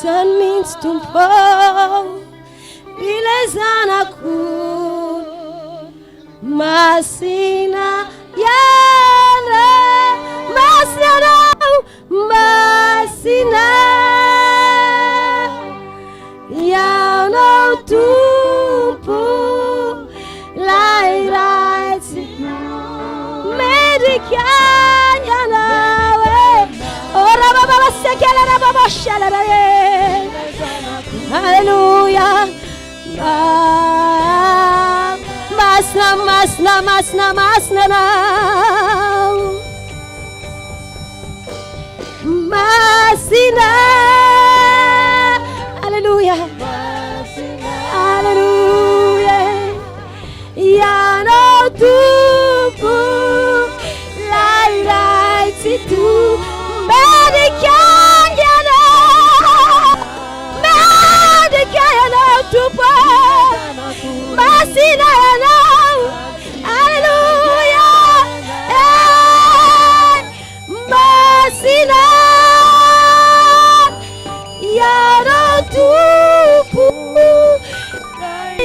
Izany mihitsy Tompo ô, ilay Zanako Masina Ianao, Masina Ianao, Masina Ianao Tompo, Ilay Ray tsy mendrika Ianao e. Oh, rabababa sekele rababa shalala e. Alléluia. Masina, masina, masina, masina anao. Masina. Alléluia. Alléluia. Ianao Tompo, Ilay Ray Tsitoha, mendrika Ianao, mendrika Ianao Tompo, masina Ianao, Alléluia, eh, masina Ianao Tompo.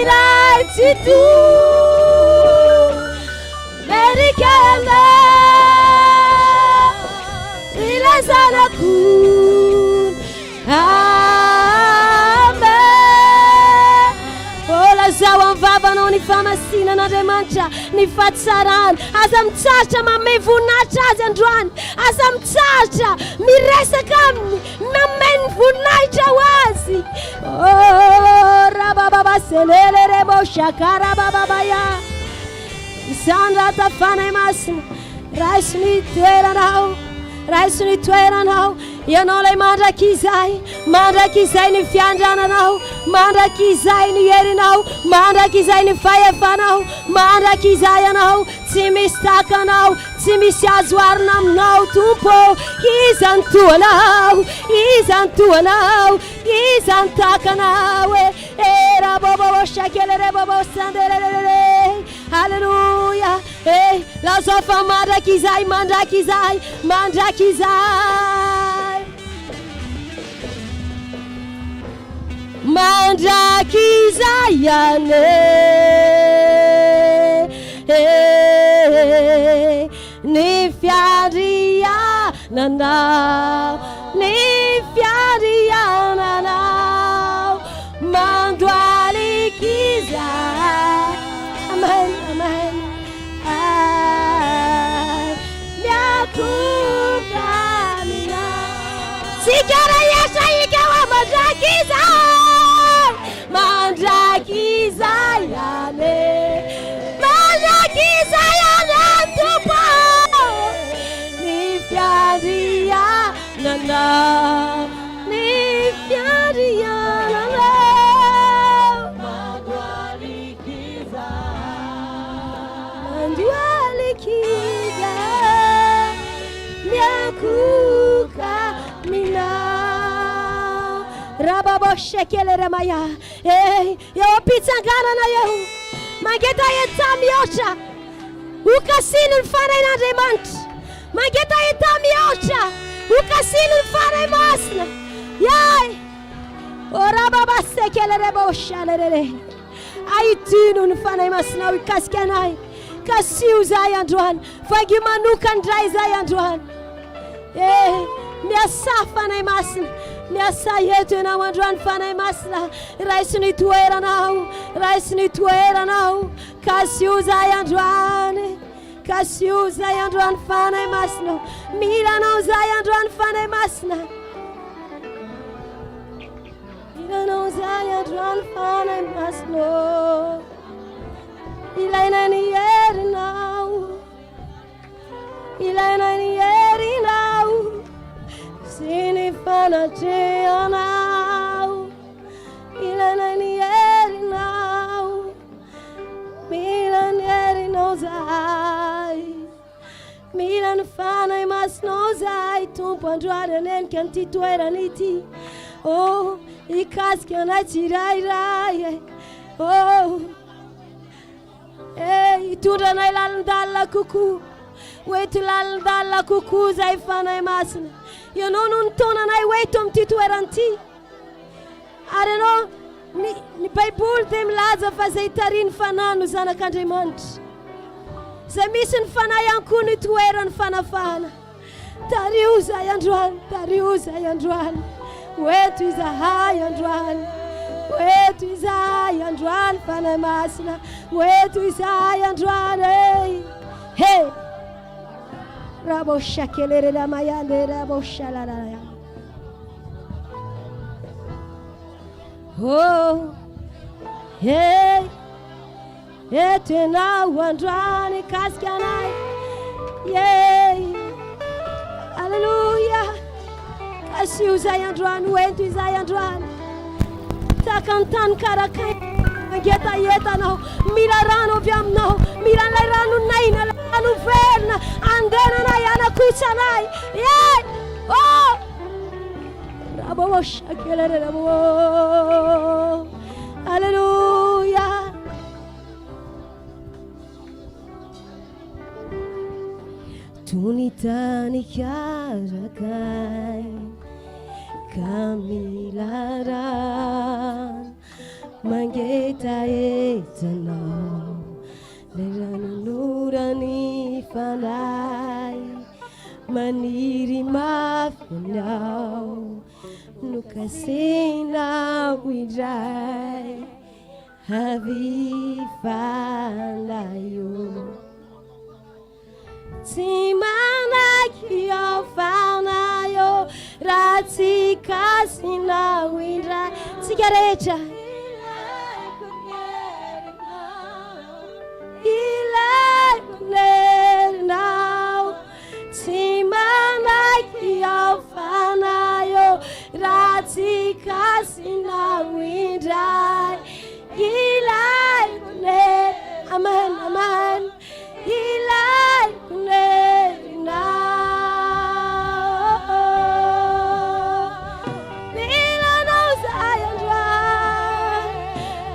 Iray Tsitoha, mendrika Ianao, ilay Zanak'ondry. Amen. Oh, lazao amin'ny vavanao ny fahamasinan'Andriamanitra, ny fahatsarany. Aza mitsahatra manome voninahitra Azy androany. Aza mitsahatra miresaka Aminy. Manome ny voninahitra ho Azy. Oh, rabababa selele rebo shakara bababaya. Misandrata Fanahy Masina, raiso ny toeranao, raiso ny toeranao. Ianao ilay mandrakizay, mandrakizay ny fiandrananao, mandrakizay ny herinao, mandrakizay ny fahefanao, mandrakizay ianao, tsy misy tahaka anao, Tsy misy azo oharina aminao Tompo ô, iza no toa anao, iza no toa anao, iza no tahaka anao e, e rabobobo shakele rebobo sandelelelele, Alléluia, e lazao fa mandrakizay, mandrakizay, mandrakizay. Mandrakizay anie ny fiandriananao, ny fiandriananao mandohalika izahay. Amen, amen. Ay, miakohoka aminao. Tsika raha hiasa ika ho mandrakizay, mandrakizay ane, mandrakizay ane Tompo ny fiandriananao, ny fiandriananao. Mandohalikiza, miankohoka aminao. Rababo shekele ramaya. Eh, eo am-pitsanganana eo. Mangetaheta mihoatra. Hokasino ny Fanahin'Andriamanitra. Mangetaheta mihoatra. Hokasino ny Fanahy Masina. Yay! Oh, rababa sekele rebo shalelele. Ahitino ny Fanahy Masinao hikasika anay. Kasiho izahay androany. Vangio manokana indray izahay androany. Eh, miasà Fanahy Masina. Miasà eto ianao androany Fanahy Masina. Raiso ny toeranao. Raiso ny toeranao. Kasiho izahay androany. Kasiho izahay androany Fanahy Masina. Mila anao izahay androany Fanahy Masina. Ianao izay androany Fanahy Masina ô. Ilaina ny herinao. Ilaina ny herinao sy ny fanatrehanao. Ilaina ny herinao. Mila ny herinao zahay. Mila ny Fanahy Masinao zahay Tompo androany hanenika an'ity toerana ity. Oh, hikasika anay tsirairay e. Oh, eh, hitondra anay lalindalina kokoa. Ho eto lalindalina kokoa zahay Fanahy Masina. Ianao no nitaona anay ho eto amin'ity toerana ity. Ary ianao, ny, ny Baiboly dia milaza fa izay tarihin'ny Fanahy no zanak'Andriamanitra. Izay misy ny Fanahy ihany koa no itoeran'ny fanafahana. Tariho izahay androany, tariho izahay androany. Ho eto izahay androany. Ho eto izahay androany, Fanahy Masina. Ho eto izahay androany. Hey! Hey! Rabo shakelere ramayande rabo shalalaya. Oh, hey, eto ianao androany kasika anay. Yeah, haleloia. Kasio izay androany, hoento izay androany. Tahaka ny tany karakaina, mangetaheta anao, mila rano avy aminao, mila ilay ranon'aina, ilay rano velona, andenanay, anakotsanay. Yeah, oh. Aleloia. Toy ny tany karakay ka mila rano mangetaheta anao Ilay ranonorany fanahy maniry mafy anao nokasinao indray avy fanahy io tsy manaiky ao fanahy io raha tsy kasinao indray tsika rehetra Ilaiko nerinao, tsy manaiky ao fanahy ô, raha tsy kasinao indray. Ilaiko ner, amen, amen. Ilaiko nerinao. Mila anao zahay androany.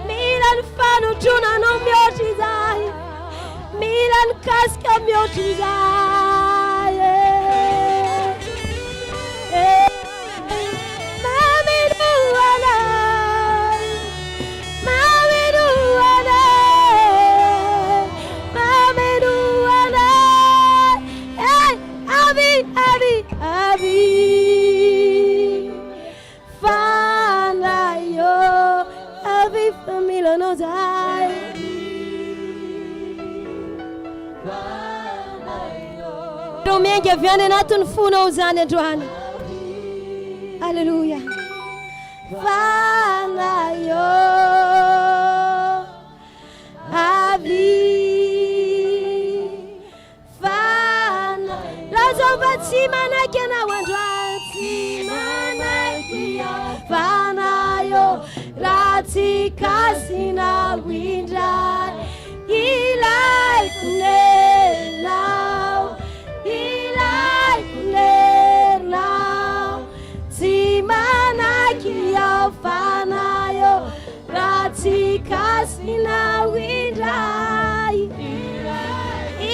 Mila ny fanotronanao mihoatra izahay. Mila ny kasika mihoatra izahay. Eh, Mameno anay. Mameno anay. Mameno anay. Eh, avy, avy, avy. Fanahy ô, avy fa mila anao zahay. Ireo miainga avy any anatin'ny fonao izany androany. Alléluia. Fanahy ô, avy. Fana, lazao fa tsy manaiky anao androany, tsy manaiky aho. Fanahy ô, raha tsy kasinao indray, ilaiko nenao, ilaiko nenao. Tsy manaiky aho fanahy ô, raha tsy kasinao indray.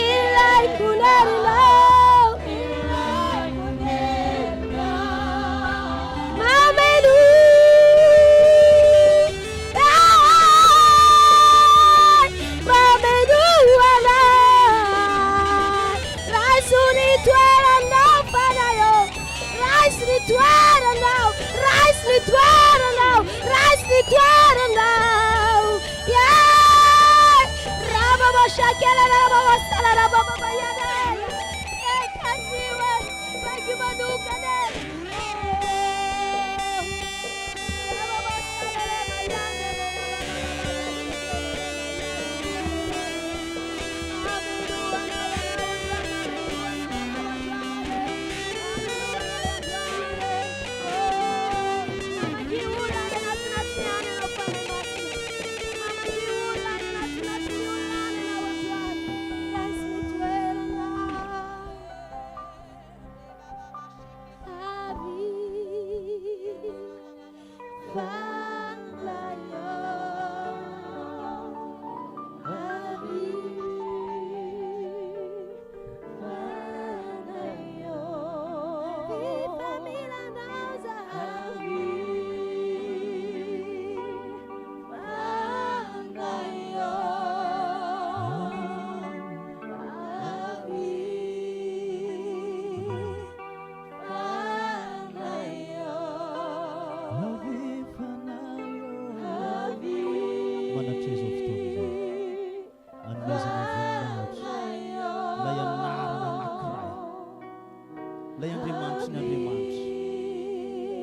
Ilaiko nerinao. Mameno. Mameno anay. Raiso ny toeranao fanahy ô. Raiso ny toeranao. Raiso ny toeranao. Raiso ny toeranao. Yeah! Rababa shakela rababa sala rababa bayana. Eh, kasiwa. Bagi manukane. Rababa sala rabayana.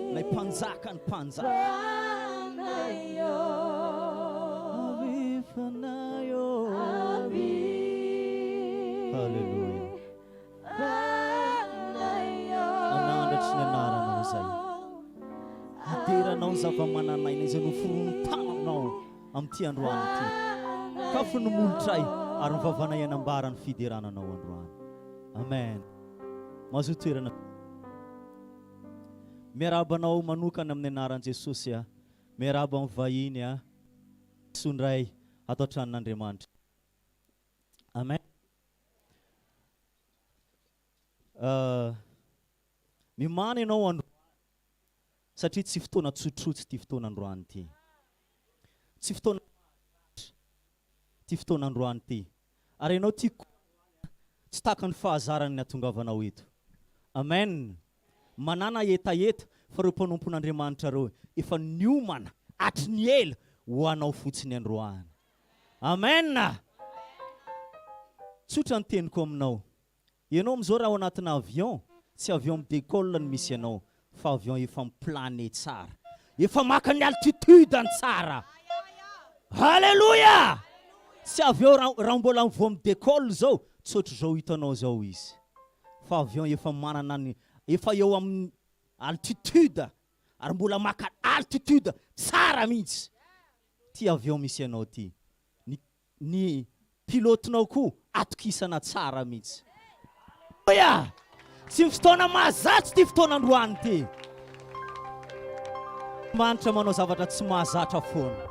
Ilay Mpanjaka ny mpanjaka. Haleloia. Hanandratry ny anaranao izay. Hidera anao ny zava-manan'aina izay noforonin-tananao amin'ity androany ity. Kafo ny molotray ary ny vavanay hanambara ny fiderana anao androany. Amen. Mahazoa toerana. Miarahaba anao manokana amin'ny anaran'i Jesosy a. Miarahaba ny vahiny a. Soa indray ato an-tranon'Andriamanitra. Amen. Uh, mimana ianao androany satria tsy fotoana tsotrotsy ity fotoana androany ity. Tsy fotoana ity fotoana androany ity. Ary ianao tiako tsy tahaka ny fahazarany ny hatongavanao eto. Amen. Manàna hetaheta fa ireo mpanompon'Andriamanitra ireo efa niomana hatry ny ela ho anao fotsiny androany. Amen! Tsotra ny teniko aminao. Ianao amin'izao raha ao anatina avion, tsy avion mi-décolle no misy anao fa avion efa mi-planer tsara. Efa maka ny altitude-ny tsara. Alléluia! Tsy avion raha mbola vao mi-décolle izao, tsy ohatr'izao hitanao izao izy. Fa avion efa manana ny, efa eo amin'ny altitude ary mbola maka altitude tsara mihitsy. Ty avion misy anao ty. Ny ny pilote-nao koa atokisana tsara mihitsy. Aleloia! Tsy ny fotoana mahazatra ity fotoana androany ity. Andriamanitra manao zavatra tsy mahazatra foana.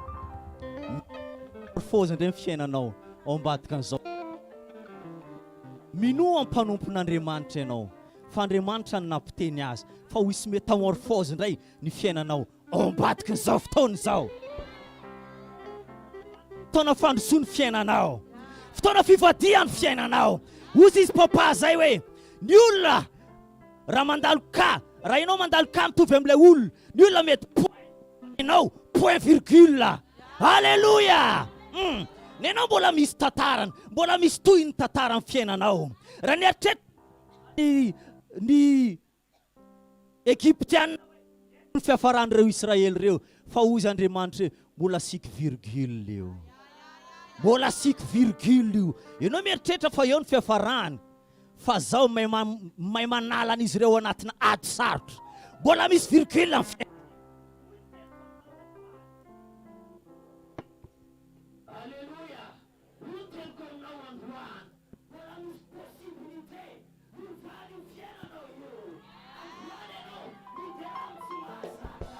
Metamorphose indray ny fiainanao ao ambadika an'izao. Minoa mpanompon'Andriamanitra ianao fa Andriamanitra no nampiteny azy fa ho hisy metamorphose indray ny fiainanao Ao ambadikin'izao fotoana izao. Fotoana fandrosoa ny fiainanao. Fotoana fivadiha ny fiainanao. Hozy izy papa zay hoe ny olona raha mandalo cas, raha ianao mandalo cas mitovy amin'ilay olona, ny olona mety point ianao point virgule. Alléluia! Hum. Ny anao mbola misy tantarany, mbola misy tohiny ny tantaran'ny fiainanao. Raha nieritreritra ny ny Egyptiana ny fiafaran'ireo Israely ireo, fa hoy Andriamanitra hoe, mbola asiako virgule io. Mbola asiako virgule io. Ianao mieritreritra fa eo ny fiafarany, fa zaho mahay manala an'izy ireo anatina ady sarotra. Mbola misy virgule ny fiainana. Aleloia! Hoy ny teniko aminao androany, mbola misy possibilité hiovana io fiainanao io. Androany ianao midera amin'ny tsy mahazatra.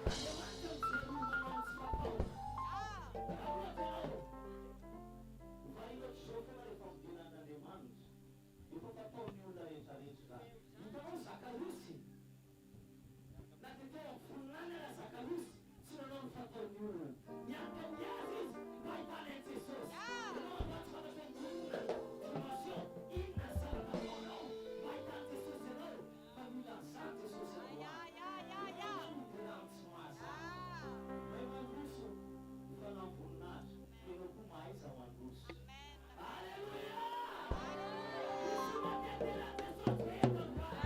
Andriamanitra mijery ny manao ny tsy fataony. Raha ohatra ianao variana ohatr'izao foana rehefa midera an'Andriamanitra, efa fataon'ny olona rehetra rehetra izany. Hitanao Zakariosy? Na dia teo amin'ny voninahiny aza Zakariosy, tsy nanao ny fataon'ny olona. Niady amin'ny azy izy mba hahitany an'i Jesosy. Ianao angamba tsy fantatra hoe inona ny dimension, inona ny zavatra ataonao mba hahitan'i Jesosy anao, fa mila an'izany Jesosy androany. Ianao no midera amin'ny tsy mahazatra. Mahay mandroso ny fanahy voninahitra, fa ianao koa mahaiza mandroso. Aleloia! Misy olona te hidera an'i Jesosy ve eto androany?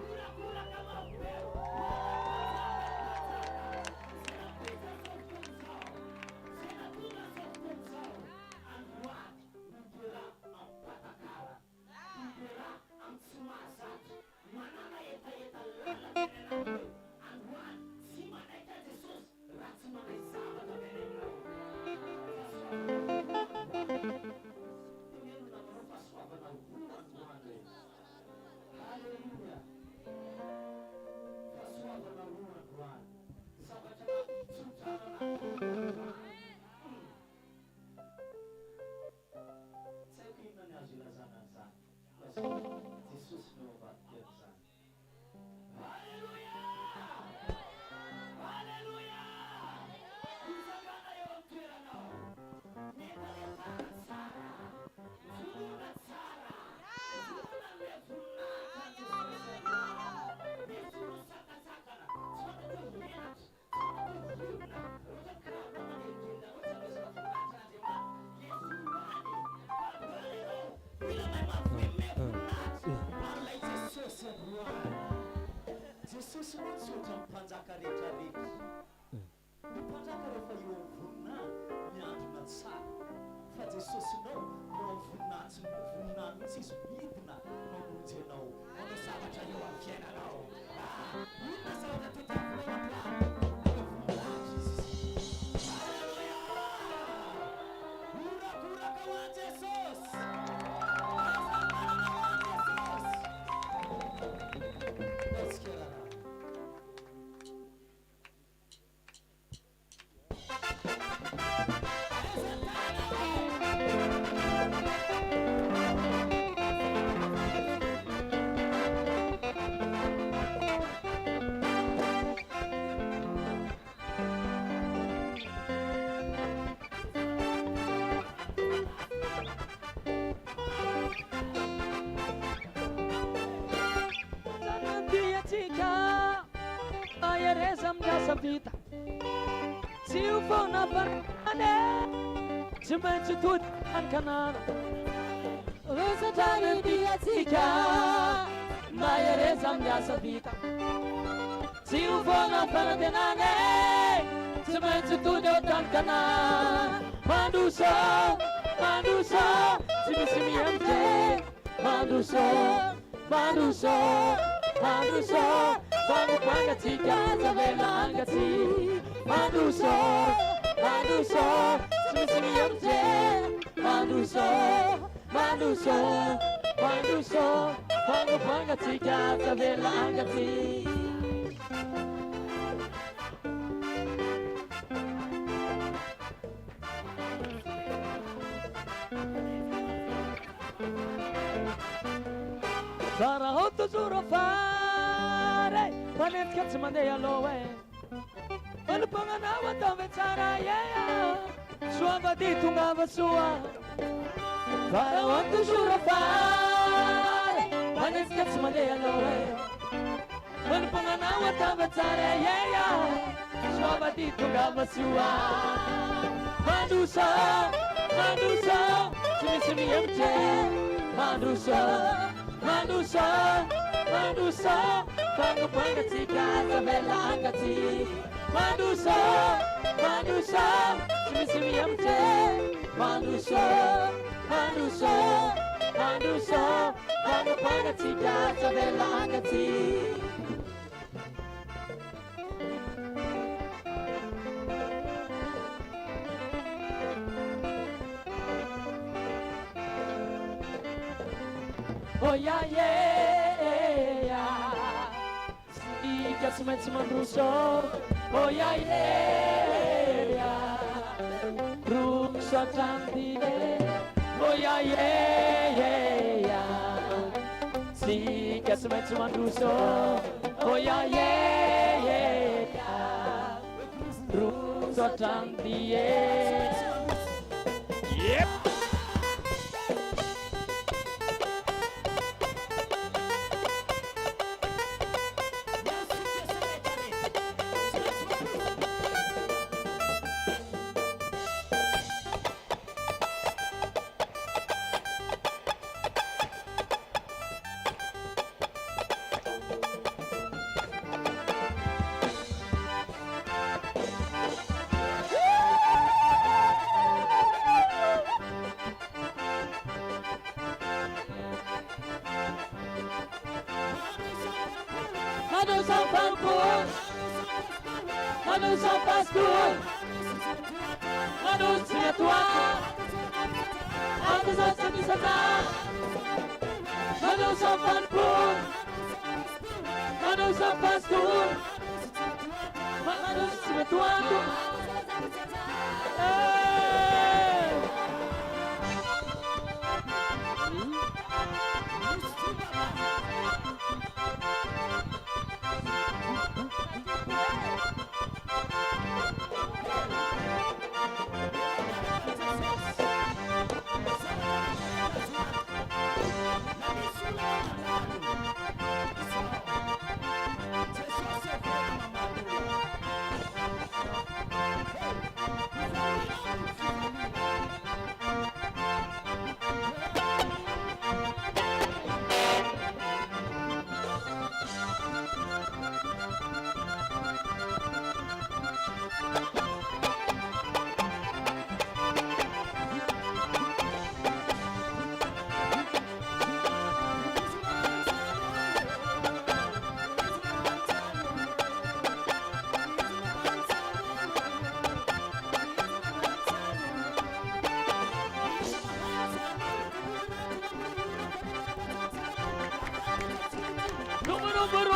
Horakoraka mafy be ho an'ny Mpanjaka ny mpanjaka izay nampiditra izao fotoana izao, izay nahatonga an'izao fotoana izao. Androany miderà am-pahatakarana, miderà amin'ny tsy mahazatra, manàna hetaheta lalina any anatiny hoe, Androany tsy manaiky an'i Jesosy raha tsy mandray zavatra avy any aminao. Fahasoavana roa androany. Teneno ny namanao fahasoavana roa androany e. Haleloia. Fahasoavana roa androany. Zavatra tsodrano anankiroa androany. Tsy haiko inona ny azo ilazana an'izany. Fa zao, Jesosy no ao ambadika an'izany. Aleloia! Aleloia! Mitsangàna eo amin'ny toeranao. Mientanentana tsara. Vonona tsara. Vonona hanome voninahitra an'i Jesosy androany. Mety ho sakantsakana, tsy fantatro hoe menatra, tsy fantatro hoe vonona, ohatra hoe kiraro manelingelina anao tsy hanomezana voninahitra an'Andriamanitra. Esory any e! Fa androany ianao mila mahay mampime voninahitra an'ilay Jesosy. androany. Jesosy mihitsy ohatran'ny mpanjaka rehetra rehetra. Ny mpanjaka rehefa eo amin'ny voninahiny miandrona tsara. Fa Jesosinao eo amin'ny voninahitsy voninahiny mihitsy izy midina mamonjy anao, manao zavatra eo amin'ny fiainanao. Ah! Inona zavatra tadiavinao androany? Manao voninahitra izy. Alléluia! Horakoraka ho an'i Jesosy! Aiza ny tanana ho an'i Jesosy? Ataontsika raharaha. Aiza ny tananao e? Tsara ny diantsika, mahereza amin'ny asa vita. Tsy ho foana farany e, tsy maintsy tody any Kanana. Tsara ny diantsika, mahereza amin'ny asa vita. Tsy ho foana fanantenana e, tsy maintsy tody ao tany Kanana. Mandroso, mandroso, tsy misy mihemotra e. Mandroso, mandroso, mandroso, Fangopangatsika tsy avela angatsy. Mandroso, mandroso, tsy misy mihemotra e. Mandroso, mandroso, mandroso, Fangopangatsika tsy avela angatsy. Tsara ao toujours afara e, mpanenjika tsy mandeha aloha e. Fanompoananao ataovy tsara e, soava dia tongava soa. Tsara ao toujours afara e, mpanenjika tsy mandeha aloha e. Fanompoananao ataovy tsara e, soava dia tongava soa. Mandroso, mandroso, tsy misy mihemotra e. Mandroso, mandroso, mandroso, fangopangatsika aza avela angatsy. Mandroso, mandroso, tsy misy mihemotra e. Mandroso, mandroso, mandroso, fangopangatsika aza avela angatsy. Oh ya yeah, yeah. Tsika tsy maintsy mandroso. Oh ya yeah, yeah. Roso hatrany Oh ya yeah, yeah. Tsika tsy maintsy mandroso. Oh ya yeah, yeah. Roso hatrany Yep. Mandroso fanompoana, mandroso fahazotoana, mandroso tsy miatoato, mandroso tsy misata, mandroso fanompoana, mandroso fahazotoana, mandroso tsy miatoato. Hey!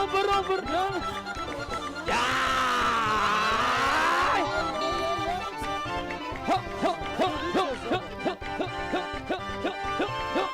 Rombo rombo rombo. Ya! Ho ho ho ho ho ho ho ho ho ho ho.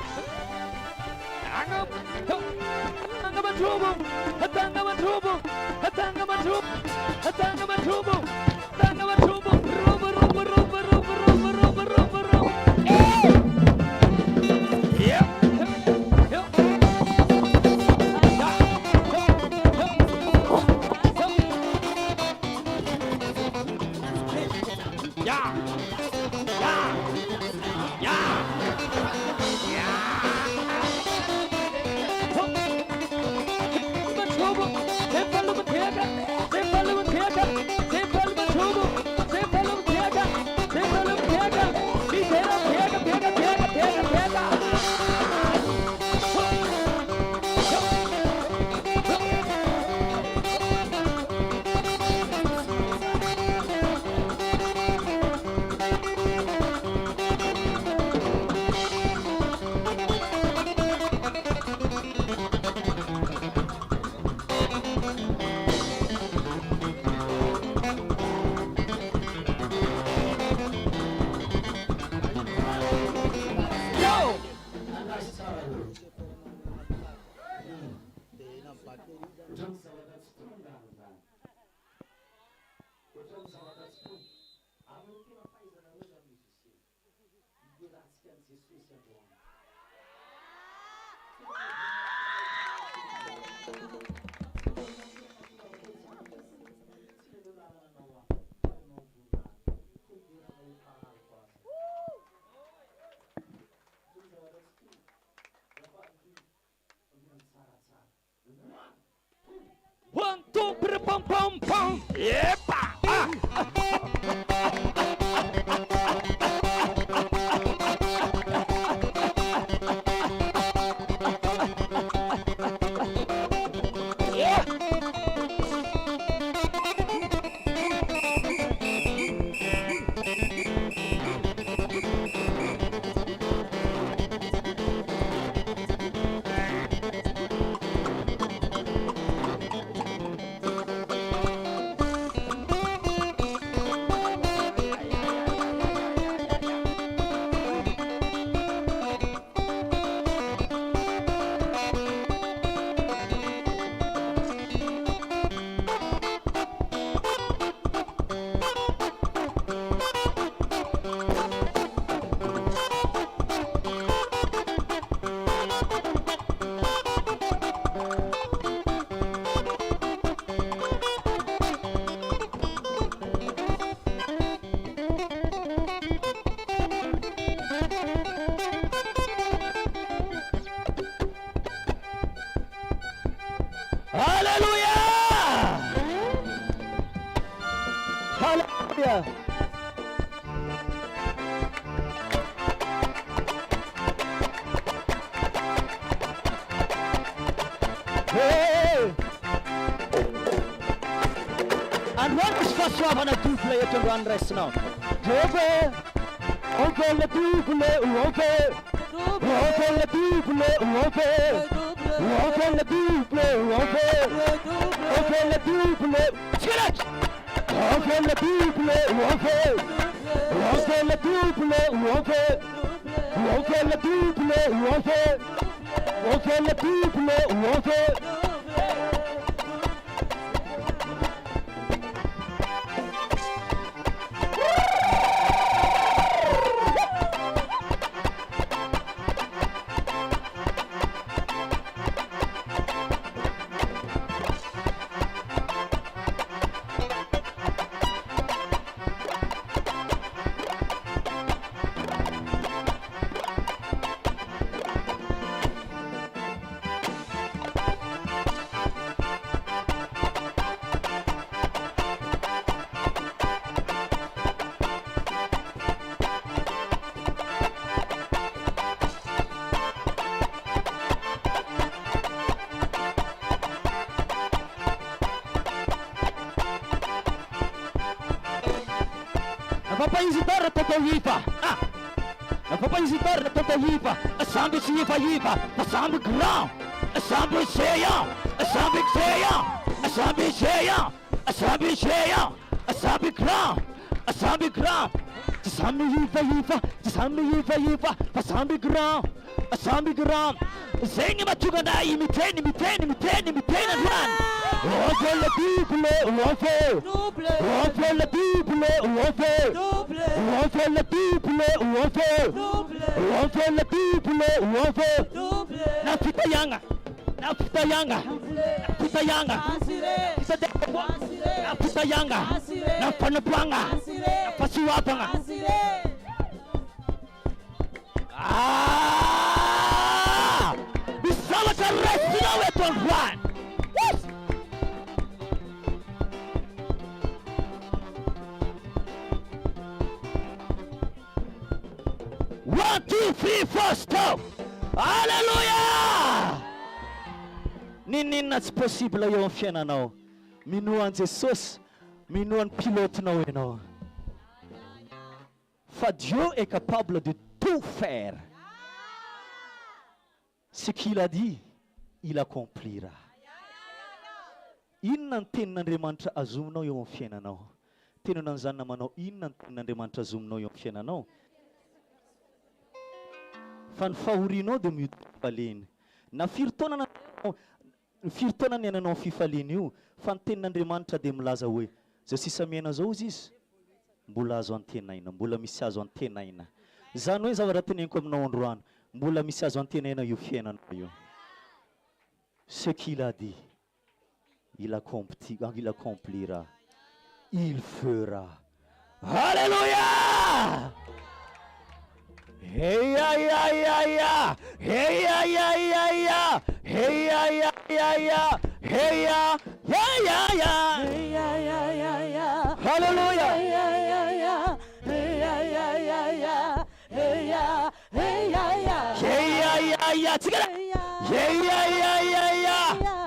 One, two, pum, pum, pum, pum. Epa! Ah! Haleloia! Haleloia! Hey! Androany misy fahasoavana double eto androany raisinao. Double, on fait le double, on fait, on fait le double, on fait, on fait le double, on fait, on fait le double. Tsiraky! On fait le double, on fait, on fait le double, on fait, on fait le double, on fait, on fait le double, on fait. Papa Isidore Toto Iva ah Papa Isidore Toto Iva, samby tsy ivaiva fa samby grand, samby géant, samby. géant, samby géant, samby géant, samby grand, samby grand. Tsy samy ivaiva, tsy samy ivaiva, fa samby grand, samby grand. Zegny mahatonga anay miteny, miteny, miteny, miteny androany. On veut le double, on veut. On veut le double, on veut. On veut le double, on veut. On veut le double, on veut. Na fitahiagna, na fitahiagna, na fitahiagna, na fitahiagna, na fanompoagna, na fahasoavagna. Ah! Misy zavatra raisinao eto androany. Yes! One, two, three, four, stop! Alléluia! N'inon'inona tsy possible eo amin'ny fiainanao. Minoa an'i Jesosy, minoa ny pilote-nao ianao. Fa Dieu est capable de tout faire. Ce qu'il a dit, il accomplira. Inona ny tenin'Andriamanitra azominao eo amin'ny fiainanao? Teneno an'izany namanao, inona ny tenin'Andriamanitra azominao eo amin'ny fiainanao? Fa ny fahorianao dia mihodina fifaliana. Na firy taona na firy taona niainanao ny fifaliana io, fa ny tenin'Andriamanitra dia milaza hoe, Izao sisa miaina izao hozy izy, mbola azo antenaina, mbola misy azo antenaina. Izany hoe ny zavatra teneniko aminao androany, mbola misy azo antenaina io fiainanao io. Ce qu'il a dit, il accompli, il accomplira, il fera. Alléluia! Hey ya ya ya ya, hey ya ya ya ya, hey ya ya ya ya, hey ya ya ya ya. Hey ya ya ya ya. Hallelujah. Hey ya ya ya, hey ya ya ya ya, hey ya, hey ya ya. Hey ya ya ya, tsikana. Hey ya ya ya ya,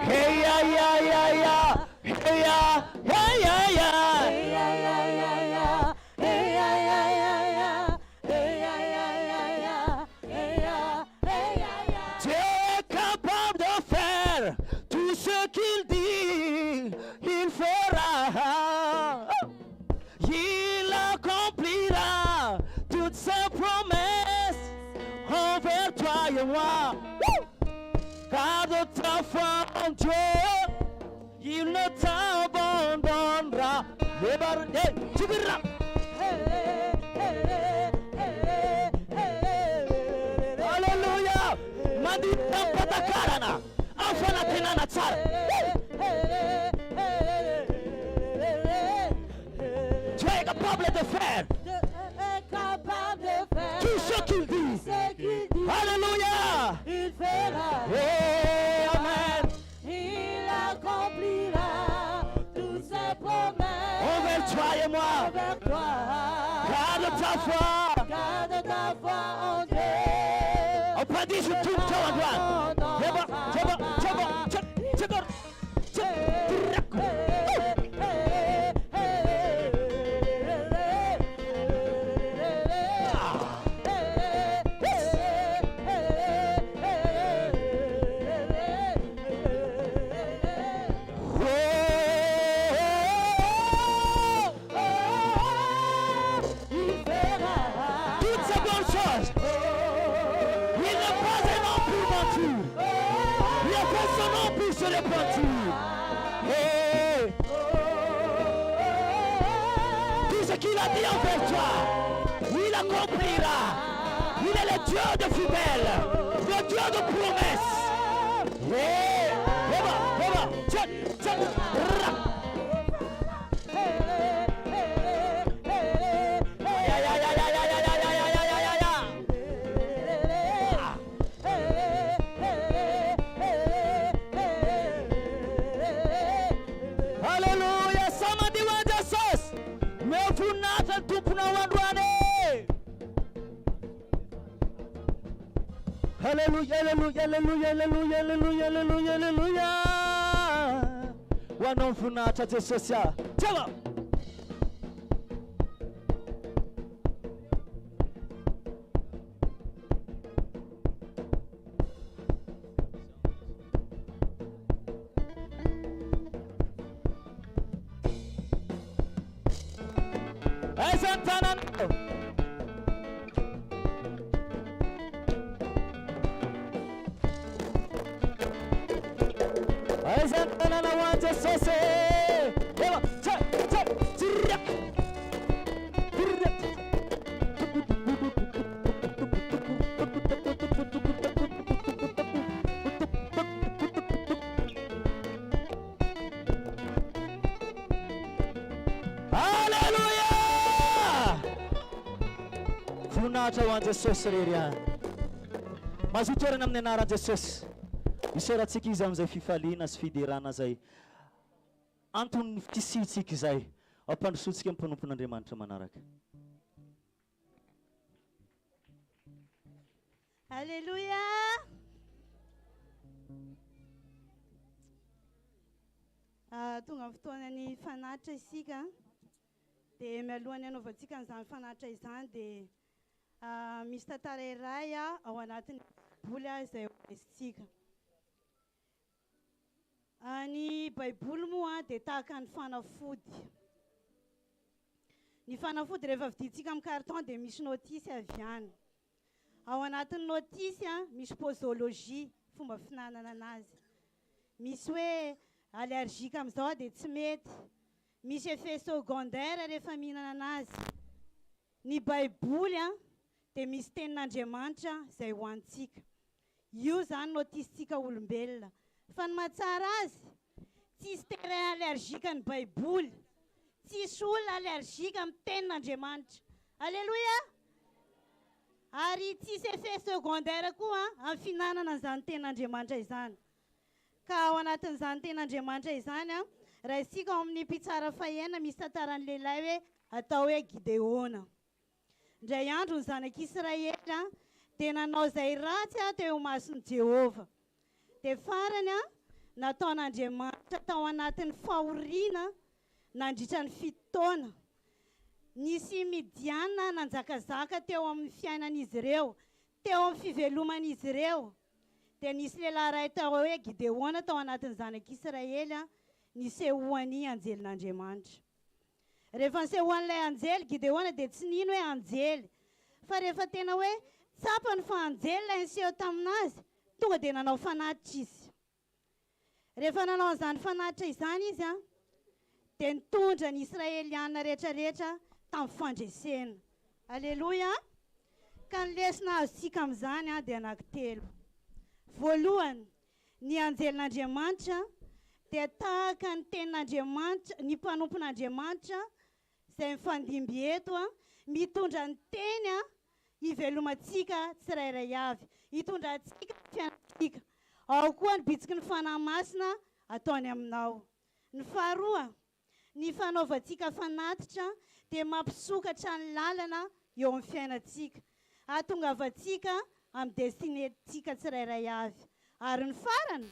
hey ya ya ya ya, hey ya, hey ya ya. Hey ya ya ya ya, hey ya ya ya ya, hey ya ya ya ya, hey ya, hey ya ya. Dieu est capable de faire tout ce qu'il dit, il fera. Il accomplira toutes ses promesses envers toi et moi. Garde ta foi en Dieu, il ne t'abandonnera. Le bar- Hey, tsikira. Hey, hey, hey, hey, Alléluia. Mandika am-patakarana, amin'ny fanantenana tsara. Dieu est capable de faire Dieu est capable de faire tout ce qu'il dit. ce qu'il dit. Alléluia. Il fera. Eh, Amen. Il accomplira toutes ses promesses. Envers toi et moi. Envers toi. Garde ta foi. Garde ta foi en Dieu. Ampadiso tongotra ao androany. Jeba, jeba, jeba, jeba, jeba. Oh! Il fera. Toutes ces bonnes choses. Il n'est pas un homme pour mentir. Il a fait son nom pour se repentir. Hey! Tout ce qu'il a dit envers toi, il accomplira. Il est le Dieu de fidèle, le Dieu de promesses. Hey! Eba, eba, tcha, tcha, ra. Ya, ya, ya, ya, ya, ya, ya, ya, ya, ya, ya, ya. Alléluia, samady ho an'i Jesosy. Meo voninahitra ny tomponao androany. Alléluia, alléluia, alléluia, alléluia, alléluia, alléluia, alléluia. Ho anao ny voninahitra Jesosy a. Tiava. Aiza ny tananao? Aiza ny tanana ho an'i Jesosy? Ewa, tsa, tsa, tsirra. Tsirra. Aleloia! Voninahitra ho an'i Jesosy irery ihany. Mazoa toerana amin'ny anaran'i Jesosy. Isaorantsika Izy amin'izay fifaliana sy fiderana izay anton'ny fisiantsika izay. Ampandrosoantsika ny mpanompon'Andriamanitra manaraka. Alléluia! Ah, tonga amin'ny fotoanan'ny fanatitra isika. Dia mialohan'ny hanaovantsika an'izany fanatitra izany dia ah, misy tantara iray ah, ao anatin'ny Baiboly ah, izay horaisintsika. Ah, ny Baiboly moa dia tahaka ny fanafody. Ny fanafody rehefa vidintsika amin'ny carton dia misy notice avy any. Ao anatin'ny notice misy posologie, fomba fihinanana anazy. Misy hoe allergique amin'izao dia tsy mety. Misy effet secondaire rehefa mihinana anazy. Ny baiboly dia misy tenin'Andriamanitra izay ho antsika. Io izany notice-tsika olombelona. Fa ny mahatsara azy, tsisy terrain allergique ny baiboly. Tsisy olona allergique amin'ny tenin'Andriamanitra. Aleloia! Ary tsisy effet secondaire koa amin'ny fihinanana an'izany tenin'Andriamanitra izany. Ka ao anatin'izany tenin'Andriamanitra izany, raisiko ao amin'ny Mpitsara fahenina misy tantaran'ny lehilahy hoe atao hoe Gideona. Indray andro ny zanak'Israely dia nanao izay ratsy teo imason'i Jehovah. Dia farany, nataon'Andriamanitra tao anatin'ny fahoriana nandritra ny fito taona. Nisy Midiana nanjakazaka teo amin'ny fiainan'izy ireo, teo amin'ny fiveloman'izy ireo. Dia nisy lehilahy iray atao hoe Gideona tao anatin'ny zanak'Israely nisehoan'ny anjelin'Andriamanitra. Rehefa nisehoan'ilay anjely, Gideona dia tsy nino hoe anjely. Fa rehefa tena hoe tsapany fa anjely ilay niseho tamin'azy, tonga dia nanao fanatitra izy. Rehefa nanao an'izany fanatitra izany izy, dia nitondra ny Israeliana rehetrarehetra tamin'ny fandresena. Aleloia! Ka ny lesona azontsika amin'izany dia anankitelo. Voalohany, Ny anjelin'Andriamanitra dia tahaka ny tenin'Andriamanitra, ny mpanompon'Andriamanitra izay mifandimby eto, mitondra ny teny hivelomantsika tsirairay avy, hitondra antsika ny fiainantsika. Ao koa ny bitsiky ny Fanahy Masina ataony aminao. Ny faharoa, Ny fanaovantsika fanatitra dia mampisokatra ny lalana eo amin'ny fiainantsika, hahatongavantsika amin'ny destinée-ntsika tsirairay avy. Ary ny farany,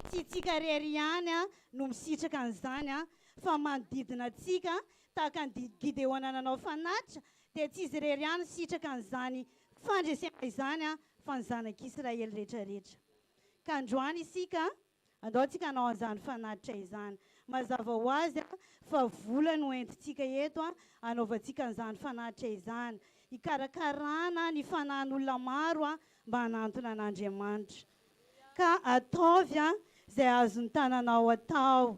tsy itsika irery ihany no misitraka an'izany fa manodidina antsika, tahaka an'i Gideona nanao fanatitra, dia tsy izy irery ihany nisitraka an'izany fandresena izany fa ny zanak'Israely rehetrarehetra. Ka androany isika Andao tsika hanao an'izany fanatitra izany. Mazava ho azy fa vola no entintsika eto hanaovantsika an'izany fanatitra izany, hikarakarana ny fanahin'olona maro mba hanantona an'Andriamanitra. Ka ataovy izay azon'ny tananao atao.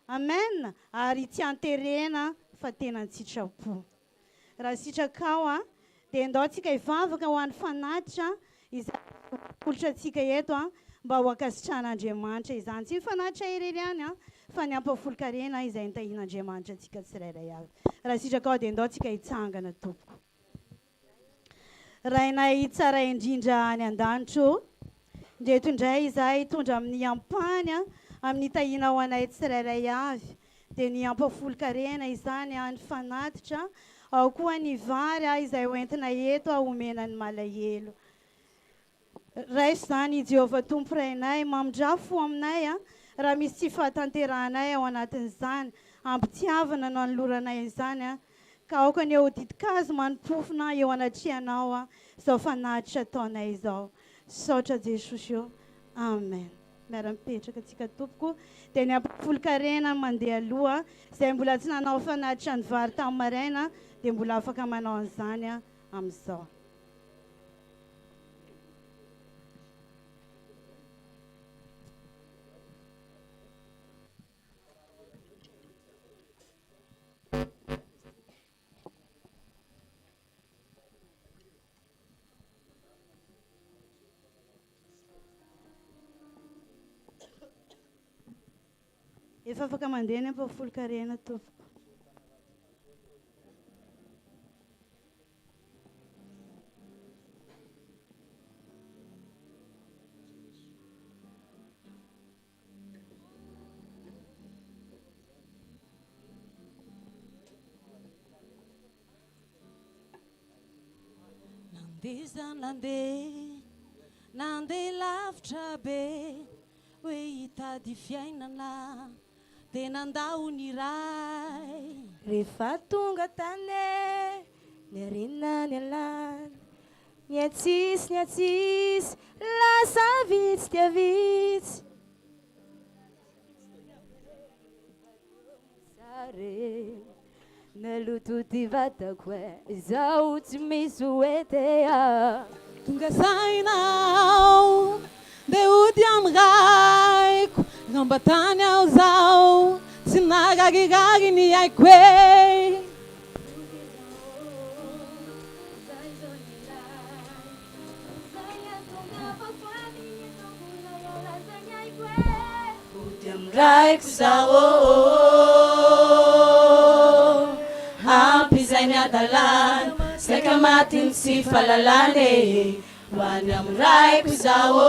Amen! Ary tsy anterena fa tena an-tsitrapo. Raha sitrakao dia ndao tsika hivavaka ho an'ny fanatitra izay atolotra antsika eto mba ho ankasitrahan'Andriamanitra izany. Tsy ny fanatitra irery ihany fa ny ampahafolon-karena izay nitahian'Andriamanitra antsika tsirairay avy. Raha sitrakao dia ndao tsika hitsangana tompoko. Rainay tsara indrindra any an-danitra ô, ndreto indray izahay hitondra amin'ny ampahany amin'ny tahianao anay tsirairay avy, dia ny ampahafolon-karena izany, ny fanatitra, ao koa ny vary izay ho entina eto homena ny malahelo. Raiso izany, Jehovah Tompo Rainay, mamindrà fo aminay raha misy tsy fahatanterahanay ao anatin'izany, ampitiavana no anoloranay izany, ka aoka anie ho ditin-kazo manim-pofona eo anatrehanao izao fanatitra ataonay izao. Misaotra Jesosy ô. Amen. Miara-mipetraka tsika tompoko. Dia ny ampahafolon-karena no mandeha aloha. Izay mbola tsy nanao fanatitra ny vary tamin'ny maraina dia mbola afaka manao an'izany amin'izao. Efa afaka mandeha ny ampahafolon-karena tompoko. Nandeha za nandeha, nandeha lavitra be, hoe hitady fiainana, dia nandao ny Ray. Rehefa tonga tany e, niarina nialana, ny atsisy ny atsisy, lasa vitsy dia vitsy. Sary naloto ty vatako e, izaho tsy misy hoete a. Tonga saina aho, ndeha hody amin'ny raiko, raha mba tany aho izao, tsy nararirary ny aiko e. Hody amin'ny raiko zaho Ampy izay ny hadalana Saika matin'ny tsy fahalalana e Ho any amin'ny raiko zaho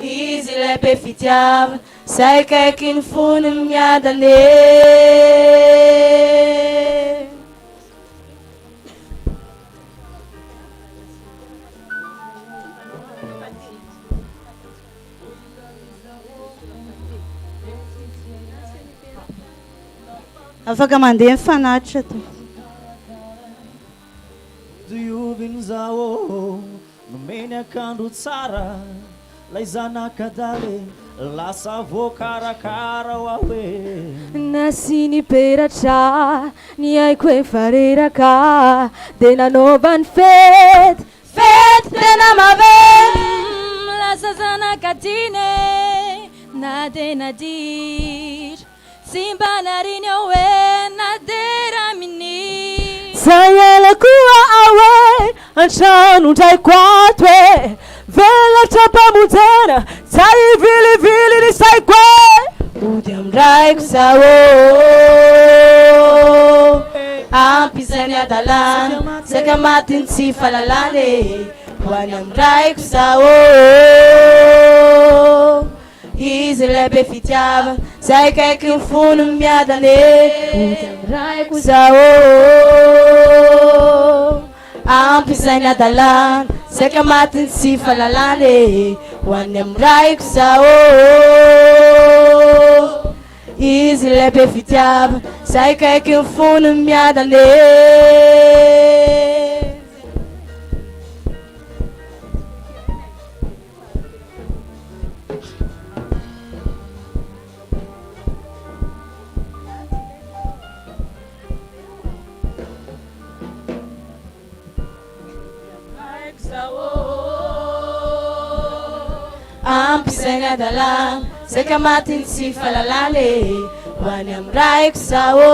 Izy ilay be fitiavana Zay akaiky ny fony miadana e. Afaka mandeha mifanatitra tompoko. Nomeny akanjo tsara lay zanak'adala e, lasa voakarakara ho aho e. Nasiany peratra ny aiko efa reraka dia nanaovany fety, fety tena maventy. Lasa zanak'adina e, na dia naditra. Tsy mba nariany aho e na dia raha minia. Za hiala koa aho e an-trano ndraiko ato e velatra am-pamonjena tsy hivilivily ny saiko e. Hody amin-draiko zaho ô Ampy izay ny hadalana Saika matin'ny tsy fahalalana e Ho any amin-draiko zaho ô Izy ilay be fitiavana, zay akaiky ny fony miadana e. Hody amin'ny raiko zaho Ampy izay ny hadalana, saika matin'ny tsy fahalalana e. Ho any amin'ny raiko zaho Izy ilay be fitiavana, zay akaiky ny fony miadana e. Ampy izay ny hadalana, saika matin'ny tsy fahalalana e, ho any amin'ny raiko zaho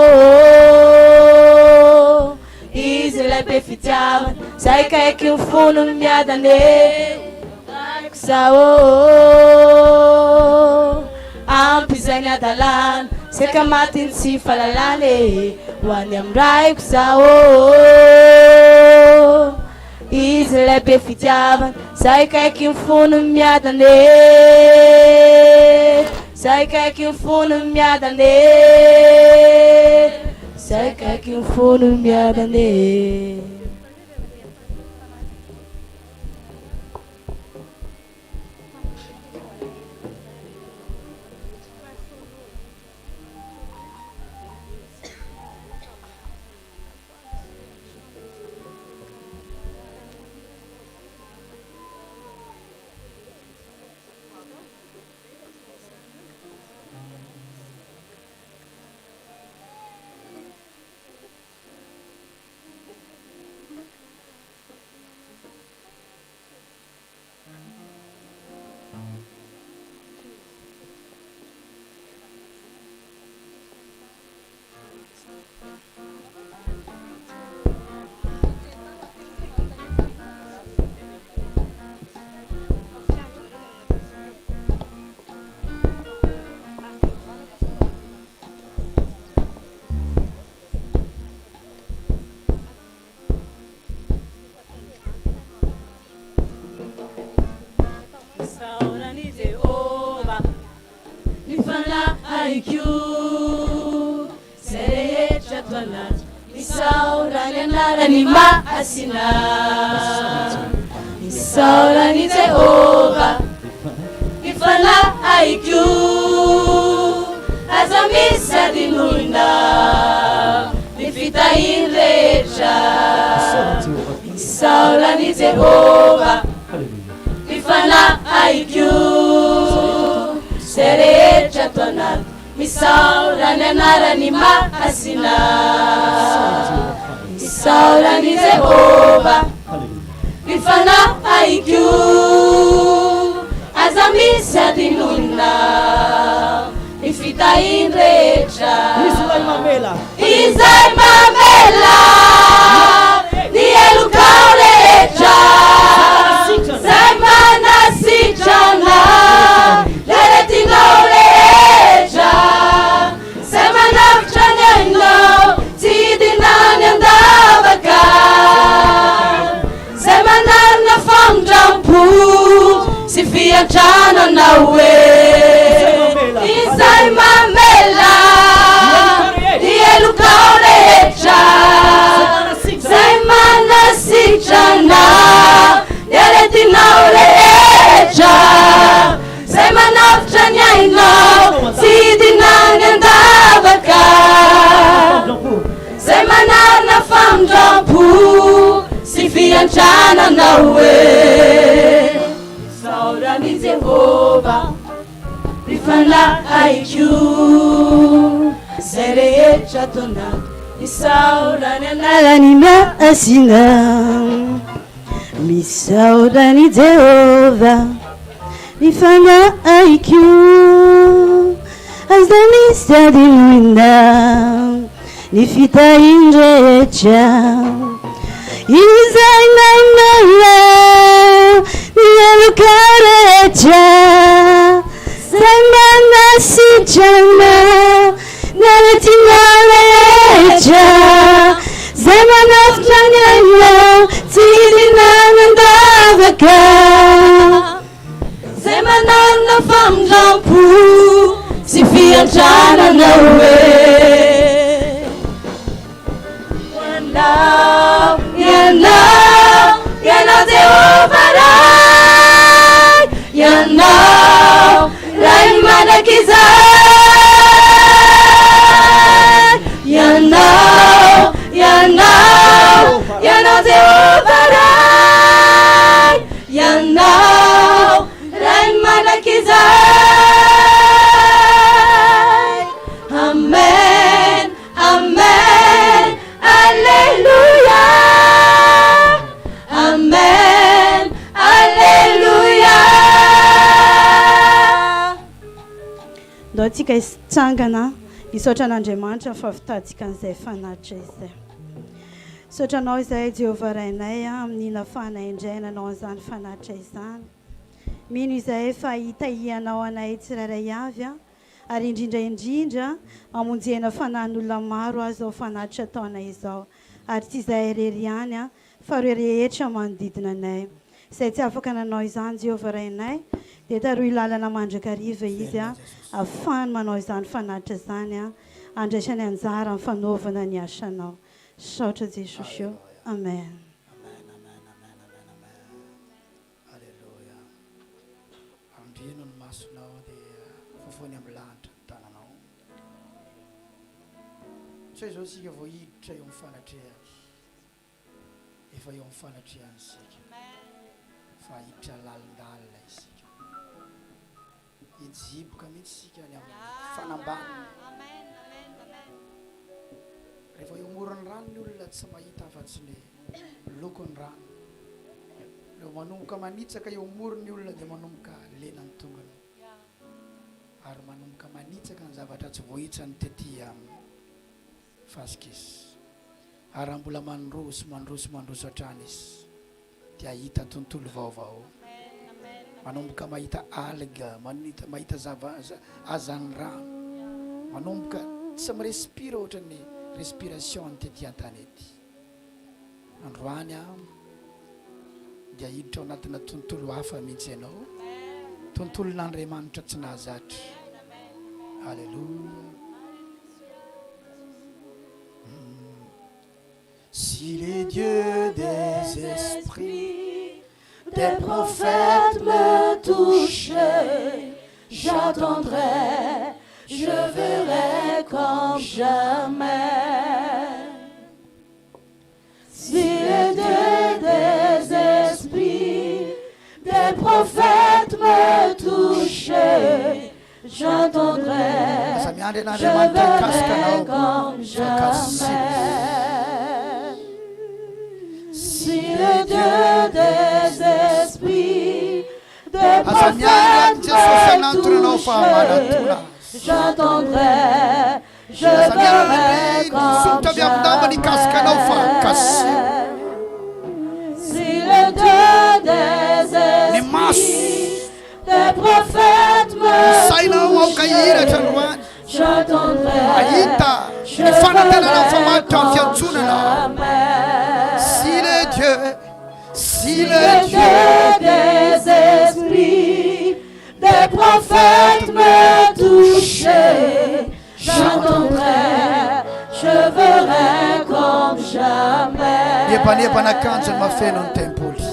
Izy ilay be fitiavana, zay akaiky ny fony miadana e. Raiko zaho Ampy izay ny hadalana, saika matin'ny tsy fahalalana e. Ho any amin'ny raiko zaho Izy ilay be fitiavana, zay akaiky ny fony miadana e. Zay akaiky ny fony miadana e. Zay akaiky ny fony miadana e. Fanahiko Izay rehetra ato anaty Misaora ny anarany masina Misaora an'i Jehovah Ny fanahiko Aza misy adinoina Ny fitahiany rehetra Misaora an'i Jehovah Ny fanahiko Izay rehetra ato anaty Misaora ny anarany masina Misaora an'i Jehovah Ny fanahiko Aza misy adinoina Ny fitahiany rehetra Izy ilay mamela. Izay mamela Ny helokao rehetra Izay manasitrana Ny aretinao rehetra Izay manavotra ny ainao Tsy hidina any an-davaka Izay manarina famindram-po Sy fiantrana anao e Izay mamela Ny helokao rehetra Izay manasitrana Ny aretinao rehetra Izay manavotra ny ainao Tsy hidina any an-davaka Izay manarina famindram-po Sy fiantrana anao e Misaora an'i Jehovah Ry fanahiko Izay rehetra ato anaty Misaora ny anarany masina Misaora an'i Jehovah Ny fanahiko Aza misy adinoina Ny fitahiany rehetra Izay nainala Ny heloka rehetra Izay manasitrana Ny aretina rehetra Izay manavotra ny ainao Tsy hidina any an-davaka Zay manana famindrampo sy fiantrana anao e Ianao, Ianao, Ianao Jehovah Ray Ianao, Ray mandrakizay Ianao, Ianao, Ianao Jehovah Ray Ianao Ray mandrakizay Amen Amen Alléluia Amen Alléluia. Ndao tsika hitsangana hisaotra an'Andriamanitra ny fahavitantsika an'izay fanatitra izay. Misaotra Anao izahay Jehovah Rainay amin'ny nafahanay indray nanao an'izany fanatitra izany. Mino izahay fa hitahianao anay tsirairay avy ary indrindra indrindra hamonjena fanahin'olona maro izao fanatitra ataonay izao ary tsy izahay irery ihany fa ireo rehetra manodidina anay izay tsy afaka nanao izany Jehovah Rainay dia taroy lalana mandrakariva izy ahafahany manao izany fanatitra izany handraisany anjara amin'ny fanaovana ny asanao. Misaotra Jesosy ô. Amen. Amen amen amen amen amen Aleloia Ambino ny masonao dia fofoiny amin'ny lanitra ny tananao Sao izao isika vao hiditra eo amin'ny fanatrehany Efa eo amin'ny fanatrehany isika fa hiditra lalindalina isika Hijiboka mihitsy isika any amin'ny fanambaniny. Rehefa eo amoron'ny rano ny olona tsy mahita afa-tsy ny lokon'ny rano. Rehefa manomboka manitsaka eo amorony ny olona dia manomboka lena ny tongony. Ary manomboka manitsaka ny zavatra tsy voahitsany tety amin'ny fasika izy. Ary raha mbola mandroso, mandroso, mandroso hatrany izy. dia hahita tontolo vaovao. Manomboka mahita algue, manita mahita zava hazan'ny rano. Manomboka tsy mi-respire ohatran'ny respiration ny tety an-tanety. Androany aho dia hiditra ao anatina tontolo hafa mihitsy ianao. Tontolon'Andriamanitra tsy nahazatra. Alléluia. S'il est Dieu des esprits, des prophètes me touchaient, j'attendrai, je verrai comme jamais. S'il est Dieu des esprits, des prophètes me touchaient, j'attendrai, Aza miandry je an'Andriamanitra hikasika verrai anao comme fa kasiho. jamais. Si le Dieu des esprits, des Aza miandry an'i prophètes Jesosy me hanantona anao fa manatona touchaient, azy. j'attendrai, je Aza verrai miandry ny comme somotra avy amin'ny namany hikasika anao fa kasiho. jamais. Si le Dieu des Ny maso esprits, des prophètes ny me sainao aoka hihiratra touchaient, androany. j'attendrai, Hahita je ny fanantenana verrai mifamatotra amin'ny comme fiantsonana. jamais. S'il est Dieu, s'il Le est Dieu Dieu, des esprits, des prophètes me touchaient, j'entendrai, je verrai comme jamais. Niebanebana akanjony mafeno ny tempoly.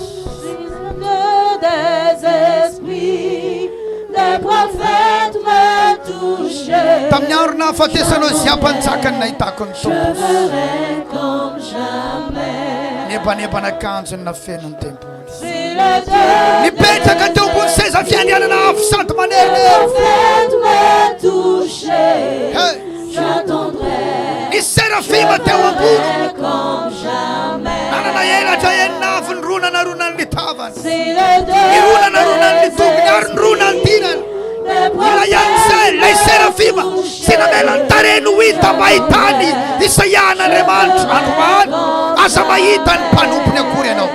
Le Dieu des esprits, des prophètes me touchaient, Tamin'ny andro nahafatesanao Ozia mpanjaka ny nahitako ny je Tompo. verrai comme jamais. Niebanebana akanjony nafeno ny tempoly. Si le Dieu Nipetraka teo ambony seza fiandrianana avo sady des manelinely. prophètes me touchaient, Hey! j'attendrai. Ny serafima teo ambony. verrai comme jamais. Nanana elatra enina avy ny roa nanarona ny tavany. Si le Ny roa nanarona ny Dieu tongony ary ny roa des nanodinany. des Ilay an'izay, ilay serafima tsy namela ny tarehiny ho hita mba hahitany Isaia an'Andriamanitra androany. Aza mahita ny mpanompony akory ianao.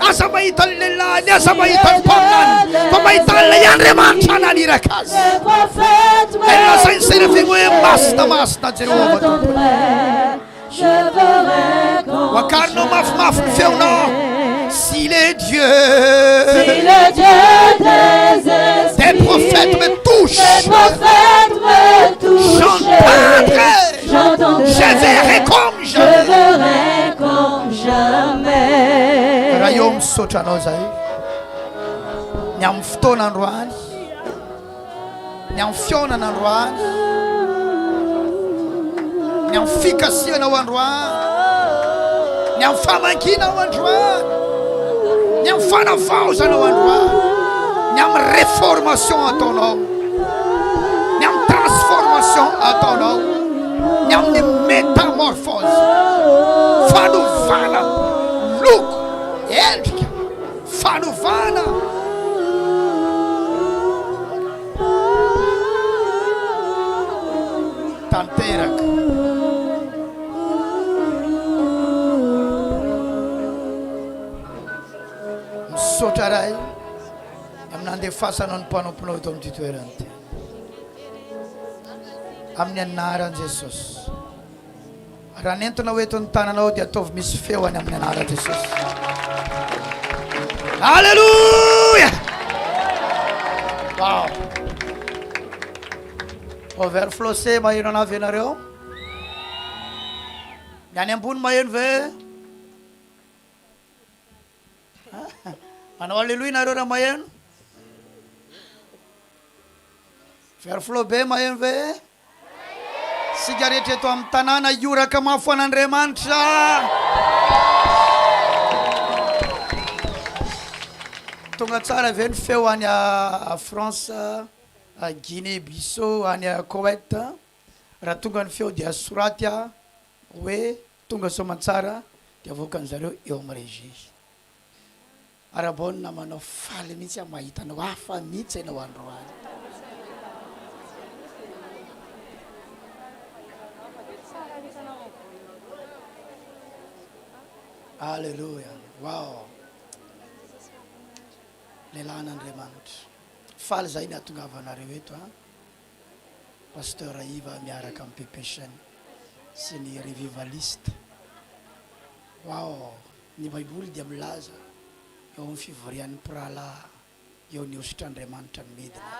Aza mahita ny lehilahiny, aza mahita ny mpaminaniny, fa mahita an'ilay Andriamanitra naniraka azy. prophètes Ilay nolazain'ny me serafima hoe masina touchaient, masina Jehovah Tompony. j'attendrai, je verrai comme Hoakarinao mafimafy ny feonao. jamais. S'il est Dieu, Si le Dieu des des prophètes me esprits, des touchent, prophètes me touchaient, j'entendrai, je j'entendrai, verrai comme je jamais. verrai comme jamais. Raha eo misaotra anao zahay ny amin'ny fotoana androany, ny amin'ny fihaonana androany, ny amin'ny fikasihana ho androany, ny amin'ny famangiana ho androany, ny amin'ny fanavaozana ho androany, ny amin'ny réformation ataonao, ny amin'ny transformation ataonao, ny amin'ny métamorphose, fanovana loko, endrika, fanovana. Tanteraka. Misaotra Ray amin'ny nandefasanao ny mpanomponao eto amin'ity toerana ity. Amin'ny anaran'i Jesosy. Raha nentina ho eto ny tananao dia ataovy misy feo any amin'ny anaran'i Jesosy. Alléluia! Wow! Overflow C maheno anah ve nareo? Ny any ambony maheno ve? Manao alléluia nareo raha maheno? Overflow B maheno ve? Isika rehetra eto amin'ny tanàna hioraka mafy ho an'Andriamanitra. Tonga tsara ve ny feo any France, Guinée Bissau, any Koweït? Raha tonga ny feo dia soraty hoe tonga soamantsara dia avoakan'zareo eo amin'ny régie. Arabao ny namanao faly mihitsy aho mahita anao hafa mihitsy ianao androany. Alléluia. Wow. Lehilahin'Andriamanitra. Faly zahay ny hahatongavanareo eto a. Pasteur Iva miaraka amin'ny Pepechene sy ny Revivaliste. Wow. Ny Baiboly dia milaza eo amin'ny fivorian'ny mpirahalahy eo ny hosotr'Andriamanitra ny midina.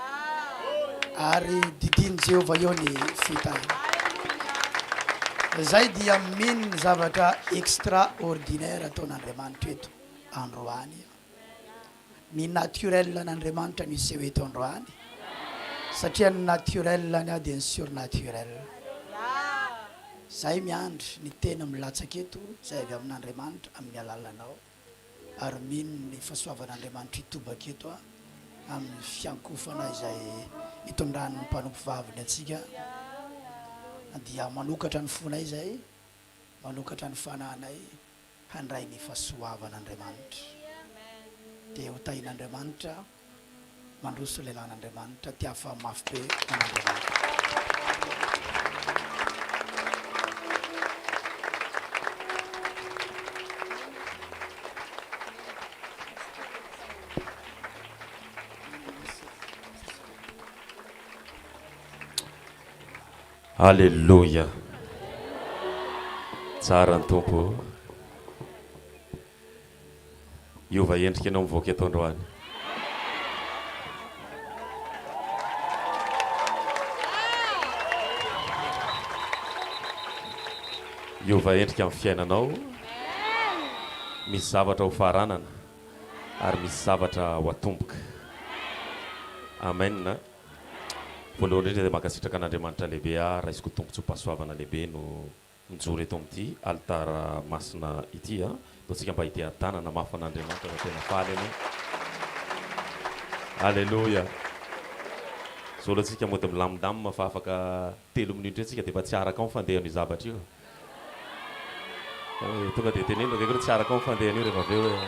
Ary didian'i Jehovah eo ny fitahiana. Izay dia mino ny zavatra extraordinaire ataon'Andriamanitra eto androany. Ny naturel an'Andriamanitra no hiseho eto androany satria ny naturel ny ahy dia ny surnaturel. Zay miandry ny tena milatsaka eto zay avy amin'Andriamanitra amin'ny alalanao ary mino ny fahasoavan'Andriamanitra hitobaka eto aho amin'ny fiankofana izay itondran'ny mpanompo vaviny antsika dia manokatra ny fonay izay manokatra ny fanahinay handray ny fahasoavan'Andriamanitra. Dia ho tahin'Andriamanitra, mandroso lelan'Andriamanitra, tiafa mafy be an'Andriamanitra. Aleloia! Tsara ny Tompo ô! Hiova endrika ianao mivoaka eto androany. Hiova endrika ny fiainanao. Misy zavatra ho faranana ary misy zavatra ho atomboka. Amen. Voalohany indrindra dia mankasitraka an'Andriamanitra lehibe aho, raisiko ho tombontsoam-pahasoavana lehibe no mijoro eto amin'ity alitara masina ity a. Ataontsika mba hiteha-tanana mafy an'Andriamanitra fa tena faly anie. Aleloia. Zao aloha tsika mody milamindamina fa afaka telo minitra eo tsika dia efa tsy araka ao ny fandehan'io zavatra io. Tonga dia teneno akaiky hoe tsy araka ao ny fandehan'io rehefa avy eo hoe.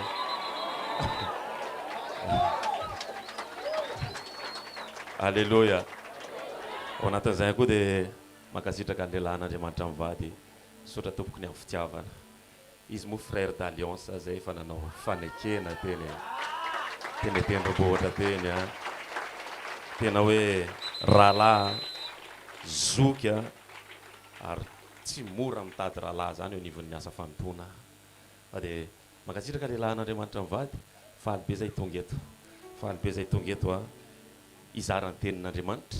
Aleloia. Ao anatin'izay ihany koa dia mankasitraka ny lehilahin'Andriamanitra mivady. Misaotra tompoko ny amin'ny fitiavana. Izy moa frère d'alliance zay efa nanao fanekena teny teny an-tendrombohitra teny an. Tena hoe rahalahy, zoky an, ary Tsy mora mitady rahalahy zany eo anivon'ny asa fanompoana fa dia mankasitraka lehilahin'Andriamanitra mivady, faly be zay tonga eto, faly be zay tonga eto a, hizara ny tenin'Andriamanitra,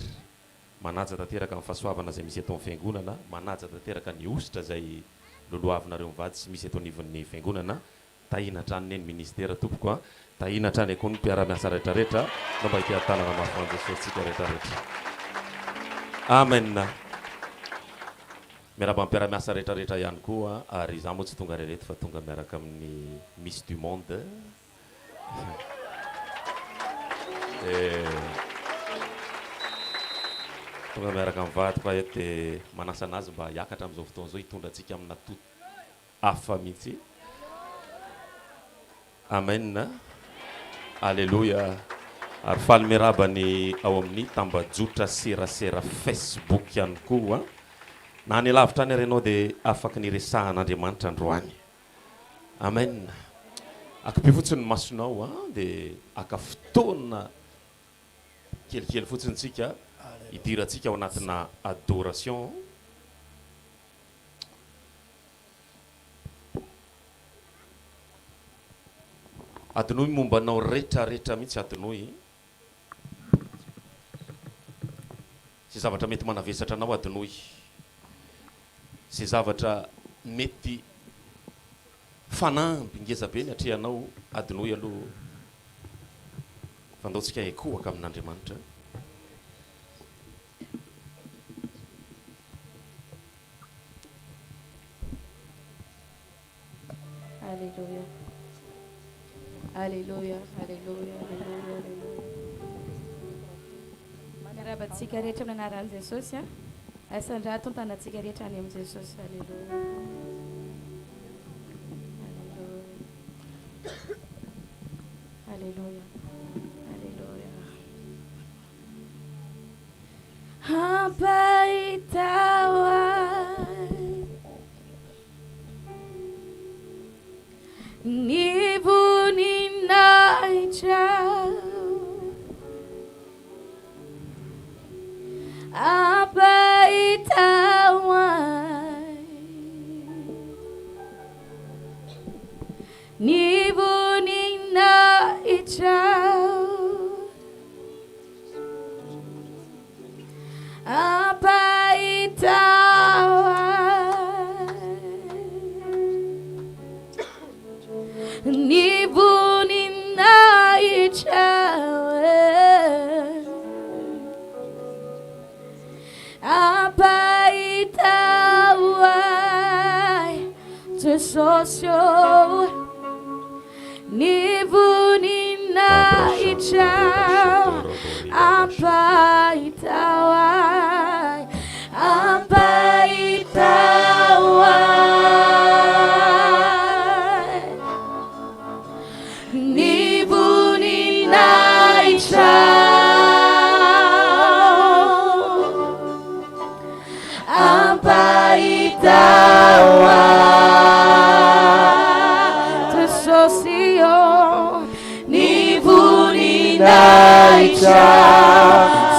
manaja tanteraka ny fahasoavana izay misy eto amin'ny fiangonana, manaja tanteraka ny hosotra izay lolohavinareo mivady sy misy eto anivon'ny fiangonana, Tahiana hatrany ne ny ministera tompoko a! Tahiana hatrany koa ny mpiara-miasa retraretra no mba hitia-tanana mafy ho an'i Jesosy tsika retraretra. Amen! Miarahaba ny mpiara-miasa retraretra ihany koa ary izaho moa tsy tonga irery eto fa tonga miaraka amin'ny Miss du monde. Tonga miaraka amin'ny vadiko aho eto dia manasa an'azy mba hiakatra amin'izao fotoana izao hitondra antsika amina to. hafa mihitsy. Amen. Aleloia. Ary faly miarahaba ny ao amin'ny tambajotra serasera Facebook ihany koa. Na any lavitra any ary ianao dia afaky ny resahan'Andriamanitra androany. Amen. Akipio fotsiny ny masonao dia haka fotoana kelikely fotsiny tsika hidirantsika ao anatina adoration. Adinoy momba anao retra retra mihitsy adinoy Ze zavatra mety manavesatra anao adinoy Ze zavatra mety fanamby ngeza be ny atrehanao adinoy aloha fa ndao tsika hikohaka amin'Andriamanitra. Aleloia. Aleloia, aleloia, aleloia, aleloia. Miarahaba antsika rehetra amin'ny anaran'i Jesosy a. Asandrato ny tanantsika rehetra any amin'i Jesosy. Aleloia. Aleloia. Aleloia. Aleloia. Ampahitao ahy ny voninahitrao. Ampahitao ahy ny voninahitrao. Ampahitao ahy ny voninahitrao e. Ampahitao ahy Jesosy ô ny voninahitrao. Ampahitao ahy, ampahitao ahy ny voninahitrao. Ampahitao ahy Jesosy ô ny voninahitra.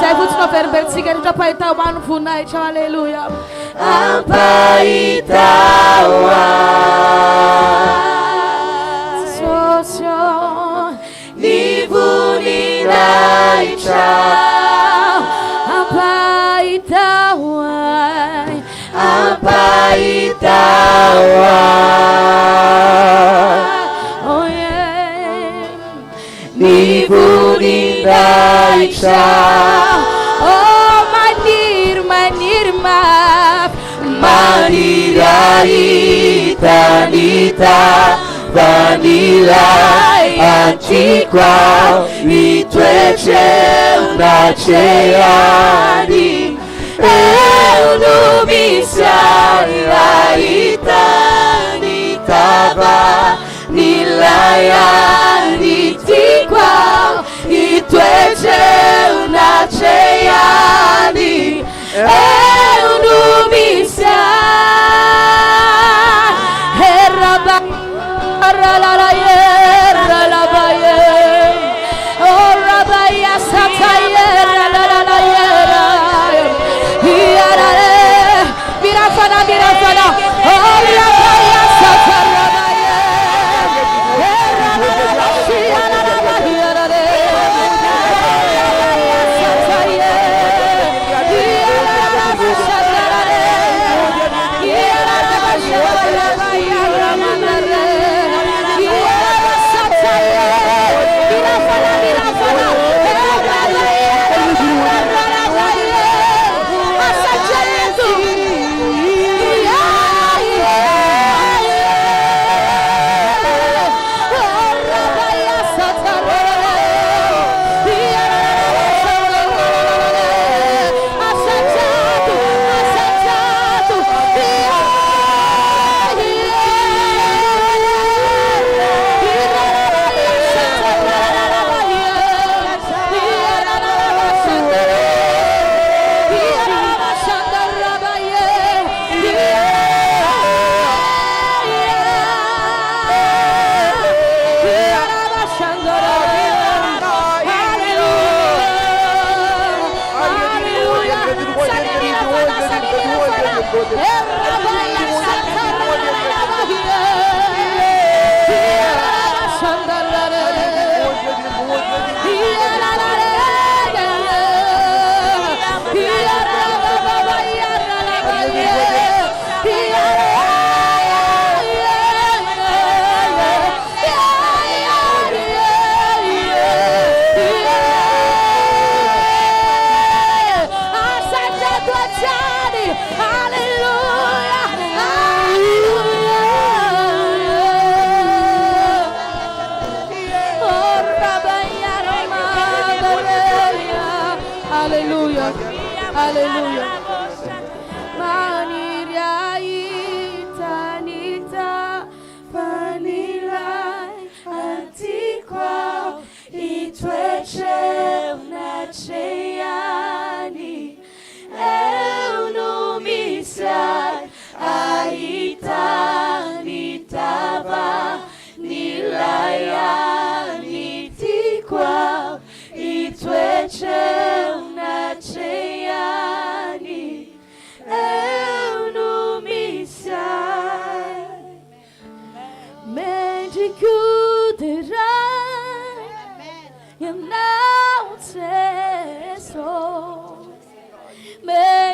Zay fotsiny no averimberintsika rehetra ampahitao ahy ny voninahitrao Aleloia. Ampahitao ahy Jesosy ô Ny voninahitra ampahitao ahy, ampahitao ahy. Oh yeah. Ny voninahitra. Oh maniry, maniry mafy, maniry hahita ny Vanilay antiako aho mitoetra eo anatrehany Eo no misy ahy ahita ny tavan'ilay any Tiako aho hitoetra eo anatrehany Eo no misy ahy Heraba ralalaye ralabaye Oh rabaya sataye ralalaye Yarare Mirafana mirafana Oh rabaya satarabaye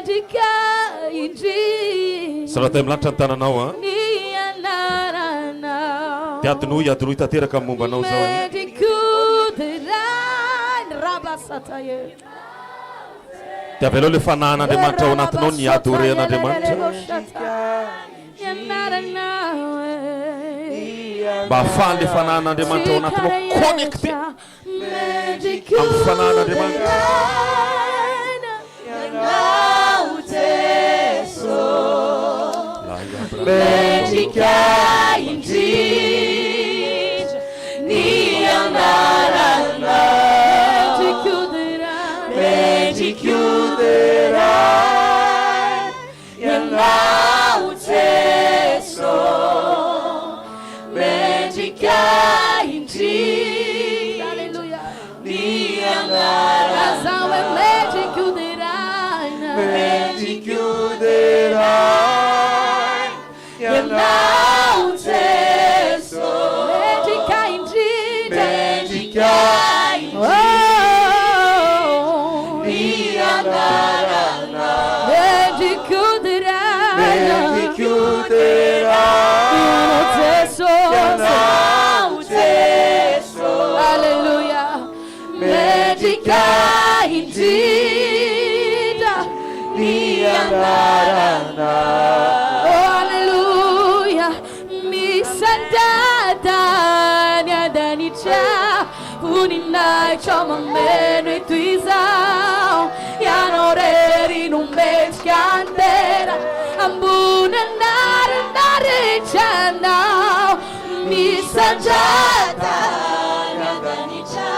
Mendrika indrindra. Soraty amin'ny lanitra ny tananao an. Ny anaranao. Dia adinoy, adinoy tanteraka ny momba anao izao. Mendriko-deraina, Rabasataye. Dia avelao ilay fanahin'Andriamanitra ao anatinao ny adorer an'Andriamanitra. Ny anaranao e. Mba ahafahan'ilay fanahin'Andriamanitra ao anatinao connecté amin'ny fanahin'Andriamanitra. Mendrika indrindra ny anaranao. Mendrika hoderaina Ianao Jeso. Mendrika indrindra ny anaranao. Mendrika hoderaina. Mendrika hoderaina Ianao Jeso. Mendrika indrindra. Mendrika indrindra ny anaranao. Mendrika hoderaina. Mendrika hoderaina Ianao Jeso. Ianao Jeso. Alléluia. Mendrika indrindra ny anaranao. Oh, alléluia. Misandrata ny an-danitra, voninahitra mameno eto izao. Ianao irery no mendrika ny dera, ambony anarana rehetra anao. Misandrata ny an-danitra,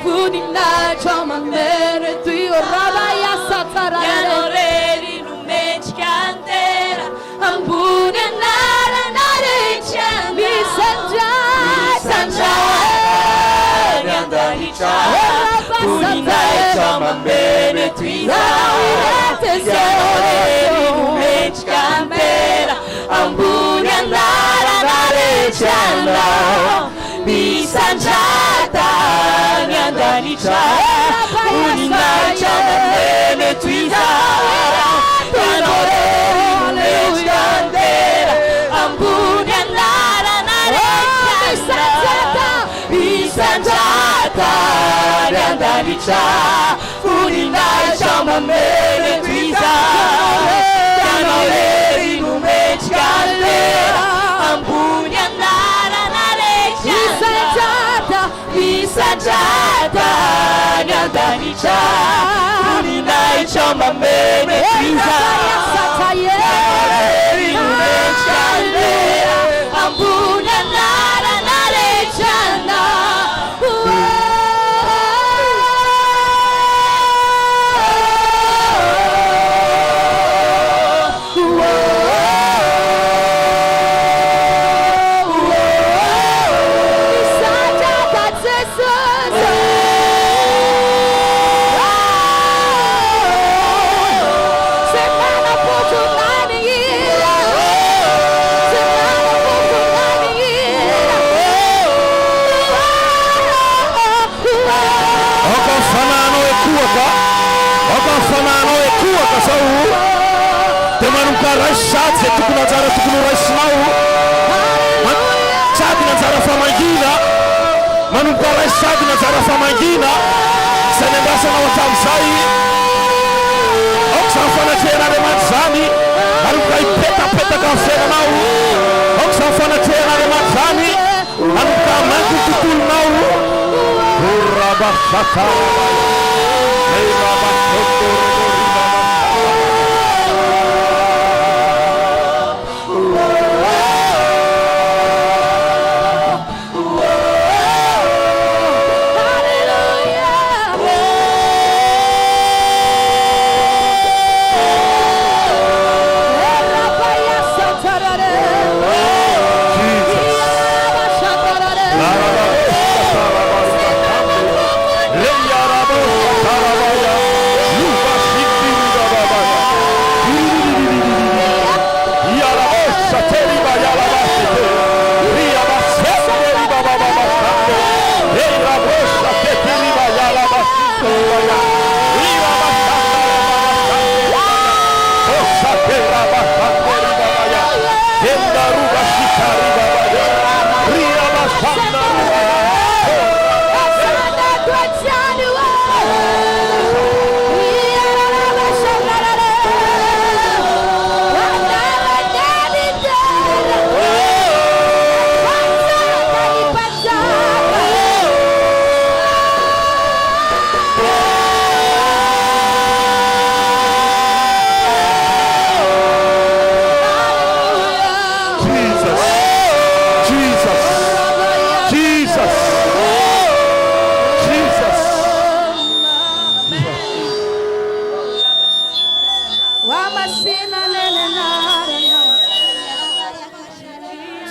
voninahitra mameno eto izao. Rabaya satarare. Ianao irery no mendrika ny dera, ambony anarana rehetra anao. Misandrata. Misandrata ny an-danitra, voninahitra mameno eto izao. Ianao irery no mendrika ny dera, ambony anarana rehetra anao. Misandrata ny an-danitra, voninahitra mameno eto izao. Ianao irery no mendrika ny dera, ambony anarana rehetra anao. Misandrata ny an-danitra, voninahitra mameno eto izao. Ianao irery no mendrika ny dera, ambony anarana rehetra Misandrata. Misandrata ny an-danitra, voninahitra mameno eto izao. Ianao irery no mendrika ny dera, ambony anarana rehetra anao. Misandrata Jesosy. Tsy manam-potoana ny hira. Tsy manam-potoana ny hira. Aoka ny fanahinao hikohaka, aoka ny fanahinao hikohaka zao. Dia manomboka raiso sady izay tokony anjara tokony ho raisinao. Sady ny anjara famangiana, manomboka raiso sady ny anjara famangiana izay niandrasanao hatramin'izay. Aoka izany fanatrehan'Andriamanitra izany hanomboka hipetapetaka amin'ny fiainanao. Aoka izany fanatrehan'Andriamanitra izany hanomboka hamaky ny tontolonao. Orabashatarabaya.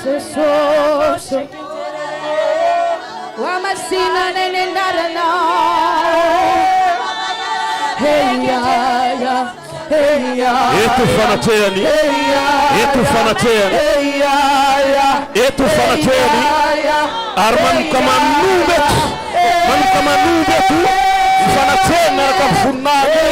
Jesosy Hohamasinana ny anaranao Hey ya ya Hey ya Eto ny fanatrehany, eto ny fanatrehany, eto ny fanatrehany, ary manomboka manombo eto, manomboka manombo eto ny fanatrehany miaraka amin'ny voninahiny.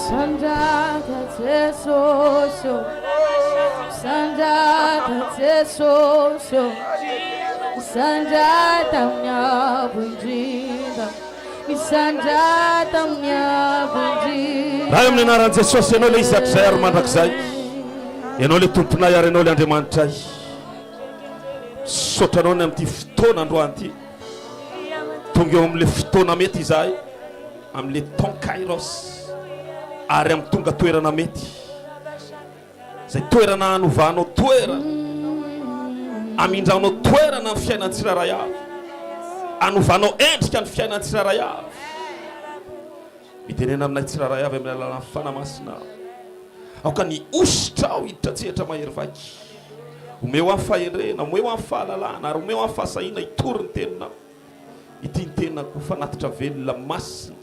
Sandrata Jesosy ô Sandrata Jesosy ô Misandrata amin'ny avo indrindra Misandrata amin'ny avo indrindra Ray amin'ny anaran'i Jesosy, Ianao ilay Izy hatrizay ary mandrakizay. Ianao ilay Tomponay ary Ianao ilay Andriamanitray. Misaotra Anao ny amin'ity fotoana androany ity. Tonga eo amin'ilay fotoana mety izahay, amin'ilay temps kairos, ary amin'ny tonga toerana mety. Izay toerana hanovanao toerana, hamindranao toerana ny fiainan'ny tsirairay avy, hanovanao endrika ny fiainan'ny tsirairay avy. Mitenena aminay tsirairay avy amin'ny alalan'ny Fanahy Masina. Aoka ny hosotrao hiditra an-tsehatra mahery vaika. Omeo ahy fahendrena, omeo ahy fahalalana, ary omeo ahy fahasahiana hitory ny teninao. Ity ny tenako ho fanatitra velona masina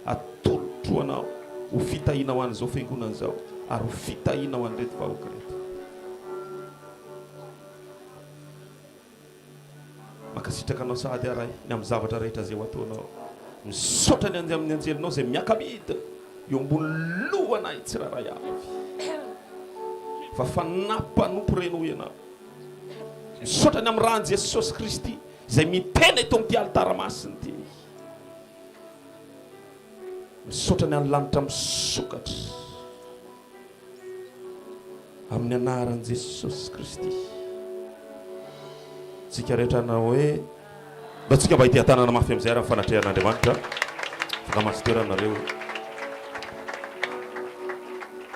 atolotro anao ho fitahiana ho an'izao fiangonana izao ary ho fitahiana ho an'ireto vahoaka ireto. Mankasitraka anao sahady aho Ray ny amin'ny zavatra rehetra izay ho ataonao. Misaotra ny amin'ny anjelinao izay miaka-midina eo ambony lohanay tsirairay avy. Fa fanahy mpanompo reny hoy ianao. Misaotra ny amin'ny ran'i Jesosy Kristy izay mitena eto amin'ity alitara masina ity. Misaotra ny an'ny lanitra misokatra. Amin'ny anaran'i Jesosy Kristy. Tsika rehetra hanao hoe Ndao tsika mba hiteha-tanana mafy amin'izay ary amin'ny fanatrehan'Andriamanitra. Afaka mahazo toerana nareo.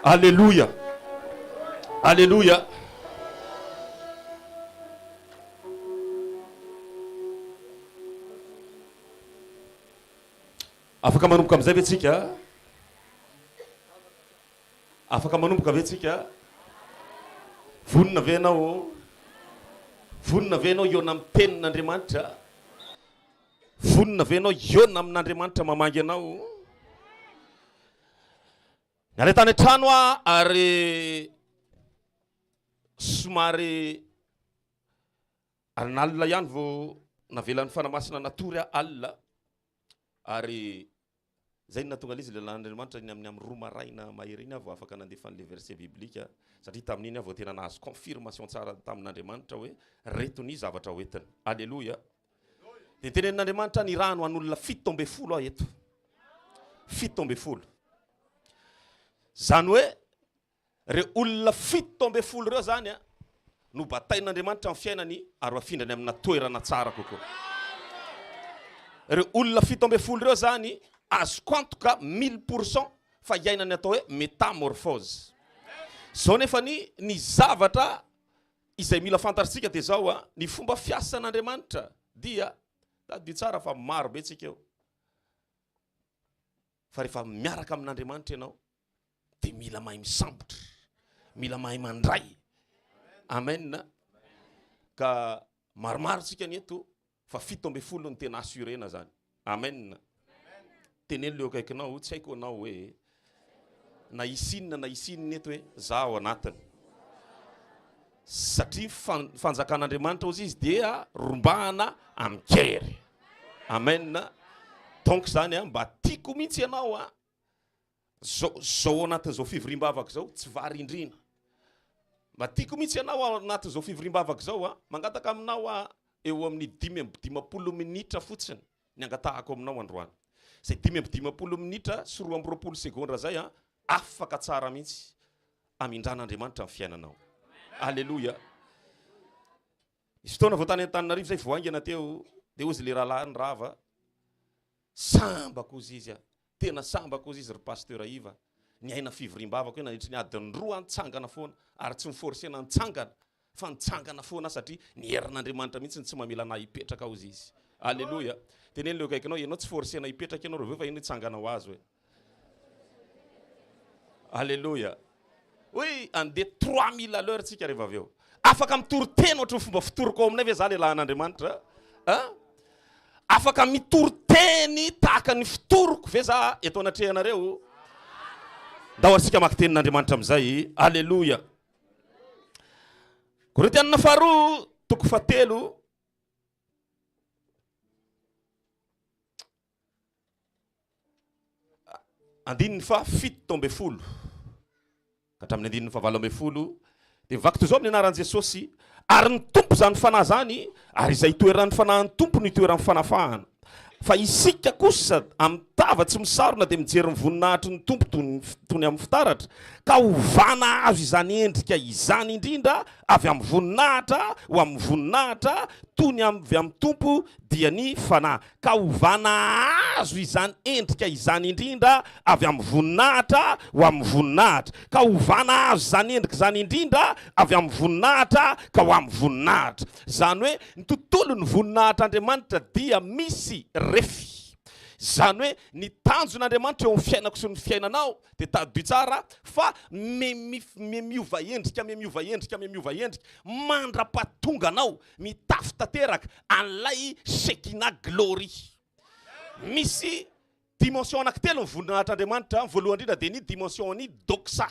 Aleloia. Aleloia. Afaka manomboka amin'izay ve tsika? Afaka manomboka ve tsika? Vonona ve ianao? Vonona ve ianao hihaona amin'ny tenin'Andriamanitra? Vonona ve ianao hihaona amin'Andriamanitra mamangy anao? Niala tany an-trano aho ary somary alinalina ihany vao navelan'ny Fanahy Masina natory aho alina ary Zay no nahatonga an'izy ilay lalan'Andriamanitra iny amin'ny amin'ny roa maraina mahery iny aho vao afaka nandefa an'ilay verset biblique satria tamin'iny aho vao tena nahazo confirmation tsara tamin'Andriamanitra hoe reto ny zavatra hoentiny. Aleloia. Dia tenenin'Andriamanitra nirahany ho an'olona 17 aho eto. 17. Zany hoe Ireo olona 17 ireo izany no batain'Andriamanitra amin'ny fiainany ary ho afindrany amina toerana tsara kokoa. Ireo olona 17 ireo izany azoko antoka mille pour cent fa hiaina ny atao hoe métamorphose. Izao nefa ny ny zavatra izay mila fantatritsika dia izao a, ny fomba fiasan'Andriamanitra dia, tadidio tsara fa maro be tsika eo, fa rehefa miaraka amin'Andriamanitra ianao dia mila mahay misambotra, mila mahay mandray. Amen. Ka Maromaro tsika ny eto fa 17 no tena assurena zany. Amen. Teneno le eo akaikinao, tsy haiko anao hoe na hisy inona na hisy inona eto hoe za ao anatiny. Satria fanjakan'Andriamanitra hozy izy dia rombahana amin-kery. Amen. Donc zany a mba tiako mihitsy ianao a Zao zao ao anatin'izao fivoriam-bavaka izao, tsy varindrina. Mba tiako mihitsy ianao ao anatin'izao fivoriam-bavaka izao a, mangataka aminao aho eo amin'ny 55 minitra fotsiny ny angatahako aminao androany. Izay 55 minitra sy 22 segondra izay a, afaka tsara mihitsy hamindran'Andriamanitra ny fiainanao. Aleloia. Nisy fotoana vao tany Antananarivo izay vao haingana teo, dia hozy le rahalahy nirava, Sambako ozy izy a! Tena sambako ozy izy ry Pasteur Iva, niaina fivoriam-bavaka hoe nandritry ny adiny roa aho nitsangana foana, ary tsy ni-forcer-na nitsangana fa nitsangana foana aho satria ny herin'Andriamanitra mihitsy no tsy mamela anah hipetraka ozy izy. Aleloia! Teneno le eo akaikinao, ianao tsy forcer-na hipetraka ianao reveo fa ianao hitsangana ho azy hoe. Alléluia. Hoe andeha 3000 à l'heure tsika rehefa avy eo. Afaka mitory teny ohatry ny fomba fitoriko ao aminay ve za lehilahin'Andriamanitra? Hein? Afaka mitory teny tahaka ny fitoriko ve za eto anatrehanareo? Ndao asika maka tenin'Andriamanitra amin'izay. Alléluia. Korintianina faharoa toko fahatelo. Andininy faha 17 ka hatramin'ny andininy faha 18 dia mivaky toy izao amin'ny anaran'i Jesosy, Ary ny Tompo izany Fanahy izany, ary izay itoeran'ny Fanahin'ny Tompo no itoeran'ny fanafahana. Fa isika kosa amin'ny tava tsy misarona dia mijery ny voninahitry ny Tompo toy ny toy ny amin'ny fitaratra, ka hovana hahazo izany endrika izany indrindra avy amin'ny voninahitra ho amin'ny voninahitra toy ny avy amin'ny Tompo dia ny Fanahy. ka hovana hahazo izany endrika izany indrindra avy amin'ny voninahitra ho amin'ny voninahitra, ka hovana hahazo izany endrika izany indrindra avy amin'ny voninahitra ka ho amin'ny voninahitra. Izany hoe ny tontolon'ny voninahitr'Andriamanitra dia misy refy. Izany hoe ny tanjon'Andriamanitra eo amin'ny fiainako sy ny fiainanao dia tadidio tsara fa miha-miova endrika, miha-miova endrika, miha-miova endrika mandra-pahatonganao Mitafy tanteraka an'ilay Shekinah Glory. Misy dimension anankitelo ny voninahitr'Andriamanitra. Ny voalohany indrindra dia ny dimension-n'ny doxa.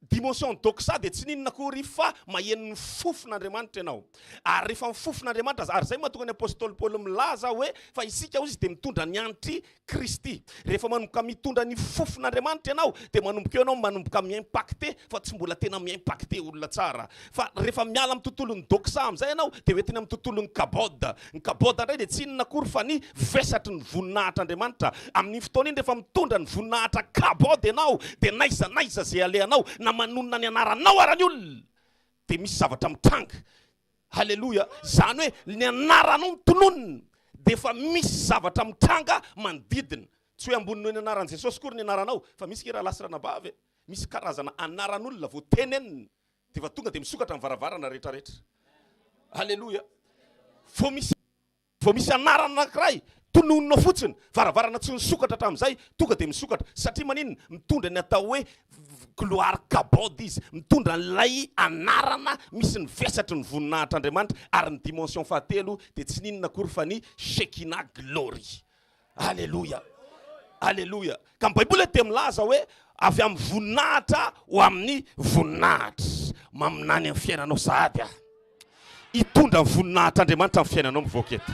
Dimension doxa dia tsy n'inona akory fa maheno ny fofon'Andriamanitra ianao. Ary rehefa mifofon'Andriamanitra, ary izay mahatonga ny apostoly Paoly milaza hoe fa isika hozy dia mitondra ny hanitr'i Kristy. Rehefa manomboka mitondra ny fofon'Andriamanitra ianao dia manomboka eo ianao manomboka mi-impacter fa tsy mbola tena mi-impacter olona tsara. Fa rehefa miala amin'ny tontolon'ny doxa amin'izay ianao dia hoentiny amin'ny tontolon'ny kabod. Ny kabod indray dia tsy inona akory fa ny vesatry ny voninahitr'Andriamanitra. Amin'iny fotoana iny rehefa mitondra ny voninahitra kabod ianao dia n'aiza n'aiza izay alehanao na manonona ny anaranao ara ny olona dia misy zavatra mitranga. Haleloia! Izany hoe ny anaranao no tononina dia efa misy zavatra mitranga manodidina. Tsy hoe ambony noho ny anaran'i Jesosy akory ny anaranao fa misy nge rahalahy sy ranabavy e! Misy karazana anaran'olona vao tenenina dia efa tonga dia misokatra ny varavarana rehetrarehetra. Haleloia! Vao misy. Vao misy anarana anankiray tononinao fotsiny, varavarana tsy nisokatra hatramin'izay, tonga dia misokatra. Satria maninona? Mitondra ny atao hoe gloire kabod izy, mitondra an'ilay anarana misy ny vesatry ny voninahitr'Andriamanitra, ary ny dimension fahatelo dia tsy n'inona akory fa ny Shekinah glory. Aleloia! Aleloia! Ka ny Baiboly dia milaza hoe avy amin'ny voninahitra ho amin'ny voninahitra. Maminany amin'ny fiainanao sahady aho. Hitondra ny voninahitr'Andriamanitra amin'ny fiainanao mivoaka eto.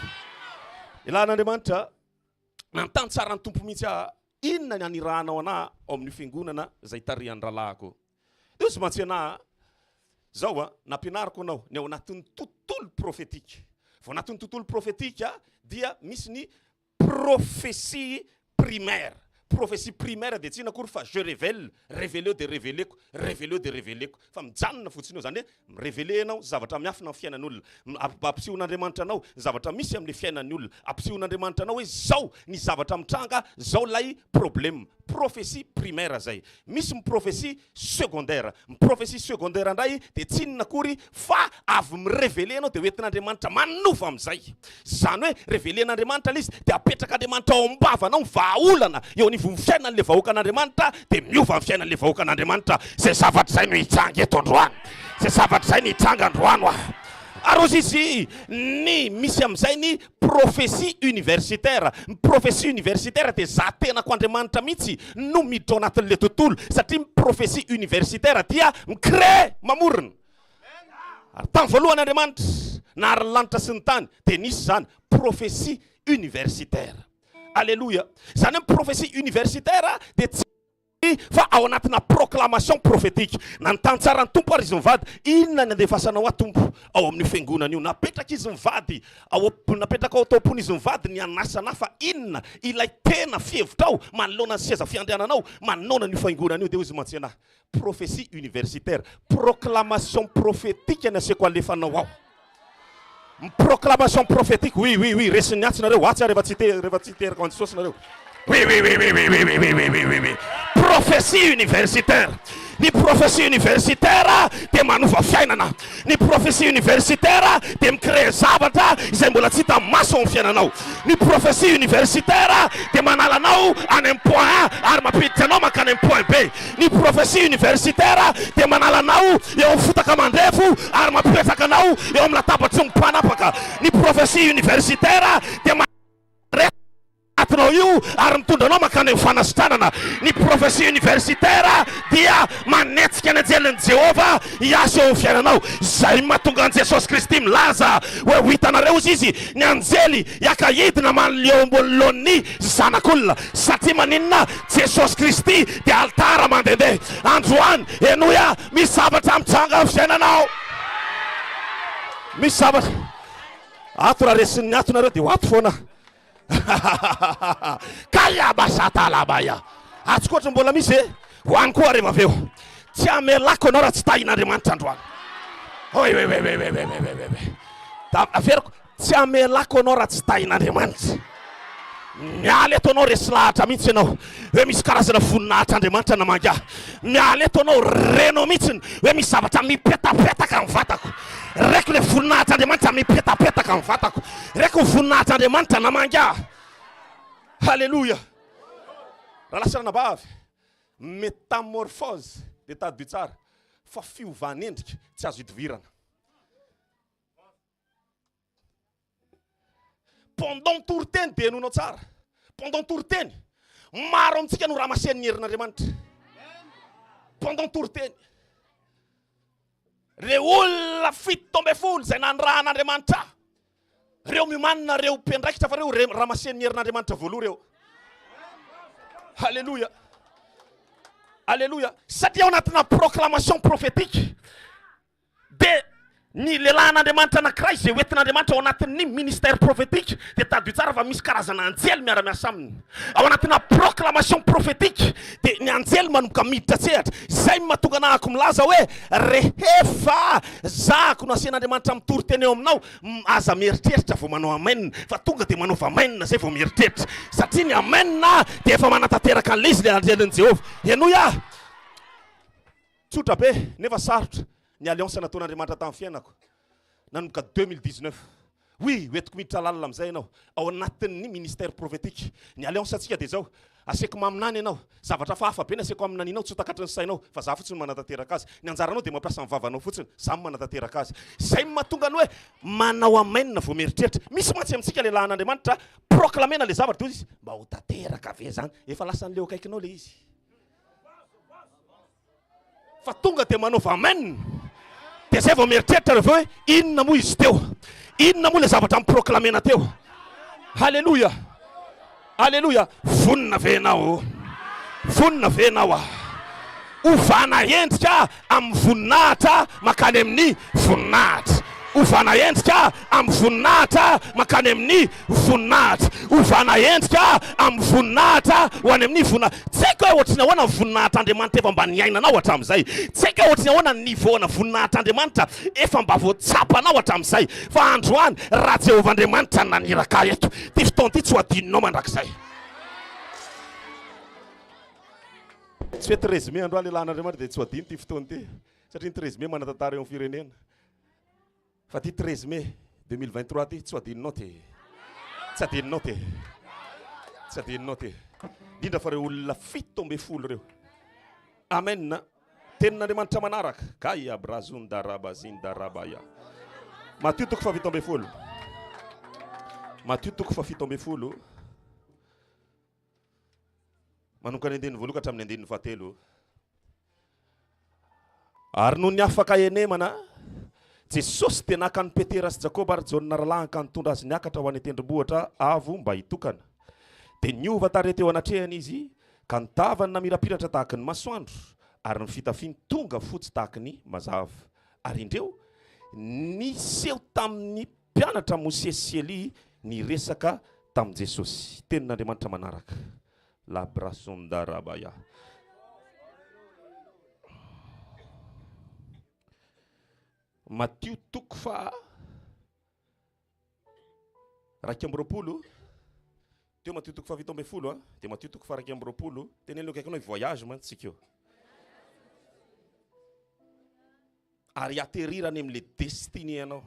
Ilahan'Andriamanitra, nanontany tsara ny Tompo mihitsy aho, inona ny anirahanao anah ao amin'io fiangonana izay tarihan'ny rahalahiko. Dia hoy izy mantsy anah, zao a, nampianariko anao ny ao anatin'ny tontolo profetika. Vao anatin'ny tontolo profetika dia misy ny prophétie primaire. Prophétie primaire dia tsy inona akory fa je révèle, révéleo dia révéleko, révéleo dia révéleko. Fa mijanona fotsiny eo, izany hoe mi-révéler ianao zavatra miafina amin'ny fiainan'olona. Ampisehon'Andriamanitra anao ny zavatra misy amin'ilay fiainan'ny olona. Ampisehon'Andriamanitra anao hoe zao ny zavatra mitranga, zao ilay problème. Prophétie primaire zay. Misy ny prophétie secondaire. Ny prophétie secondaire indray dia tsy inona akory fa avy mi-reveler ianao dia hoentin'Andriamanitra manova amin'izay. Izany hoe reveler-n'Andriamanitra ilay izy dia apetrak'Andriamanitra ao am-bavanao ny vahaolana eo anivon'ny fiainan'ilay vahoakan'Andriamanitra dia miova ny fiainan'ilay vahoakan'Andriamanitra. Izay zavatra izay no hitranga eto androany. Izay zavatra izay no hitranga androany hoa. Ary hozy izy, ny misy amin'izay ny prophétie universitaire. Ny prophétie universitaire dia za tenako Andriamanitra mihitsy no miditra ao anatin'ilay tontolo, satria ny prophétie universitaire dia mi-créer, mamorona. Ary tamin'ny voalohany Andriamanitra nahary ny lanitra sy ny tany, dia nisy izany prophétie universitaire. Alléluia. Izany hoe prophétie universitaire dia tsy fa ao anatina proclamation prophétique. Nanontany tsara ny Tompo ary izy mivady, inona ny andefasanao ahy Tompo ao amin'io fiangonana io? Napetraka izy mivady ao napetraka ao tao am-pon'izy mivady ny hanasana ahy fa inona ilay tena fihevitrao manoloana ny seza fiandriananao manoloana an'io fiangonana io? Dia hoy izy mantsy anahy, prophétie universitaire, proclamation prophétique ny aseko alefanao ao. Ny proclamation prophétique, oui, oui, oui, resin'ny atsy nareo, atsy rehefa tsy rehefa tsy hiteraka ho an'i Jesosy nareo. Oui, oui, oui, oui, oui, oui, oui, oui, oui, oui, oui, oui. Prophétie universitaire. Ny prophétie universitaire dia manova fiainana. Ny prophétie universitaire dia mi-créer zavatra izay mbola tsy hita maso ao amin'ny fiainanao. Ny prophétie universitaire dia manala anao any amin'ny point A ary mampiditra anao mankany amin'ny point B. Ny prophétie universitaire dia manala anao eo amin'ny fotaka mandefo ary mampipetraka anao eo amin'ny latabatry ny mpanapaka. Ny prophétie universitaire dia anatinao io ary mitondra anao mankany amin'ny fanasitranana. Ny prophétie universitaire dia manetsika ny anjelin'i Jehovah hiasa eo amin'ny fiainanao. Izay mahatonga an'i Jesosy Kristy milaza hoe ho hitanareo hozy izy ny anjely hiaka hidina manoloana eo ambony lohan'ny Zanak'olona. Satria maninona? Jesosy Kristy dia alitara mandehandeha. Androany, henoy ahy, misy zavatra mitranga amin'ny fiainanao. Misy zavatra. Ato raha resin'ny ato nareo dia ho ato foana. Kaya basatalabaya. Atsy koa mbola misy e. Ho any koa rehefa avy eo. Tsy hamelako anao raha tsy tahin'Andriamanitra androany. Oy oy oy oy oy oy oy oy. Da averiko, tsy hamelako anao raha tsy tahin'Andriamanitra. Miala eto anao resy lahatra mihitsy ianao hoe misy karazana voninahitr'Andriamanitra namangy ahy. Miala eto anao renao mihitsy hoe misy zavatra mipetapetaka amin'ny vatako. Reko ilay voninahitr'Andriamanitra mipetapetaka amin'ny vatako. Reko ny voninahitr'Andriamanitra namangy ahy. Haleloia. Rahalahy sy ranabavy, métamorphose dia tadidio tsara fa fiovan'endrika tsy azo idovirana. Pendant toriteny dia henoinao tsara. Pendant toriteny, maro amintsika no ramasen'ny herin'Andriamanitra. Pendant toriteny. Reo olona 17 izay nanirahan'Andriamanitra ahy, reo miomanina, reo mpiandraikitra fa reo ramasen'ny herin'Andriamanitra voaloha reo. Alléluia. Alléluia. Satria ao anatina proclamation prophétique Dia ny lehilahin'Andriamanitra anankiray izay hoentin'Andriamanitra ao anatin'ny ministère prophétique dia tadidio tsara fa misy karazana anjely miara-miasa aminy. Ao anatina proclamation prophétique dia ny anjely manomboka miditra an-tsehatra. Izay no mahatonga anahako milaza hoe rehefa zahako no asian'Andriamanitra mitory teny eo aminao, aza mieritreritra vao manao amen fa tonga dia manaova amen izay vao mieritreritra. Satria ny amen dia efa manatanteraka an'ilay izy ilay anjelin'i Jehovah. Henoy aho. Tsotra be nefa sarotra ny alliance nataon'Andriamanitra tamin'ny fiainako nanomboka 2019. Oui, ho entiko miditra lalina amin'izay ianao ao anatin'ny ministère prophétique. Ny alliance antsika dia izao, aseko maminany ianao, zavatra hafahafa be ny aseko haminanianao tsy ho takatry ny sainao fa za fotsiny no manatanteraka azy. Ny anjaranao dia mampiasa ny vavanao fotsiny, za no manatanteraka azy. Izay no mahatonga ny hoe manao amen vao mieritreritra. Misy mantsy amintsika lehilahin'Andriamanitra proclamena ilay zavatra dia hoy izy, mba ho tanteraka ve izany? Efa lasan'ilay eo akaikinao ilay izy. Fa tonga dia manaova amen dia zay vao mieritreritra reo hoe inona moa izy teo, inona moa ilay zavatra ni-proclamena teo. Haleloia, haleloia. Vonona ve ianao? Vonona ve ianao ah? Ovana endrika amin'ny voninahitra mankany amin'ny voninahitra. Ovana endrika amin'ny voninahitra mankany amin'ny voninahitra. Ovana endrika amin'ny voninahitra ho any amin'ny voninahitra. Tsy haiko hoe ohatry ny ahoana ny voninahitr'Andriamanitra efa mba niainanao hatramin'izay. Tsy haiko hoe ohatry ny ahoana ny niveau-na voninahitr'Andriamanitra efa mba voatsapanao hatramin'izay. Fa androany, raha Jehovah Andriamanitra no naniraka ahy eto, ity fotoana ity tsy ho adinonao mandrakizay. Tsy hoe 13 mai androany lehilahin'Andriamanitra dia tsy ho adino ity fotoana ity, satria ny 13 mai manan-tantara eo amin'ny firenena. Fa ty 13 mai 2023 ty tsy ho adinonao ty. Tsy adinonao ty. Tsy adinonao ty. Indrindra fa reo olona 17 reo. Amen. Tenin'Andriamanitra manaraka. Kaya brazunda rabazinda rabaya. Matio toko faha 17. Matio toko faha 17. Manomboka ny andininy voalohany ka hatramin'ny andininy fahatelo. Ary nony afaka henemana, Jesosy dia naka an'i Petera sy Jakoba ary Jaona rahalahiny ka nitondra azy niakatra ho any an-tendrombohitra avo mba hitokana. Dia niova tarehy teo anatrehany izy, ka ny tavany namirapiratra tahaka ny masoandro, ary ny fitafiany tonga fotsy tahaka ny mazava. Ary indreo, niseho tamin'ny mpianatra Mosesy sy Elia niresaka tamin'i Jesosy. Tenin'Andriamanitra manaraka. Labrasondarabaya. Matio toko faha 21, teo Matio toko faha 17 a, dia Matio toko faha 21, teneno eo akaikinao hoe voyage mantsy tsika io. Ary hi-atterrir any amin'ilay destinée anao.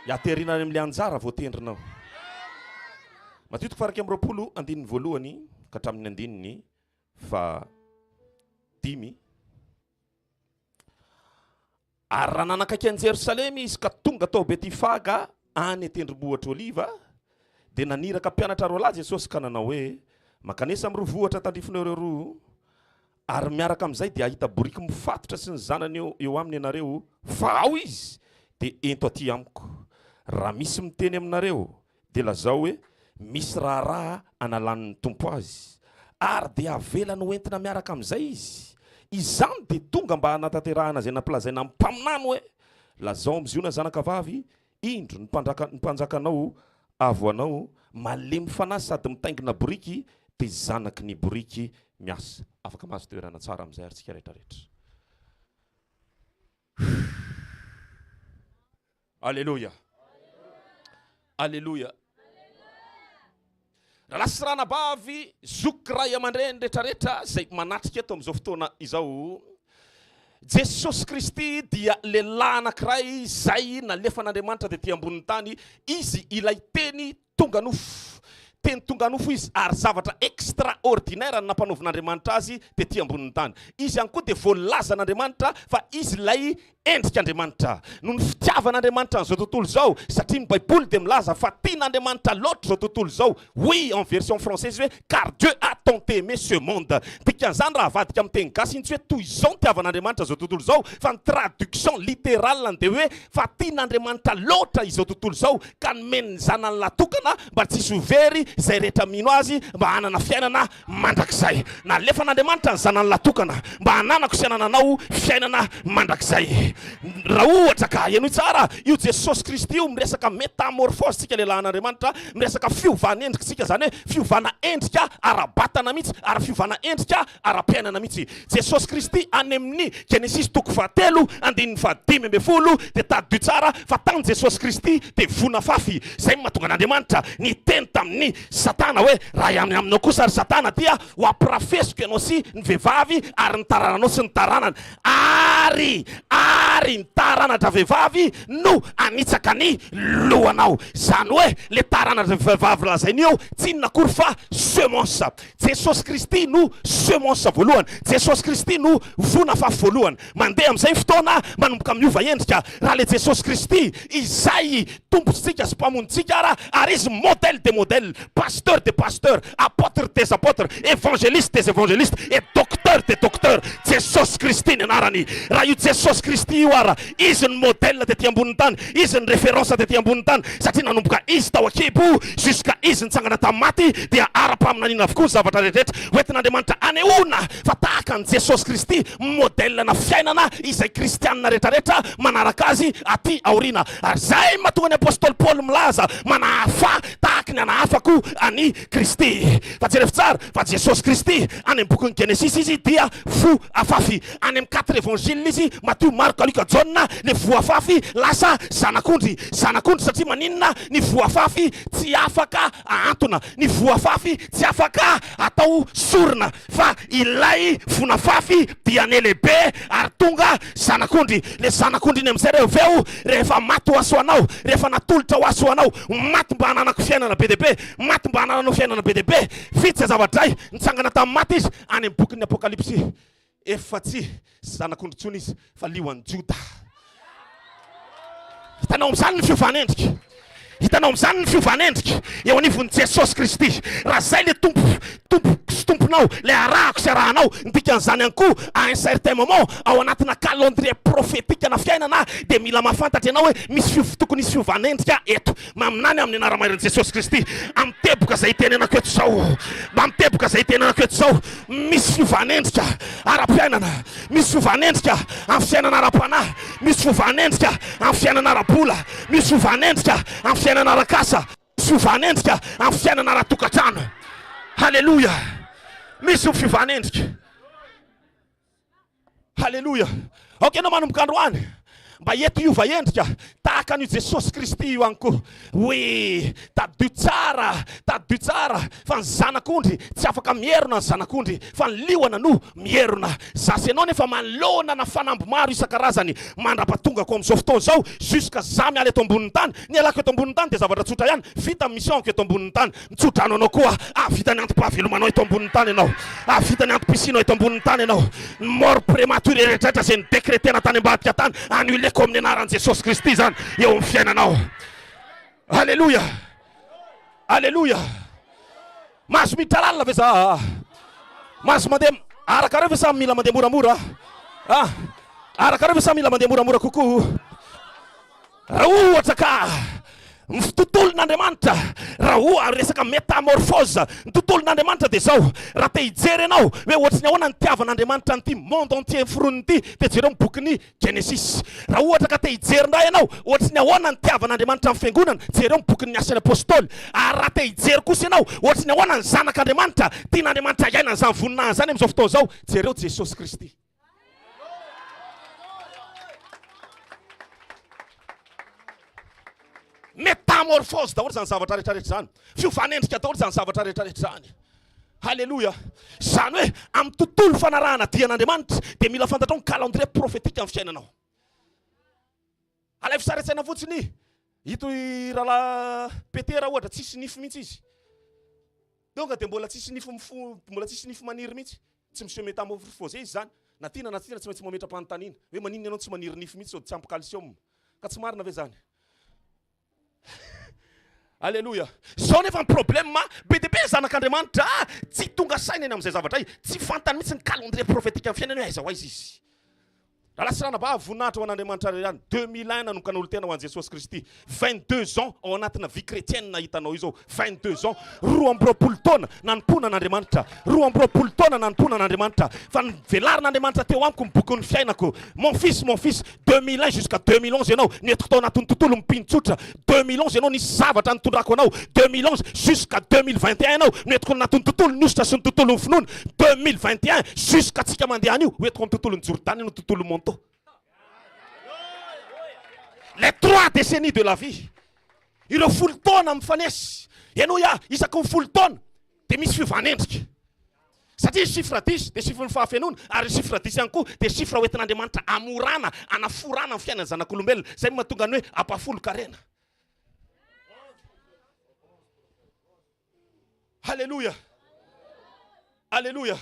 Hi-atterrir any amin'ilay anjara voatendrinao. Matio toko faha 21 andininy voalohany ka hatramin'ny andininy faha dimy. Ary raha nanakaiky an'i Jerosalema izy ka tonga tao Betifaga any an-tendrombohitra Oliva, dia naniraka mpianatra roalahy Jesosy ka nanao hoe, Mankanesa amin'ireo vohitra tandrifinareo ireo roa, ary miaraka amin'izay dia hahita boriky mifatotra sy ny zanany eo eo aminy ianareo, fa ao izy, dia ento aty amiko. Raha misy miteny aminareo, dia lazao hoe, Misy raharaha analan'ny Tompo azy, ary dia avelany ho entina miaraka amin'izay izy. Izany dia tonga mba hanatanterahana izay nampilazaina amin'ny mpaminany hoe, Lazao amin'i Ziona zanakavavy, Indro, ny mpanjaka, ny mpanjakanao avy ho anao, malemy fanahy sady mitaingina boriky, dia zanaky ny boriky miasa. Afaka mahazo toerana tsara amin'izay ary tsika rehetrarehetra. Aleloia. Aleloia. Rahalahy sy ranabavy, zoky, ray aman-dreny rehetrarehetra izay manatrika eto amin'izao fotoana izao, Jesosy Kristy dia lehilahy anankiray izay nalefan'Andriamanitra tety ambonin'ny tany, Izy ilay Teny tonga nofo. Teny tonga nofo Izy ary zavatra extraordinaire no nampanaovin'Andriamanitra Azy tety ambonin'ny tany. Izy ihany koa dia voalazan'Andriamanitra fa Izy ilay Endrik'Andriamanitra. Noho ny fitiavan'Andriamanitra an'izao tontolo izao, satria ny Baiboly dia milaza fa tian'Andriamanitra loatra izao tontolo izao, hoy en version française hoe car Dieu a tant aimé ce monde. Dikan'izany raha avadika amin'ny teny gasy iny tsy hoe toy izao ny tiavan'Andriamanitra izao tontolo izao fa ny traduction littérale-ny dia hoe fa tian'Andriamanitra loatra izao tontolo izao ka nomeny ny zanany lahy tokana mba tsy hisy ho very izay rehetra mino azy mba hanana fiainana mandrakizay. Nalefan'Andriamanitra ny Zanany Lahy-tokana mba hananako sy hanananao fiainana mandrakizay. Raha ohatra ka, henoy tsara, io Jesosy Kristy io miresaka metamorphose tsika lehilahin'Andriamanitra, miresaka fiovana endrika tsika, izany hoe fiovana endrika ara-batana mihitsy ary fiovana endrika ara-piainana mihitsy. Jesosy Kristy any amin'ny Genesisy toko fahatelo andininy faha-15 dia tadidio tsara fa tany Jesosy Kristy dia voa nafafy, izay no mahatonga an'Andriamanitra niteny tamin'i Satana hoe, Raha any aminao kosa ry Satana dia ho ampirafesiko ianao sy ny vehivavy ary ny tarananao sy ny taranany, ary ary ny tarana-dravehivavy no hanitsaka ny lohanao. Izany hoe le tarana-dravehivavy lazainy eo tsy inona akory fa semence. Jesosy Kristy no semence voalohany. Jesosy Kristy no voa nafafy voalohany. Mandeha amin'izay ny fotoana, manomboka miova endrika. Raha ilay Jesosy Kristy izay Tompontsika sy Mpamonjintsika ara, ary Izy modèle des modèles, pasteur des pasteurs, apôtre des apôtres, évangéliste des évangélistes et docteur des docteurs. Jesosy Kristy ny anarany. Raha io Jesosy Kristy io ara, Izy no modèle tety ambonin'ny tany, Izy no référence tety ambonin'ny tany, satria nanomboka Izy tao an-kibo jusqu'à Izy nitsangana tamin'ny maty, dia ara-paminaniana avokoa ny zavatra rehetra hoentin'Andriamanitra hanehoana fa tahaka an'i Jesosy Kristy, modèle-na fiainana izay kristianina rehetrarehetra manaraka Azy aty aoriana. Ary izay no mahatonga ny apostoly Paoly milaza, Manahafa tahaka ny anahafako an'i Kristy. Fa jerevo tsara fa Jesosy Kristy, any amin'ny bokin'ny Genesisy Izy dia voa afafy. Any amin'ny quatre evangiles Izy, Matio, Marka, Lioka, Jaona, le voa afafy lasa zanak'ondry. Zanak'ondry satria maninona? Ny voa afafy tsy afaka ahantona. Ny voa afafy tsy afaka atao sorona. Fa ilay voa nafafy dia nelehibe ary tonga zanak'ondry. Le zanak'ondry iny amin'izay re avy eo rehefa maty ho aso anao, rehefa natolotra ho aso anao, maty mba hananako fiainana be dia be, maty mba hanananao fiainana be dia be. Vita izay zavatra izay, nitsangana tamin'ny maty izy, any amin'ny bokin'ny Apokalypsy. Efa tsy zanak'ondry intsony izy fa lioan'i Joda. Hitanao amin'izany ny fiovan'endrika. Hitanao amin'izany ny fiovan'endrika eo anivon'i Jesosy Kristy. Raha izay ilay Tompo, Tompoko sy Tomponao, ilay arahako sy arahanao, ny dikan'izany ihany koa, à un certain moment, ao anatina calendrier prophétique na fiainana, dia mila mahafantatra ianao hoe misy fiov, tokony hisy fiovan'endrika eto. Maminany amin'ny anara-maherin' Jesosy Kristy, amin'ny teboka izay itenenako eto izao, amin'ny teboka izay itenenako eto izao, misy fiovan'endrika ara-piainana, misy fiovan'endrika amin'ny fiainana ara-panahy, misy fiovan'endrika amin'ny fiainana ara-bola, misy fiovan'endrika amin'ny fiainana ara-kasa, misy fiovan'endrika amin'ny fiainana ara-tokantrano. Haleloia! Misy ny fiovan'endrika. Haleloia! Aoka ianao manomboka androany mba hety hiova endrika tahaka an'io Jesosy Kristy io ihany koa. Hoe tadidio tsara, tadidio tsara fa ny zanak'ondry tsy afaka mierona ny zanak'ondry fa ny liona no mierona. Za sy ianao nefa manoloana na fanamby maro isan-karazany mandra-patongako amin'izao fotoana izao jusqu'à za miala eto ambonin'ny tany. Ny ialako eto ambonin'ny tany dia zavatra tsotra ihany, vita ny mission-ko eto ambonin'ny tany. Mitsodrano anao koa hahavita ny antom-pahavelomanao eto ambonin'ny tany ianao. Hahavita ny antom-pisianao eto ambonin'ny tany ianao. Ny mort prématurée rehetrarehetra izay nidecretena tany ambadika tany, annuleko amin'ny anaran'i Jesosy Kristy izany eo amin'ny fiainanao. Alléluia. Alléluia. Mahazo miditra lalina ve za? Mahazo mandeha arakareo ve sa mila mandeha moramora? Ah, arakareo ve sa mila mandeha moramora kokoa? Raha ohatra ka ny tontolon'Andriamanitra, raha oha resaka métamorphose, ny tontolon'Andriamanitra dia izao, raha te hijery ianao hoe ohatry ny ahoana ny nitiavan'Andriamanitra an'ity monde entier foroniny ity, dia jereo ny bokin'ny Genesis. Raha ohatra ka te hijery indray ianao ohatry ny ahoana ny nitiavan'Andriamanitra ny fiangonana, jereo ny bokin'ny Asan'ny Apostoly. Ary raha te hijery kosa ianao ohatry ny ahoana ny Zanak'Andriamanitra, tian'Andriamanitra hiainana izany voninahiny izany amin'izao fotoana izao, jereo Jesosy Kristy. Métamorphose daholo izany zavatra rehetra rehetra izany. Fiovan'endrika daholo izany zavatra rehetra rehetra izany. Haleloia. Izany hoe amin'ny tontolo fanarahana dia an'Andriamanitra dia mila fantatrao ny calendrier prophétique amin'ny fiainanao. Alaivo sary an-tsaina fotsiny ito i rahalahy Petera ohatra, tsisy nify mihitsy izy. Tonga dia mbola tsisy nify mifo, mbola tsisy nify maniry mihitsy. Tsy mi-se métamorphoser izy izany. Na tiana na tsy tiana tsy maintsy mametra-panontaniana. Hoe maninona ianao tsy maniry nify mihitsy sady tsy ampy calcium. Ka tsy marina ve izany? Alléluia. Izao nefa ny problème, be dia be ny zanak'Andriamanitra tsy tonga saina eny amin'izay zavatra izay. Tsy fantany mihitsy ny calendrier prophétique amin'ny fiainany hoe aiza ho aiza izy. Rahalahy sy ranabavy, voninahitra ho an'Andriamanitra irery ihany. 2001 nanomboka nanolo-tena ho an'i Jesosy Kristy. 22 ans ao anatina vie chrétienne hitanao izao. 22 ans, 22 taona nanompoana an'Andriamanitra. 22 taona nanompoana an'Andriamanitra. Fa novelarin'Andriamanitra teo amiko ny bokin'ny fiainako. Mon fils, mon fils, 2001 jusqu'à 2011 ianao nentiko tao anatin'ny tontolo mpino tsotra. 2011 ianao nisy zavatra nitondrako anao. 2011 jusqu'à 2021 ianao nentiko anatin'ny tontolo ny hosotra sy ny tontolon'ny finoana. 2021 jusqu'à tsika mandeha anio ho entiko amin'ny tontolon'i Jordana ianao, tontolon'ny manteau. Les trois décennies de la vie. Ireo folo taona mifanesy. Henoy aho, isaky ny folo taona dia misy fiovan'endrika. Satria ny chiffre dix dia chiffre-n'ny fahafenoana, ary ny chiffre dix ihany koa dia chiffre hoentin'Andriamanitra hamorana, hanaforana ny fiainan'ny zanak'olombelona. Izay no mahatonga ny hoe ampahafolon-karena. Alléluia. Alléluia.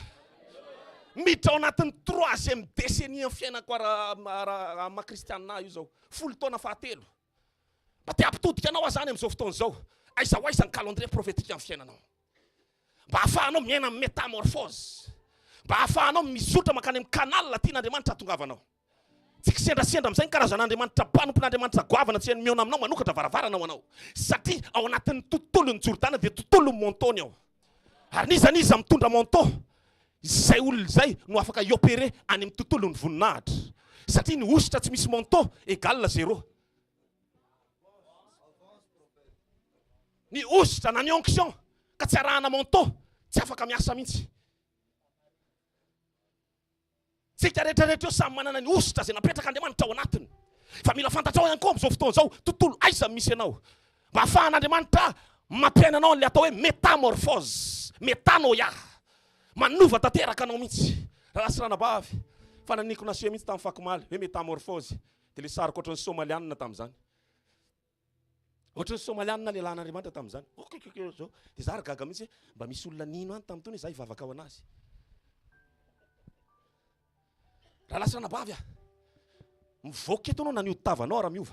Miditra ao anatin'ny troisième décennie amin'ny fiainako ara ara amin'ny maha kristianina ahy io izao. Folo taona fahatelo. Mba te hampitodika anao aho izany amin'izao fotoana izao. Aiza ho aiza ny calendrier prophétique amin'ny fiainanao. Mba hahafahanao miaina amin'ny métamorphose. Mba hahafahanao mizotra mankany amin'ny canal tian'Andriamanitra hahatongavanao. Tsy kisendrasendra amin'izay ny karazan'Andriamanitra mpanompon'Andriamanitra goavana tsy hainy mihaona aminao manokatra varavarana ho anao. Satria ao anatin'ny tontolon'i Jordana dia tontolon'ny manteau ny ao. Ary n'iza n'iza mitondra manteau, izay olona izay no afaka hi-opérer any amin'ny tontolon'ny voninahitra. Satria ny hosotra tsy misy manteau égale zéro. Ny hosotra na ny onction ka tsy arahana manteau tsy afaka miasa mihitsy. Tsika rehetra rehetra eo samy manana ny hosotra izay napetrak'Andriamanitra ao anatiny. Fa mila fantatrao ihany koa amin'izao fotoana izao tontolo aiza no misy anao. Mba ahafahan'Andriamanitra mampiaina anao an'ilay atao hoe métamorphose, metanoia. Manova tanteraka anao mihitsy. Rahalahy sy ranabavy, fa naniko naseho mihitsy tamin'ny fakomaly hoe métamorphose. Dia ilay sariko ohatran'ny Somalianina tamin'izany. Ohatran'ny Somalianina lehilahin'Andriamanitra tamin'izany. Ok, ok, ok, zao. Dia za ary gaga mihitsy hoe mba misy olona nino any tamin'itony hoe za hivavaka ho an'azy. Rahalahy sy ranabavy a! Mivoaka eto ianao na ny hodi-tavanao ara miova.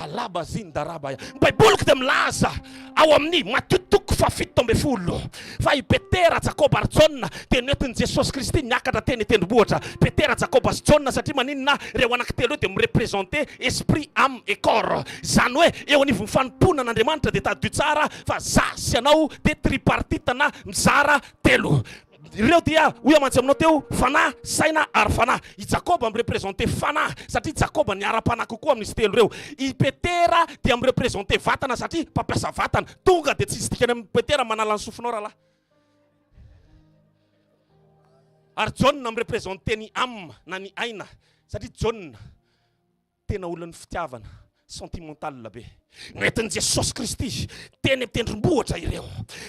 Kalaba zindarabaya. Ny Baiboliko dia milaza ao amin'ny Matio toko faha-17 fa i Petera, Jakoba ary Jaona dia noentin'i Jesosy Kristy niakatra teny an-tendrombohitra. Petera, Jakoba sy Jaona satria maninona? Ireo anankitelo ireo dia mi-representer esprit, âme et corps. Izany hoe eo anivon'ny fanompoana an'Andriamanitra dia tadidio tsara fa za sy ianao dia tripartite na mizara telo. Ireo dia, hoy aho mantsy aminao teo, fanahy, saina ary fanahy. I Jakoba mi-representer fanahy satria Jakoba niara-panahy kokoa amin'izy telo ireo. I Petera dia mi-representer vatana satria mpampiasa vatana. Tonga dia tsisy dikany amin'i Petera manala ny sofinao rahalahy. Ary Jaona mi-representer ny âme na ny aina satria Jaona Tena olon'ny fitiavana, sentimental be. Noentin'i Jesosy Kristy teny an-tendrombohitra ireo.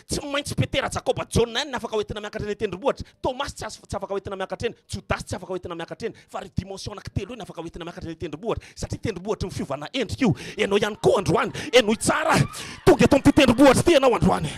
Tsy maintsy Petera, Jakoba, Jaona ihany ny afaka hoentina miakatra eny an-tendrombohitra. Tomasy tsy azo tsy afaka hoentina miakatra eny, Jodasy tsy afaka hoentina miakatra eny, fa ireo dimension anankitelo ireo ny afaka hoentina miakatra eny an-tendrombohitra, satria tendrombohitry ny fiovana endrika io. Ianao ihany koa androany, henoy tsara, tonga eto amin'ity tendrombohitra ity ianao androany.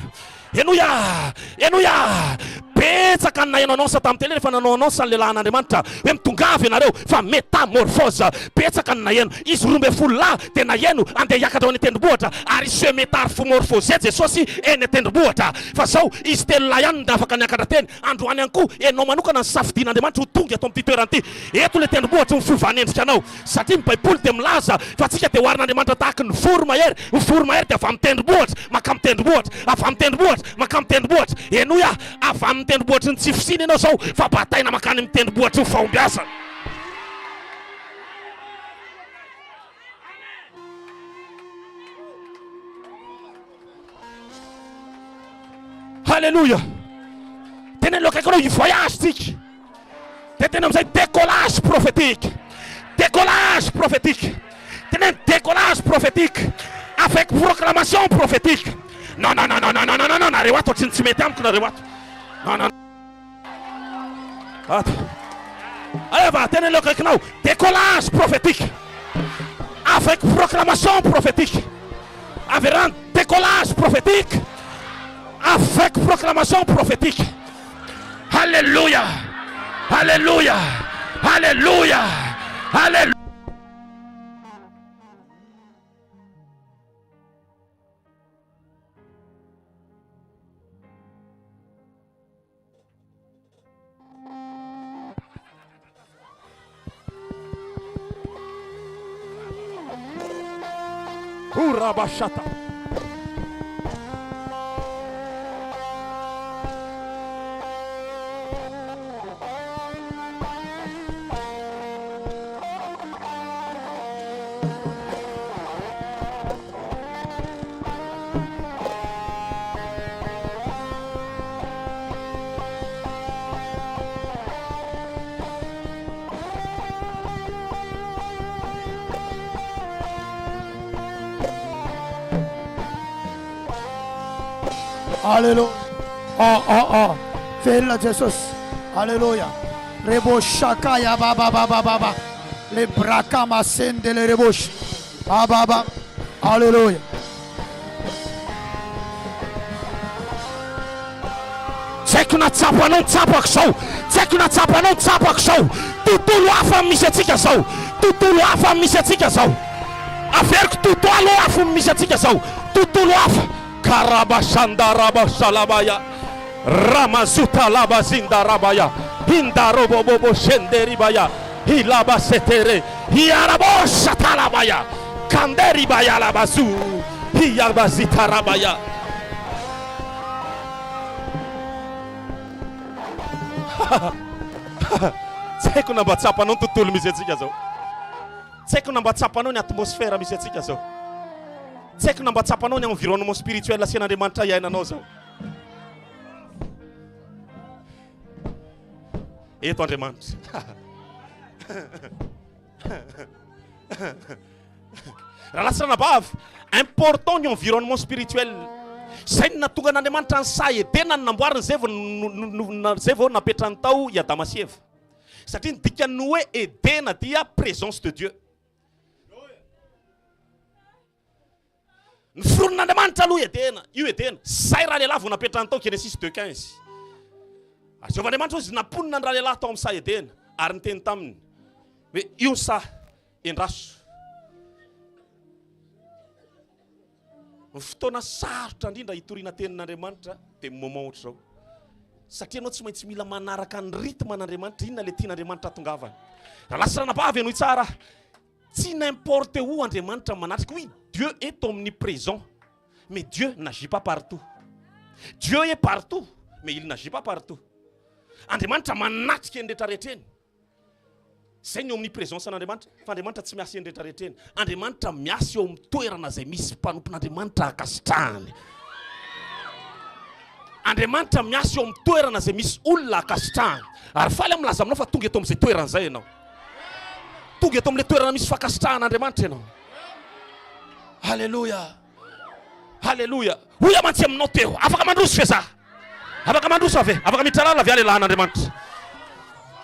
Henoy ah! Henoy ah! Betsaka ny naheno annonce tamin'ny télé rehefa nanao annonce ny lehilahin'Andriamanitra hoe mitongava ianareo fa métamorphose. Betsaka ny naheno. Izy 12 lahy dia naheno andeha hiakatra ho any an-tendrombohitra ary se métarfomorphoser Jesosy eny an-tendrombohitra. Fa zao, izy telo lahy ihany no afaka niakatra teny. Androany ihany koa, ianao manokana no safidian'Andriamanitra ho tonga eto amin'ity toerana ity. Eto ilay tendrombohitry ny fiovan'endrika anao. Satria ny Baiboly dia milaza fa antsika dia oharin'Andriamanitra tahaky ny voromahery. Ny voromahery dia avy amin'ny tendrombohitra mankamy tendrombohitra, avy amin'ny tendrombohitra mankamy tendrombohitra. Henoy aho, avy amin'ny tendrombohitry ny tsy fisiana ianao izao fa bataina mankany amin'ny tendrombohitry ny fahombiazana. Haleloia! Teneno akaiky anao hi-voyage tsika. Dia tena amin'izay décollage prophétique. Décollage prophétique. Teneno décollage prophétique avec proclamation prophétique. Non non non non non non non non nareo ato ohatry ny tsy mety amiko nareo ato. Non non. Ato. Eva, teneno akaikinao décollage prophétique avec proclamation prophétique. Averano décollage prophétique avec proclamation prophétique. Alléluia! Alléluia! Alléluia! Alléluia! Urabashata. Alléluia. Oh, oh, oh. Velona Jesosy. Alléluia. Rebo shakaya ba ba ba ba ba ba. Le braka masende le rebo. Ba ba ba. Alléluia. Tsy haiko na tsapanao ny tsapako izao, tsy haiko na tsapanao ny tsapako izao. Tontolo hafa ny misy antsika izao, tontolo hafa ny misy antsika izao. Averiko totoalo hafa ny misy antsika izao, tontolo hafa. Karabashandarabashalabaya, Ramazotalabazинdarabaya, Indaroboboboshenderibaya, Hilabasetere, Hiaraboshatalabaya, Kanderibayalabazu, Hiabazitarabaya. Tsy haiko na mba tsapanao ny tontolo misy antsika zao. Tsy haiko na mba tsapanao ny atmosphère misy antsika zao. Tsy haiko na mba tsapanao ny environnement spirituel asian'Andriamanitra iainanao zao. Eto Andriamanitra. Rahalahy sy ranabavy, important ny environnement spirituel. Izay no nahatonga an'Andriamanitra ny saha Edena no namboariny izay vao izay vao napetrany tao i Adama sy Eva. Satria ny dikan'ny hoe Edena dia présence de Dieu. Noforonin'Andriamanitra aloha i Edena, io Edena, zay ralehilahy vao napetrany tao, Genesis deux 15. Ary Jehovah Andriamanitra hoy izy, namponina ny ralehilahy tao amin'ny saha Edena, ary niteny taminy hoe, Io ny saha, endraso. Ny fotoana sarotra indrindra hitoriana tenin'Andriamanitra dia moment ohatr'izao. Satria ianao tsy maintsy mila manaraka ny rythme an'Andriamanitra, inona ilay tian'Andriamanitra hatongavana. Rahalahy sy ranabavy, henoy tsara, tsy n'importe où Andriamanitra manatrika. Oui, Dieu est omniprésent, mais Dieu n'agit pas partout. Dieu est partout, mais il n'agit pas partout. Andriamanitra manatrika eny rehetrarehetra eny. Izay ny omnipresence an'Andriamanitra, fa Andriamanitra tsy miasa eny rehetrarehetra eny. Andriamanitra miasa eo amin'ny toerana izay misy mpanompon'Andriamanitra ankasitrahany. Andriamanitra miasa eo amin'ny toerana izay misy olona ankasitrahany. Ary faly aho milaza aminao fa tonga eto amin'izay toerana izay ianao. Tonga eto amin'ilay toerana misy fankasitrahan'Andriamanitra ianao. Alléluia. Alléluia. Hoy aho mantsy aminao teo, afaka mandroso ve za? Afaka mandroso aho ve? Afaka miditra lalina ve aho lehilahin'Andriamanitra?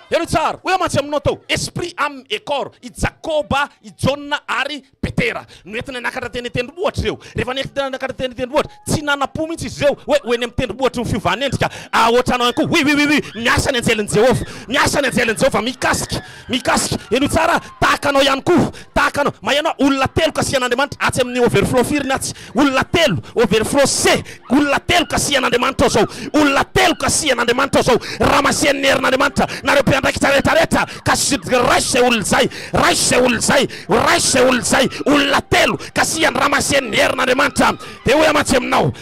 Henoy tsara, hoy aho mantsy aminao tao, esprit, âme et corps, i Jakoba, i Jaona ary Petera. Noentina niakatra teny an-tendrombohitra ireo. Rehefa nentina niakatra teny an-tendrombohitra, tsy nanam-po mihitsy izy ireo hoe ho eny amin'ny tendrombohitry ny fiovan'endrika. Ah, ohatranao ihany koa. Oui, oui, oui, oui, miasa ny anjelin'i Jehovah. Miasa ny anjelin'i Jehovah, mikasika. Mikasika, henoy tsara, tahaka anao ihany koa, tahaka anao, maheno aho, olona telo kasihan'Andriamanitra, atsy amin'ny overflow firy ny atsy? Olona telo, overflow C, olona telo kasihan'Andriamanitra ao zao, olona telo kasihan'Andriamanitra ao zao, ramasian'ny herin'Andriamanitra, nareo mpiandraikitra rehetra rehetra, kasi, raiso izay olona izay, raiso izay olona izay, raiso izay olona izay, olona telo kasihan'ny ramasian'ny herin'Andriamanitra, dia hoy aho mantsy aminao,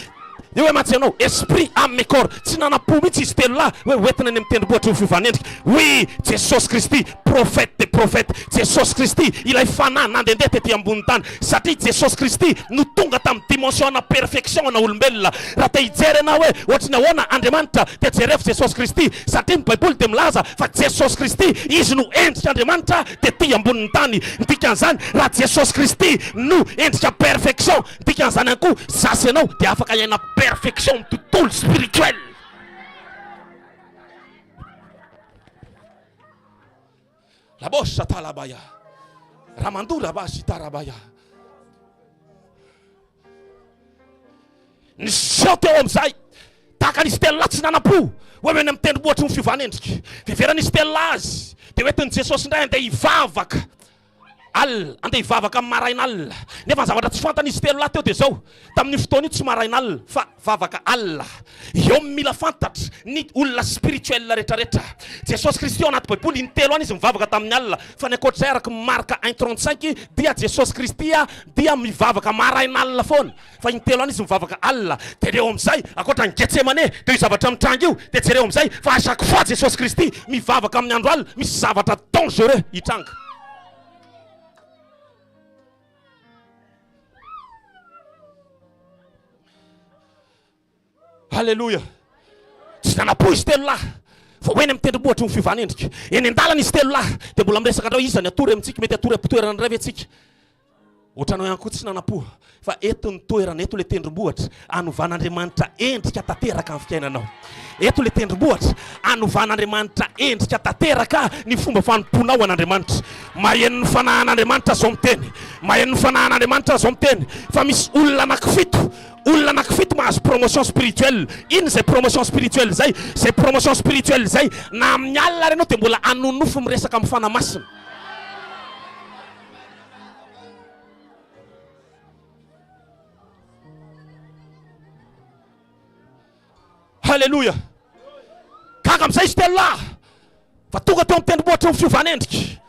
Dia hoe mantsy ianao, esprit, âme et corps. Tsy nanam-po mihitsy izy telolahy hoe hoentina any amin'ny tendrombohitry ny fiovan'endrika. Oui, Jesosy Kristy, prophète des prophètes. Jesosy Kristy, ilay fanahy nandehandeha tety ambonin'ny tany. Satria Jesosy Kristy no tonga tamin'ny dimension ana perfection ana olombelona. Raha te hijery ianao hoe ohatry ny ahoana Andriamanitra, dia jerevo Jesosy Kristy. Satria ny Baiboly dia milaza fa Jesosy Kristy, Izy no endrik'Andriamanitra tety ambonin'ny tany. Ny dikan'izany, raha Jesosy Kristy no endrika perfection, Dikan'izany ihany koa, za sy ianao dia afaka hiaina perfection amin'ny tontolo spirituel. Labosha talabaya. Ramandora basi tarabaya. Niseho teo amin'izay tahaka an'izy telo lahy tsy nanam-po ho eny amin'ny tendrombohitry ny fiovan'endrika. Fiheveran'izy telo lahy azy dia hoentin'i Jesosy indray handeha hivavaka. Alina, andeha hivavaka amin'ny maraina alina. Nefa ny zavatra tsy fantany izy telolahy teo dia izao, tamin'io fotoana io tsy maraina alina fa vavaka alina. Eo no mila fantatra ny olona spirituel rehetrarehetra. Jesosy Kristy ao anaty baiboly intelo any izy mivavaka tamin'ny alina, fa ny ankoatr'izay araka ny Marka un 35 dia Jesosy Kristy dia mivavaka maraina alina foana, fa intelo any izy mivavaka alina. Dia reo amin'izay, ankoatra ny Getsemane dia io zavatra mitranga io, dia jereo amin'izay fa à chaque fois Jesosy Kristy mivavaka amin'ny andro alina, misy zavatra dangereux hitranga. Alléluia. Tsy nanam-po izy telo lahy. Vao eny amin'ny tendrombohitry ny fiovana endrika. Eny an-dalana izy telo lahy. Dia mbola miresaka indray iza ny hatory amintsika. Mety hatory am-pitoerana indray ve tsika? Ohatranao ihany koa tsy nanam-po. Fa eto ny toerana, eto ilay tendrombohitra anovan'Andriamanitra endrika tanteraka ny fiainanao. Eto ilay tendrombohitra anovan'Andriamanitra endrika tanteraka ny fomba fanompoanao an'Andriamanitra. Maheno ny fanahin'Andriamanitra zao miteny. Maheno ny fanahin'Andriamanitra zao miteny fa misy olona anankifito, olona anankifito mahazo promotion spirituelle. Inona izay promotion spirituelle izay? Izay promotion spirituelle izay na amin'ny alina ary ianao dia mbola hanonofy miresaka amin'ny Fanahy Masina. Haleloia! Gaga amin'izay izy telo lahy fa tonga teo amin'ny tendrombohitry ny fiovan'endrika.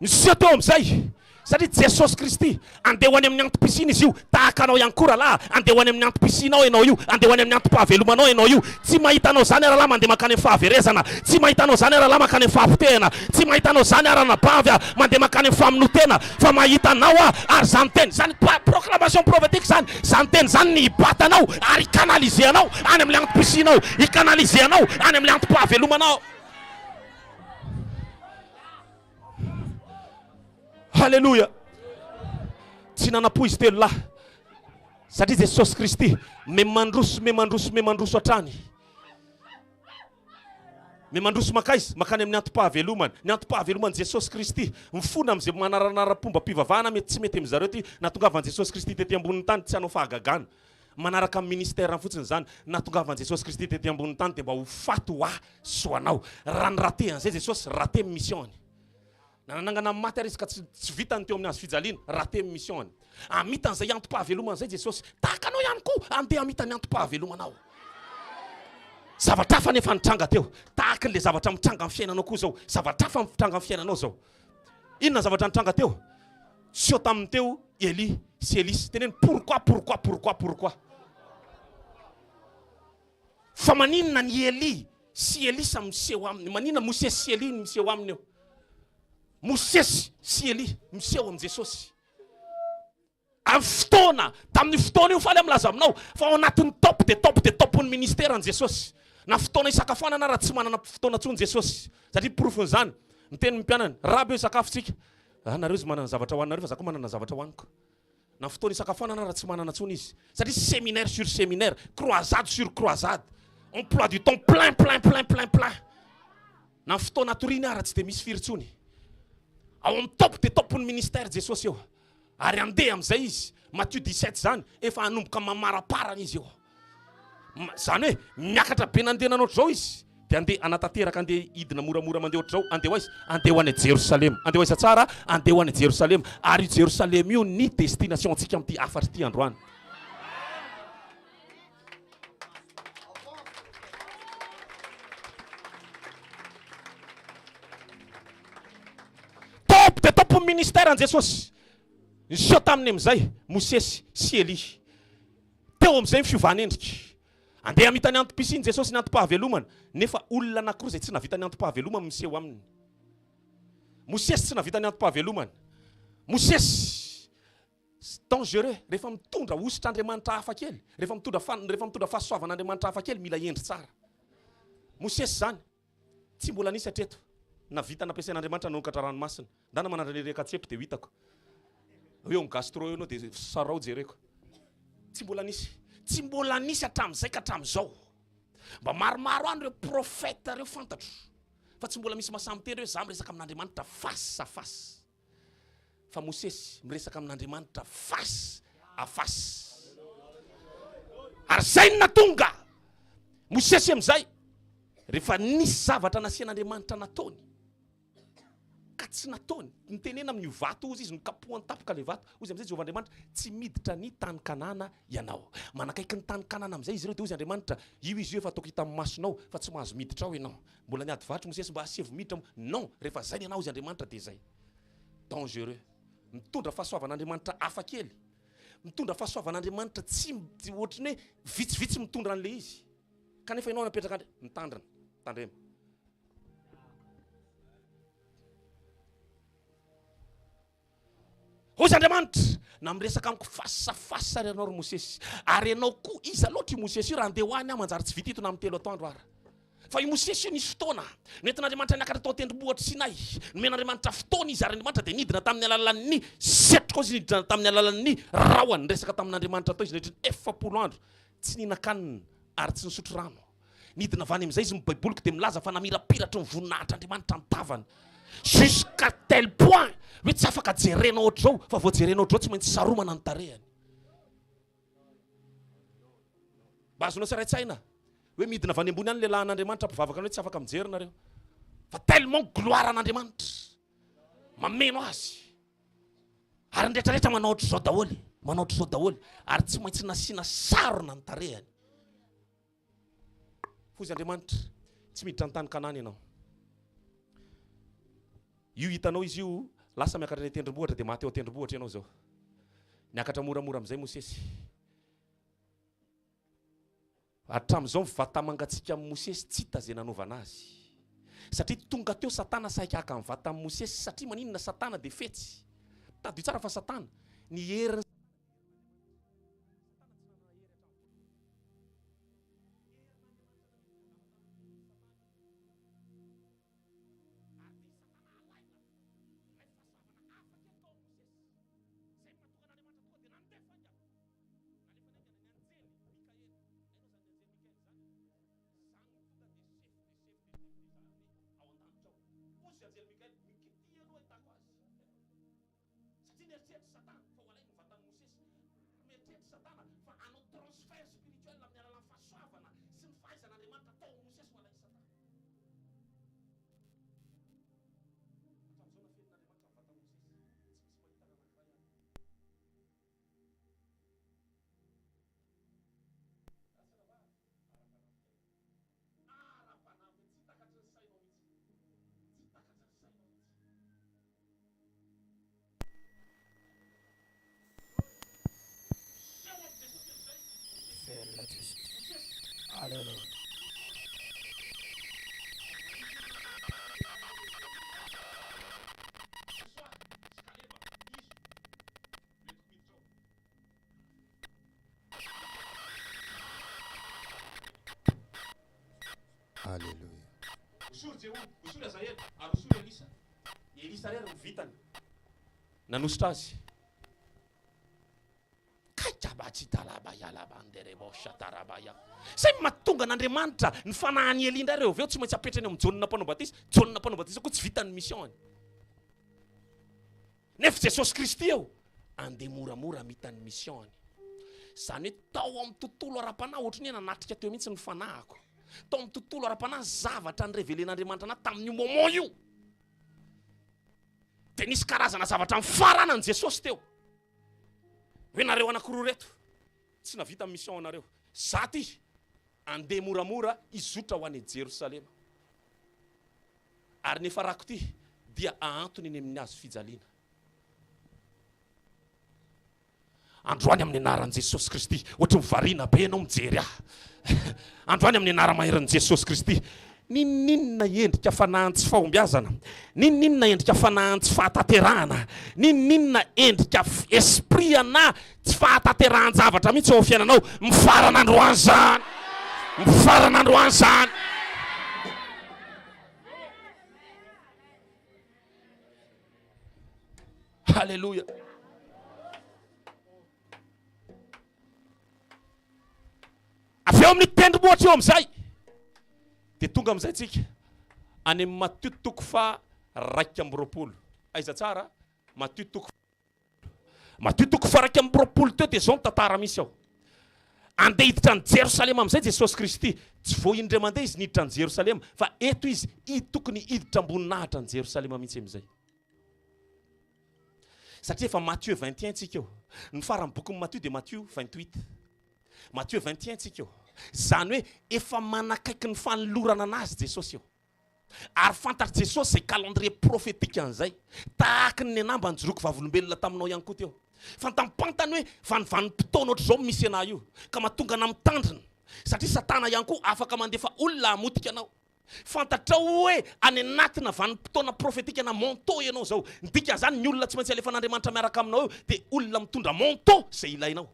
Niseho teo amin'izay satria Jesosy Kristy andeha ho any amin'ny antom-pisiana izy io, tahaka anao ihany koa rahalahy, andeha ho any amin'ny antom-pisianao ianao io, andeha ho any amin'ny antom-pahavelomanao ianao io. Tsy mahita anao izany aho rahalahy mandeha mankany amin'ny fahaverezana, tsy mahita anao izany aho rahalahy mankany amin'ny fahapotehana, tsy mahita anao izany aho ranabavy aho mandeha mankany amin'ny famonoan-tena, fa mahita anao aho ary izany teny izany, proclamation prophétique izany, izany teny izany ny hibata anao ary hi-canaliser anao any amin'ilay antom-pisianao, hi-canaliser anao any amin'ilay antom-pahavelomanao. Haleloia! Tsy nanam-po izy telo lahy satria Jesosy Kristy me mandroso, me mandroso, me mandroso hatrany. Me mandroso mankaiza? Mankany amin'ny antom-pahavelomana. Ny antom-pahaveloman'i Jesosy Kristy. Mifona amin'izay manaranaram-pombam-pivavahana mety tsy mety amin-dry zareo ity. Nahatongavan'i Jesosy Kristy tety ambonin'ny tany tsy hanao fahagagana. Manaraka ny ministère-ny fotsiny izany. Nahatongavan'i Jesosy Kristy tety ambonin'ny tany dia mba ho faty ho ahy sy ho anao. Raha ni-rater an'izay Jesosy, rater ny mission-ny. Na nanangana ny maty ary izy ka tsy tsy vitany teo amin'ny hazo fijaliana, raté ny mission-ny. Hamita an'izay antom-pahavelomana izay Jesosy. Tahaka anao ihany koa, andeha hamita ny antom-pahavelomanao. Zavatra hafa anefa nitranga teo. Tahaka an'ilay zavatra mitranga amin'ny fiainanao koa izao. Zavatra hafa mitranga amin'ny fiainanao izao. Inona ny zavatra nitranga teo? Niseho taminy teo Elia sy Elisa. Teneno pourquoi, pourquoi, pourquoi, pourquoi. Fa maninona ny Elia sy Elisa miseho aminy? Maninona Mosesy sy Elia no miseho aminy eo? Mosesy sy Elia miseho amin'i Jesosy. Amin'ny fotoana, tamin'io fotoana io faly aho milaza aminao fa ao anatin'ny top de top de top-n'ny ministeran'i Jesosy. Na fotoana isakafoanana ara tsy manana fotoana intsony Jesosy. Satria porofon'izany, miteny ny mpianany, Raby eo hisakafo tsika. Ah, nareo izy manana zavatra hohaninareo fa za koa manana zavatra hohaniko. Na fotoana isakafoanana ara tsy manana intsony izy. Satria séminaire sur séminaire, croisade sur croisade, emploi du temps plein plein plein plein plein. Na ny fotoana atoriany ara tsy dia misy firy intsony. Ao amin'ny top de top-n'ny ministère Jesosy eo. Ary handeha amin'izay izy, Matio 17 izany, efa hanomboka mamaraparana izy eo. Izany hoe miakatra be nandeha nanao ohatr'izao izy, dia handeha hanatanteraka, handeha hidina moramora mandeha ohatr'izao, handeha ho aiza? Handeha ho any Jerosalema. Handeha ho aiza tsara? Handeha ho any Jerosalema. Ary io Jerosalema io ny destination antsika amin'ity hafatra ity androany. Top dia top ny ministère an'i Jesosy. Niseho taminy amin'izay Mosesy sy Elia. Teo amin'izay ny fiovana endrika. Andeha hamita ny antom-pisiany Jesosy ny antom-pahavelomana, nefa olona anankiroa izay tsy nahavita ny antom-pahavelomany miseho aminy. Mosesy tsy nahavita ny antom-pahavelomany. Mosesy Dangereux, rehefa mitondra hosotr'Andriamanitra hafa kely, rehefa mitondra fan, rehefa mitondra fahasoavan'Andriamanitra hafa kely, mila hendry tsara. Mosesy izany, tsy mbola nisy hatreto, navita nampiasain'Andriamanitra nanokatra ranomasina. Ndana manandrana ery Ankatsepy dia ho hitako. Eo amin'ny gastro eo ianao dia sarao jereko. Tsy mbola nisy. Tsy mbola nisy hatramin'izay ka hatramin'izao. Mba maromaro any ireo prophètes ireo fantatro. Fa tsy mbola misy mahasahy miteny hoe za miresaka amin'Andriamanitra face à face. Fa Mosesy miresaka amin'Andriamanitra face à face. Ary zay no natonga Mosesy amin'izay rehefa nisy zavatra nasian'Andriamanitra nataony ka tsy nataony. Nitenena amin'io vato ozy izy, nokapohany tampoka ilay vato. Hozy amin'izay Jehovah Andriamanitra, tsy miditra ny tany Kanana ianao. Manakaiky ny tany Kanana amin'izay izy ireo, dia hozy Andriamanitra, io izy io efa ataoko hitan'ny masonao, fa tsy mahazo miditra ao ianao. Mbola niady varotra Mosesy mba asevo miditra moa. Non, rehefa zay ny anao izy Andriamanitra dia zay. Dangereux. Mitondra fahasoavan'Andriamanitra hafa kely. Mitondra fahasoavan'Andriamanitra tsy ohatry ny hoe vitsivitsy mitondra an'ilay izy. Kanefa ianao napetraka andry mitandrina. Tandremo. Hoy Andriamanitra, na miresaka amiko face à face ary ianao ry Mosesy, ary ianao koa, iza loatra io Mosesy io, raha handeha ho any aho manjary tsy vita ito na amin'ny telo atoandro ara. Fa io Mosesy io nisy fotoana, nentin'Andriamanitra niakatra tao an-tendrombohitr'i Sinay, nomen'Andriamanitra fotoana izy, ary Andriamanitra dia nidina tamin'ny alalan'ny setroka izy, nidina tamin'ny alalan'ny rahona, niresaka tamin'Andriamanitra tao izy nandritra ny 40 andro, tsy nihinan-kanina ary tsy nisotro rano. Nidina avy any amin'izay izy, ny Baiboliko dia milaza fa namirapiratry ny voninahitr'Andriamanitra ny tavany. Jusqu'à tel point hoe tsy afaka jerena ohatr'izao, fa vao jerena ohatr'izao tsy maintsy saromana ny tarehiny. Mba azonao sary an-tsaina hoe midina avy any ambony any ny lehilahin'Andriamanitra mpivavaka anao hoe tsy afaka mijery nareo. Fa tellement gloire an'Andriamanitra mameno azy. Ary ny rehetrarehetra manao ohatr'izao daholo, manao ohatr'izao daholo. Ary tsy maintsy nasiana sarona ny tarehiny. Hoy Andriamanitra, tsy miditra ny tany Kanana ianao. Io hitanao izy io, lasa miakatra any an-tendrombohitra dia maty eo an-tendrombohitra ianao izao. Niakatra moramora amin'izay Mosesy. Hatramin'izao ny vata-mangatsiaka amin'i Mosesy tsy hita izay nanaovana azy. Satria tonga teo Satana saika haka ny vatan'i Mosesy, satria maninona Satana dia fetsy. Tadidio tsara fa Satana, ny herin'i Satria nieritreritra Satana fa ho alainy ny vatan'i Mosesy. Mieritreritra Satana fa hanao transfert spirituel amin'ny alalan'ny fahasoavana sy ny fahaizan'Andriamanitra tao amin'i Mosesy ho alain'i Satana. Hatramin'izao nafenin'Andriamanitra. Aleloia. Hosory Jeho, hosory Hazaela, ary hosory Elisa. Elisa irery no vitany nanosotra azy. Kaikabatsitalabaialabandereboshatarabaya. Izay no mahatonga an'Andriamanitra, ny fanahin'i Elia indray ireo avy eo tsy maintsy apetrany eo amin'i Jaona Mpanao Batisa. Jaona Mpanao Batisa koa tsy vitany ny mission-ny. Nefa Jesosy Kristy eo, andeha moramora hamita ny mission-ny. Izany hoe tao amin'ny tontolo ara-panahy, ohatran'ny hoe nanatrika teo mihitsy ny fanahiko. Tao amin'ny tontolo ara-panahy, zavatra ni-reveler-n'Andriamanitra anahy tamin'io moment io. Dia nisy karazana zavatra nifarana an'i Jesosy teo. Hoe nareo anankiroa reto, tsy navita ny mission anareo. Za ty, andeha moramora hizotra ho any Jerosalema. Ary ny efarako ity dia ahantony eny amin'ny hazo fijaliana. Androany amin'ny anaran'i Jesosy Kristy, ohatry ny variana be ianao mijery ahy. Androany amin'ny anara-maherin'i Jesosy Kristy, n'inon'inona endrika fanahin'ny tsy fahombiazana, n'inon'inona endrika fanahin'ny tsy fahatanterahana, n'inon'inona endrika esprit ana tsy fahatanterahan-javatra mihitsy eo amin'ny fiainanao, mifarana androany izany! Mifarana androany izany! Haleloia. Avy eo amin'ny tendrombohitra eo amin'izay dia tonga amin'izay tsika any amin'ny Matio toko faha 21. Aiza tsara? Matio toko Matio toko faha 21 teo dia izao ny tantara misy ao. Andeha hiditra an'i Jerosalema amin'izay Jesosy Kristy. Tsy vao indray mandeha izy niditra an'i Jerosalema fa eto izy tokony hiditra am-boninahitra an'i Jerosalema mihitsy amin'izay. Satria efa Matthieu 21 tsika eo. Ny faran'ny bokin'i Matio dia Matio 28. Matthieu 21 tsika eo. Izany hoe efa manakaiky ny fanolorana anazy Jesosy eo. Ary fantatr'i Jesosy izay calendrier prophétique an'izay. Tahaky ny nenà mba nijoroako vavolombelona taminao ihany koa teo. Fantampantany hoe vanivanim-potoana ohatr'izao no misy anà io. Ka mahatonga anà mitandrina. Satria Satana ihany koa afaka mandefa olona hamotika anao. Fantatrao hoe any anatina vanim-potoana prophétique na manteau ianao izao. Ny dikan'izany, ny olona tsy maintsy alefan'Andriamanitra miaraka aminao eo dia olona mitondra manteau izay ilainao.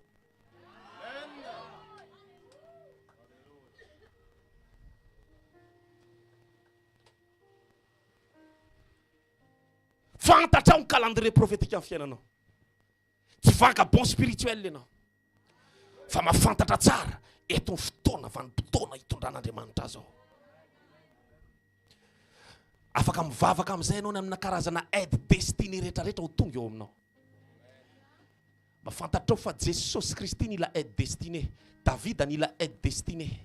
Fantatrao ny calendrier prophétique amin'ny fiainanao. Tsy vagabond spirituel ianao. Fa mahafantatra tsara eto ny fotoana vanim-potoana hitondran'Andriamanitra azy ao. Afaka mivavaka amin'izay ianao ny amina karazana aide destinée rehetrarehetra ho tonga eo aminao. Mba fantatrao fa Jesosy Kristy nila aide destinée, Davida nila aide destinée,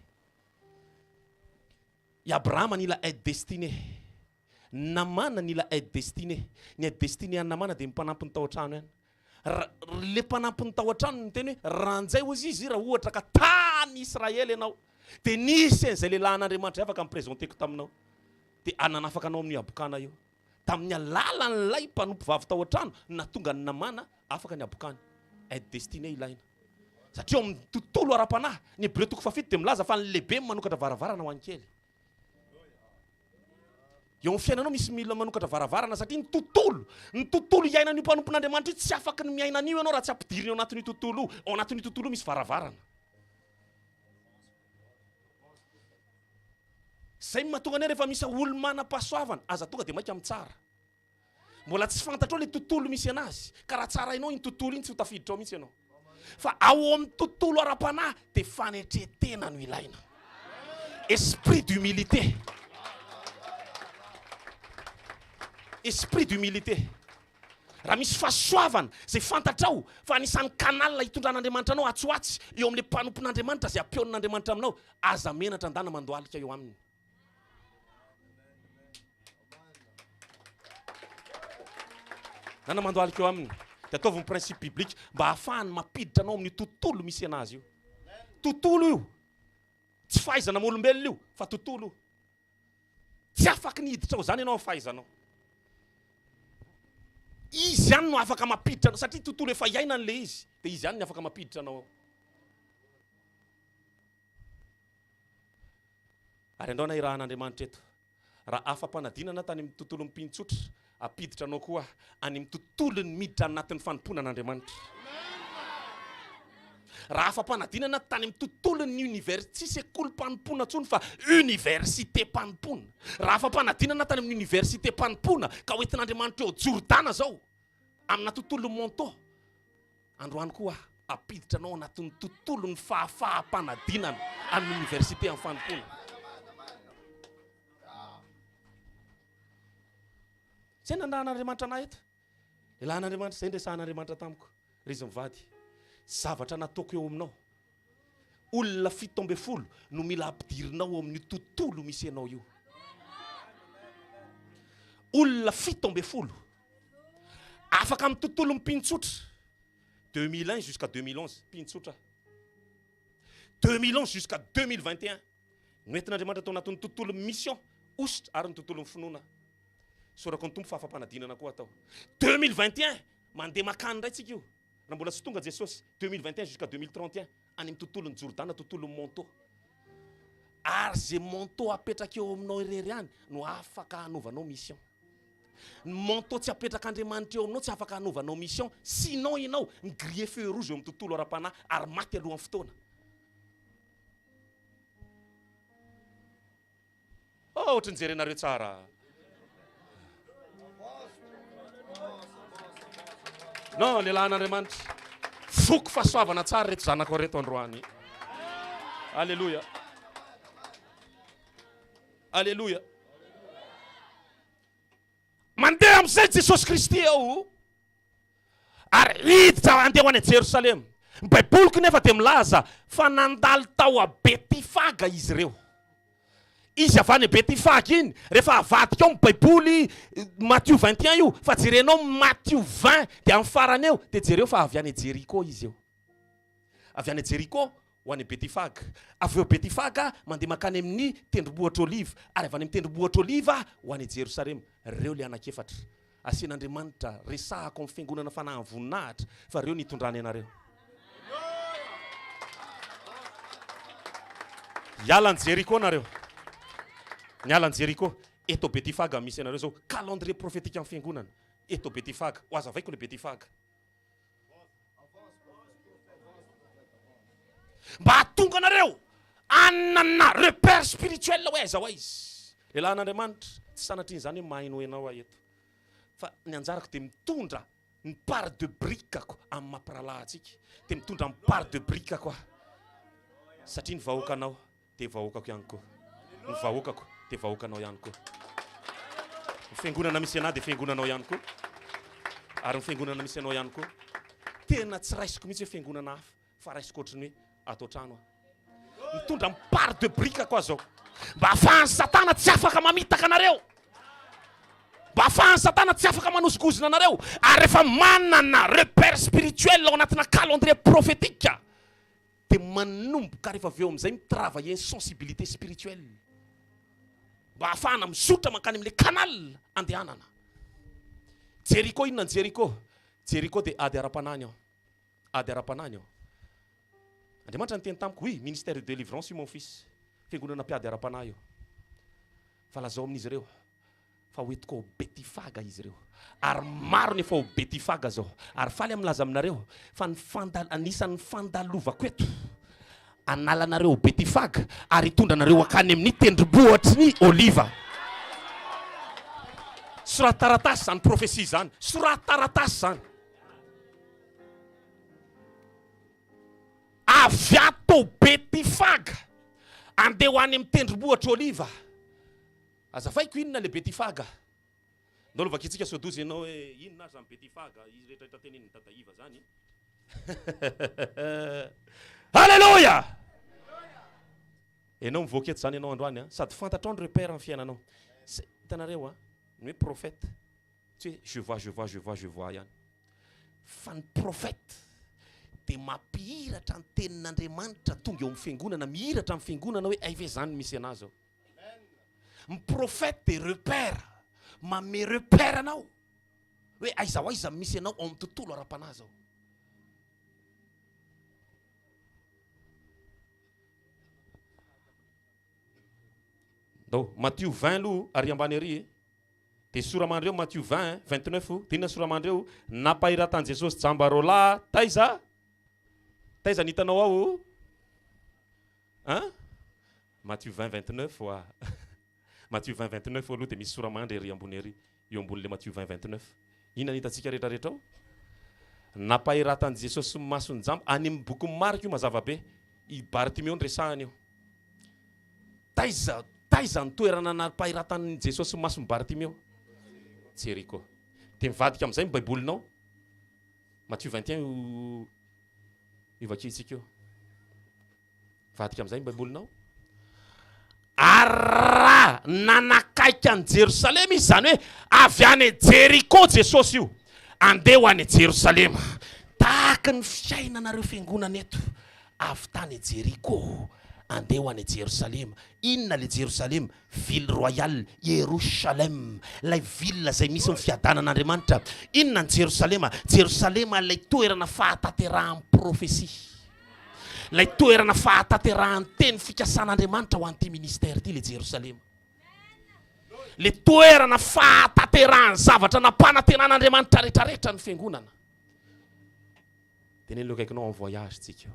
i Abrahama nila aide destinée, Namana nila aide destinée. Ny aide destinée an'i Namana dia ny mpanampiny tao an-trano ihany. Ra, le mpanampiny tao an-trano no niteny hoe, Ranjay hozy izy raha ohatra ka tany Israely ianao, dia nisy an'izay lehilahin'Andriamanitra izay afaka ni-presenter-ko taminao, dia nanafaka anao amin'io habokana io. Tamin'ny alalan'ilay mpanompovavy tao an-trano no nahatonga an'i Namana afaka ny habokany. Aide destinée ilaina. Satria ao amin'ny tontolo ara-panahy, ny Hebreo toko fahafito dia milaza fa ny lehibe no manokatra varavarana ho an'ny kely. Eo amin'ny fiainanao misy mila manokatra varavarana satria ny tontolo, ny tontolo iainan'io mpanompon'Andriamanitra io tsy afaky ny miaina an'io ianao raha tsy ampidirina ao anatin'io tontolo io. Ao anatin'io tontolo io misy varavarana. Izay no mahatonga anay rehefa misy olo manam-pahasoavana, aza tonga dia maika mitsara. Mbola tsy fantatrao le tontolo misy anazy, ka raha tsarainao iny tontolo iny tsy ho tafiditra ao mihitsy ianao. Fa ao amin'ny tontolo ara-panahy dia fanetren-tena no ilaina. Esprit d'humilité. Esprit d'humilité. Raha misy fahasoavana izay fantatrao fa anisan'ny canal hitondran'Andriamanitra anao atsy ho atsy eo amin'ilay mpanompon'Andriamanitra izay ampeonin'Andriamanitra aminao, aza menatra andana mandohalika eo aminy. Nana mandohalika eo aminy dia ataovy ny principe biblique mba hahafahany mampiditra anao amin'io tontolo misy anazy io. Tontolo io. Tsy fahaizana maha-olombelona io fa tontolo io. Tsy afaky ny hiditra ao izany ianao amin'ny fahaizanao. Izy ihany no afaka mampiditra anao satria tontolo efa iainany ilay izy dia izy ihany no afaka mampiditra anao ao. Ary andao na irahan'Andriamanitra eto. Raha afa-panadinana tany amin'ny tontolon'ny mpino tsotra, hampiditra anao koa any amin'ny tontolon'ny miditra anatin'ny fanompoana an'Andriamanitra. Raha afa-panadinana tany amin'ny tontolon'ny univers, tsy sekolim-panompoana intsony fa université-mpanompoana. Raha afa-panadinana tany amin'ny université-mpanompoana ka hoentin'Andriamanitra eo Jordana izao, amina tontolon'ny manteau, androany koa aho hampiditra anao anatin'ny tontolon'ny fahafaham-panadinana amin'ny université amin'ny fanompoana. Izay nanirahan'Andriamanitra anah eto. Lehilahin'Andriamanitra, izay niresahan'Andriamanitra tamiko, ry izy mivady. Zavatra nataoko eo aminao. Olona 17 no mila ampidirinao ao amin'io tontolo misy anao io. Olona 17. Afaka amin'ny tontolon'ny mpino tsotra. 2001 jusqu'à 2011, mpino tsotra. 2011 jusqu'à 2021. Noentin'Andriamanitra tao anatin'ny tontolon'ny mission, hosotra ary ny tontolon'ny finoana. Isaorako ny Tompo fa afa-panadinana koa atao. 2021, mandeha makany indray tsika io. Raha mbola tsy tonga Jesosy, 2021 jusqu'à 2031, any amin'ny tontolon'i Jordana, tontolon'ny manteau. Ary ze manteau apetraka eo aminao irery ihany no afaka hanaovanao mission. Ny manteau tsy apetrak'Andriamanitra eo aminao tsy afaka hanaovanao mission, sinon ianao mi-griller feu rouge eo amin'ny tontolo ara-panahy ary maty alohan'ny fotoana. Oh, ohatry ny jerenareo tsara. Non, lehilahin'Andriamanitra. Foko fahasoavana tsara reto zanako reto androany. Alléluia. Alléluia. Mandeha amin'izay Jesosy Kristy eo. Ary hiditra handeha ho any Jerosalema. Ny Baiboliko nefa dia milaza fa nandalo tao a Betifaga izy ireo. Izy avy any Betifaga iny, rehefa avadika ao ny Baiboly Matio 21 io, fa jerenao Matio 20 dia amin'ny farany eo dia jereo fa avy any Jeriko izy eo. Avy any Jeriko ho any Betifaga. Avy eo Betifaga mandeha mankany amin'ny tendrombohitra Oliva, ary avy any amin'ny tendrombohitra Oliva ho any Jerosalema. Ireo ilay anankiefatra. Asian'Andriamanitra, resahako amin'ny fiangonana fanahin'ny voninahitra, fa ireo nitondrany anareo. Hiala an'i Jeriko nareo. Niala an'i Jeriko. Eto Betifaga misy anareo izao. Calendrier prophétique amin'ny fiangonana. Eto Betifaga. Ho azavaiko ilay Betifaga. Mba hahatonga anareo hanana repère spirituel hoe aiza ho aiza. Lehilahin'Andriamanitra, tsy sanatrian'izany hoe mahay noho ianao aho eto. Fa ny anjarako dia mitondra ny part de brique-ko amin'ny maha mpirahalahy antsika. Dia mitondra ny part de brique-ko aho. Satria ny vahoakanao dia vahoakako ihany koa. Ny vahoakako dia vahoakanao ihany koa. Ny fiangonana misy anah dia fiangonanao ihany koa. Ary ny fiangonana misy anao ihany koa. Tena tsy raisiko mihitsy hoe fiangonana hafa fa raisiko ohatry ny hoe ato an-trano aho. Mitondra ny part de brique-ko aho izao. Mba ahafahan'i Satana tsy afaka mamitaka anareo. Mba ahafahan'i Satana tsy afaka manozongozona anareo. Ary rehefa manana repère spirituel ao anatina calendrier prophétique dia manomboka rehefa avy eo amin'izay mi-travailler ny sensibilité spirituelle mba hahafahana mizotra mankany amin'ilay canal andehanana. Jericho inona ny Jericho? Jericho dia ady ara-panahy ny ao. Ady ara-panahy ny ao. Andriamanitra niteny tamiko, oui, ministère de délivrance io mon fils. Fiangonana mpiady ara-panahy io. Fa lazao amin'izy ireo fa ho entiko ao Betifaga izy ireo. Ary maro ny efa ao Betifaga izao. Ary faly aho milaza aminareo fa ny fandal, anisan'ny fandalovako eto, hanala anareo ao Betifaga ary hitondra anareo hankany amin'ny tendrombohitry ny Oliva. Soraty taratasy izany profesia izany. Soraty taratasy izany. Avy ato Betifaga, andeha ho any amin'ny tendrombohitry Oliva. Azavaiko inona le betifaga? Ndao aloha vakintsika sao doza ianao hoe inona ary zany betifaga izy rehetra rehetra tenenin'i dada Iva zany. Alléluia! Ianao mivoaka eto zany ianao androany an, sady fantatrao ny repère ny fiainanao. Hitanareo an, ny hoe prophète tsy hoe je vois je vois je vois je vois ihany. Fa ny prophète dia mampihiratra ny tenin'Andriamanitra tonga eo amin'ny fiangonana, mihiratra amin'ny fiangonana hoe hay ve zany misy anah zao. Ny prophète dia repère, manome repère anao hoe aiza ho aiza misy anao ao amin'ny tontolo ara-panahy zao. Ndao, Matio 20 aloha ary ambany ary e. Dia sora-mandry eo Matio 20, 29, dia inona sora-mandry eo? Nampahiratan'i Jesosy jamba roalahy taiza? Taiza ny hitanao ao? An? Matio 20 29 oa. Matio 20 29 aloha dia misy sora-mandry ery ambony ery, eo ambonin'ilay Matio 20 29. Inona ny hitantsika rehetrarehetra ao? Nampahiratan'i Jesosy ny mason'ny jamba, any amin'ny bokin'i Marka io mazava be, i Bartimeo no resahany io. Taiza, taiza ny toerana nampahiratan'i Jesosy ny mason'i Bartimeo? Jeriko. Dia mivadika amin'izay ny Baibolinao. Matio 21 io io vakintsika io. Mivadika amin'izay ny Baibolinao. Ary raha nanakaiky an'i Jerosalema izy, izany hoe avy any Jeriko Jesosy io, andeha ho any Jerosalema. Tahaka ny fiainanareo fiangonana eto, avy tany Jeriko, andeha ho any Jerosalema. Inona le Jerosalema? Ville royale, Yerushalem, ilay ville izay misy ny fiadanan'Andriamanitra. Inona ny Jerosalema? Jerosalema ilay toerana fahatanterahan'ny profesia. Ilay toerana fahatanterahan'ny teny fikasan'Andriamanitra ho an'ity ministère ity ilay Jerosalema. Ilay toerana fahatanterahan'ny zavatra nampanantenan'Andriamanitra rehetrarehetra ny fiangonana. Teneno ilay akaikinao en voyage tsika io.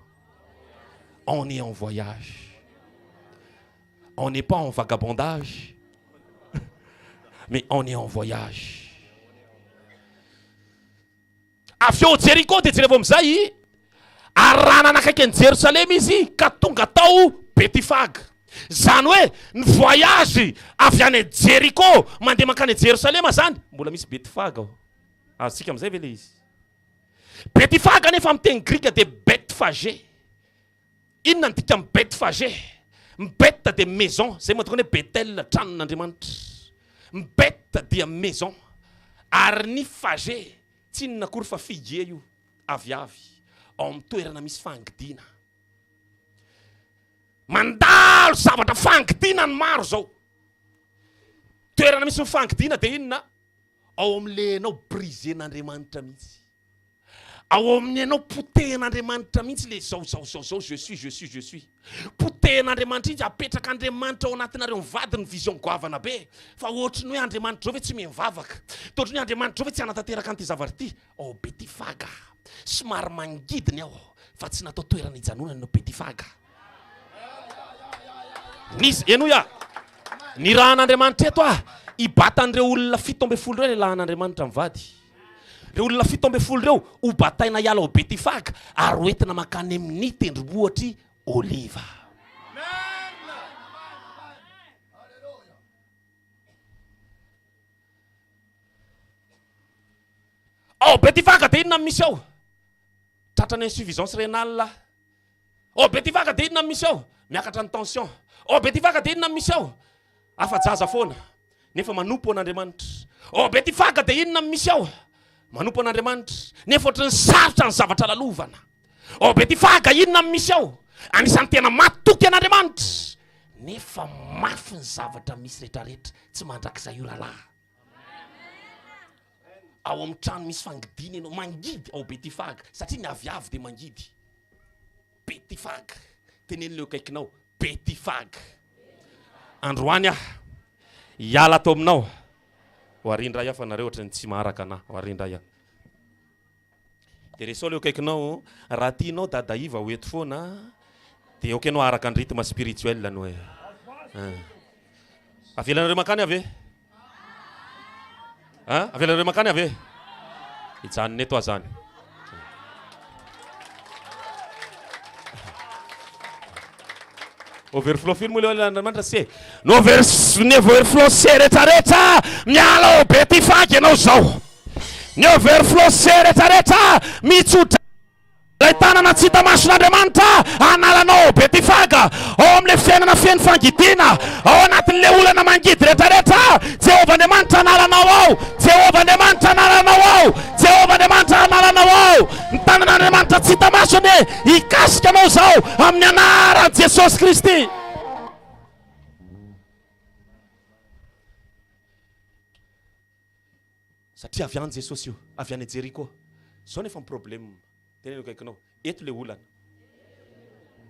On est en voyage. On n'est pas en vagabondage, mais on est en voyage. Avy eo Jeriko dia jerevo amin'izay, ary raha nanakaiky an'i Jerosalema izy ka tonga tao Betifaga. Izany hoe ny voyage avy any Jeriko mandeha mankany Jerosalema zany, mbola misy Betifaga ao. Azontsika amin'izay ve le izy? Betifaga anefa amin'ny teny grika dia Betfage. Inona ny dikan'ny Betfage? Ny Bet dia maison, izay mahatonga ny hoe Betel, tranon'Andriamanitra. Ny Bet dia maison. Ary ny Fage, tsy inona akory fa figuier io, aviavy, ao amin'ny toerana misy fangidiana. Mandalo zavatra fangidiana ny maro izao. Toerana misy ny fangidiana dia inona? Ao amin'ilay ianao briser-n'Andriamanitra mihitsy. Ao amin'ny ianao potehin'Andriamanitra mihitsy ilay zao zao zao zao je suis je suis je suis. Potehin'Andriamanitra mihitsy, apetrak'Andriamanitra ao anatinareo mivady ny vision goavana be. Fa ohatry ny hoe Andriamanitra zao ve tsy mihaino vavaka? Toa ohatry ny hoe Andriamanitra zao ve tsy hanatanteraka an'ity zavatra ity? Ao Betifaga. Somary mangidy ny ao fa tsy natao toerana hijanonana ny ao Betifaga. Nisy, henoy aho. Nirahan'Andriamanitra eto aho hibata an'ireo olona 17 ireo ilay lahan'Andriamanitra mivady. Ireo olona 17 ireo ho bataina hiala ao Betifaga ary ho entina mankany amin'ny tendrombohitr'i Oliva. Ao Betifaga dia inona no misy ao? Tratran'ny insuffisance rénale. Ao Betivaka dia inona no misy ao? Miakatra ny tension. Ao Betivaka dia inona no misy ao? Afa-jaza foana, nefa manompo an'Andriamanitra. Ao Betivaka dia inona no misy ao? Manompo an'Andriamanitra, nefa ohatran'ny sarotra ny zavatra lalovana. Ao Betivaka inona no misy ao? Anisan'ny tena matoky an'Andriamanitra, nefa mafy ny zavatra misy rehetrarehetra. Tsy mandrakizay io rahalahy. Ao amin'ny trano misy fangidiana ianao, mangidy ao Betifaga, satria ny aviavy dia mangidy. Betifaga, teneno ilay eo akaikinao, Betifaga. Androany aho, hiala ato aminao, ho ary indray aho fa nareo ohatran'ny tsy maharaka anah, ho ary indray aho. Dia resao ilay eo akaikinao, raha tianao Dada Iva ho eto foana, dia aoka ianao araka ny rythme spirituel no e. Avelanareo mankany aho ve? Hein? Avelanareo mankany aho ve? Hijanona eto aho zany. Overflow firy moa ilay Andriamanitra se? Ny over ny overflow se rehetrarehetra miala ao Betifagy ianao zao. Ny overflow se rehetrarehetra mitsodrano Ilay tanana tsy hita mason'Andriamanitra hanala anao ao Betifaga, ao amin'ilay fiainana feno fangidiana, ao anatin'ilay olana mangidy rehetrarehetra. Jehovah Andriamanitra hanala anao ao. Jehovah Andriamanitra hanala anao ao. Jehovah Andriamanitra hanala anao ao. Ny tanan'Andriamanitra tsy hita maso anie hikasika anao izao amin'ny anaran'i Jesosy Kristy. Satria avy any Jesosy io, avy any Jeriko. Zao nefa ny problème, teneno akaikinao, eto le olana.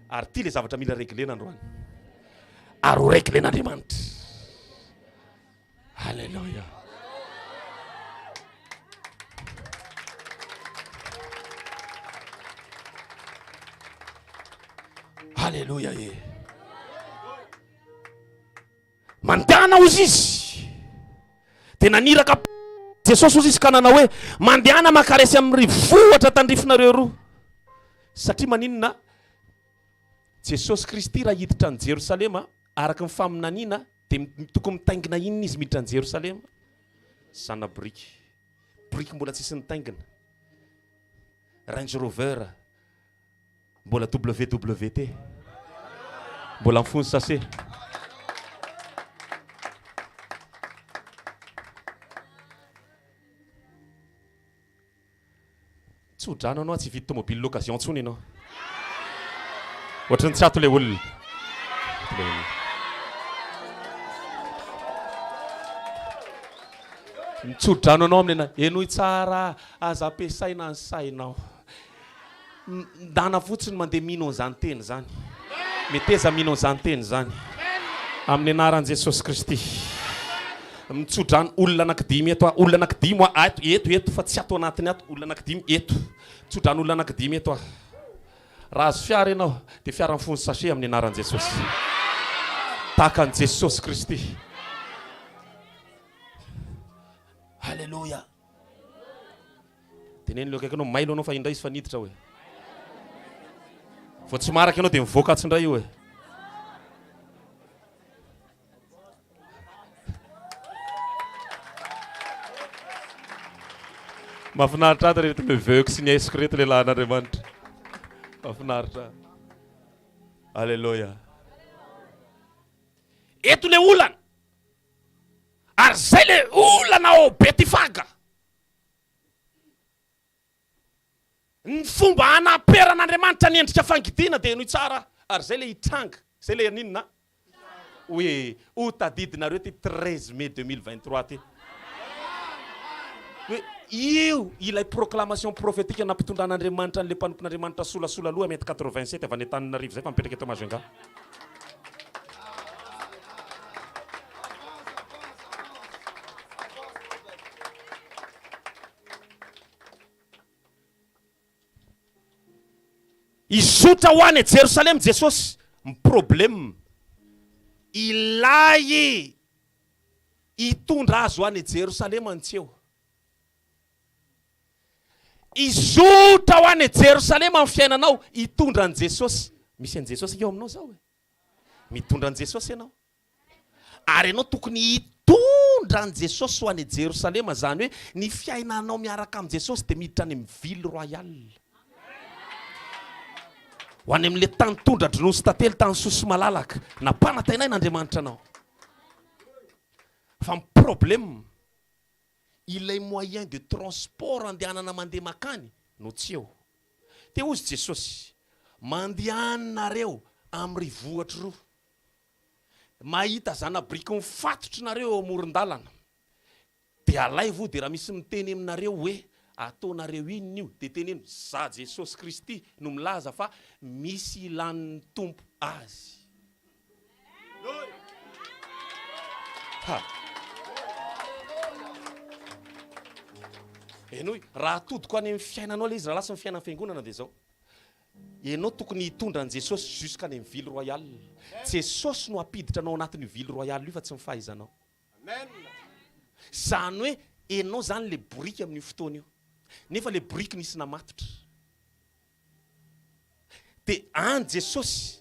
Ary ty le zavatra mila reglena androany. Ary ho reglen'Andriamanitra. Alléluia. Aleloia e! Mandehana hozy izy. Dia naniraka Jesosy hozy izy ka nanao hoe, Mandehana mankaresy amin'ny rivohatra tandrifinareo roa. Satria maninona? Jesosy Kristy raha hiditra an'i Jerosalema, araka ny faminaniana, dia tokony mitaingina inona izy miditra an'i Jerosalema? Zana-boriky. Boriky mbola tsisy nitaingina. Range Rover. Mbola WWT. Mbola mifono sachet. Tso-drano anao tsy hividy tomobile l'occasion intsony ianao. Ohatran'ny tsy ato ilay olona. Ilay olona. Mitso-drano anao amin'ny ana. Henoy tsara, aza ampiasaina ny sainao. Ndana fotsiny mandeha mino an'izany teny izany. Meteza mino an'izany teny izany. Amin'ny anaran'i Jesosy Kristy. Mitsodrano olona anankidimy eto aho. Olona anankidimy aho ato, eto, eto, fa tsy ato anatiny ato. Olona anankidimy eto. Mitsodrano olona anankidimy eto aho. Raha azo fiara ianao, dia fiara mifono sachet amin'ny anaran'i Jesosy. Tahaka an'i Jesosy Kristy. Haleloia. Teneno ilay akaikinao, mailo anao fa indray izy fa niditra hoe. Vao tsy maharaka ianao dia mivoaka atsy indray io e. Mahafinaritra ahy reto neveu-ko sy nièce-ko reto lehilahin'Andriamanitra. Mahafinaritra ahy. Alléluia. Eto le olana. Ary zay le olana ao Betifaga. Ny fomba hanaperan'Andriamanitra ny endrika fangidiana dia henoy tsara ary izay ilay hitranga, izay ilay haninona? Hoe ho tadidinareo ity 13 mai 2023 ity. Hoe io ilay proclamation prophétique nampitondran'Andriamanitra an'ilay mpanompon'Andriamanitra solasola loha mètre 87 avy any Antananarivo izay fa mipetraka eto Majunga. Hizotra ho any Jerosalema Jesosy. Ny problème, ilay hitondra azy ho any Jerosalema no tsy eo. Hizotra ho any Jerosalema ny fiainanao, hitondra an'i Jesosy. Misy an'i Jesosy ange ao aminao izao e. Mitondra an'i Jesosy ianao. Ary ianao tokony hitondra an'i Jesosy ho any Jerosalema, izany hoe ny fiainanao miaraka amin'i Jesosy dia miditra any amin'ny ville royale. Ho any amin'ilay tany tondra-dronono sy tantely, tany soa sy malalaka. Nampanantenain'Andriamanitra anao. Fa ny problème, ilay moyen de transport andehanana mandeha makany no tsy eo. Dia hozy Jesosy, Mandehana nareo amin'ny rivohitra roa. Mahita zana-biriky mifatotry nareo eo amoron-dalana, dia alaivo dia raha misy miteny aminareo hoe ataonareo inona io, dia teneno, Za Jesosy Kristy no milaza fa misy ilan'ny Tompo azy. Ha. Henoy, raha atodiko any amin'ny fiainanao ilay izy rahalahy sy ny fiainan'ny fiangonana dia izao. Ianao tokony hitondra an'i Jesosy jusqu'à any amin'ny ville royale. Jesosy no hampiditra anao anatin'io ville royale io fa tsy ny fahaizanao. Izany hoe ianao izany le boriky amin'io fotoana io. Nefa le boriky nisy namatotra. Dia any Jesosy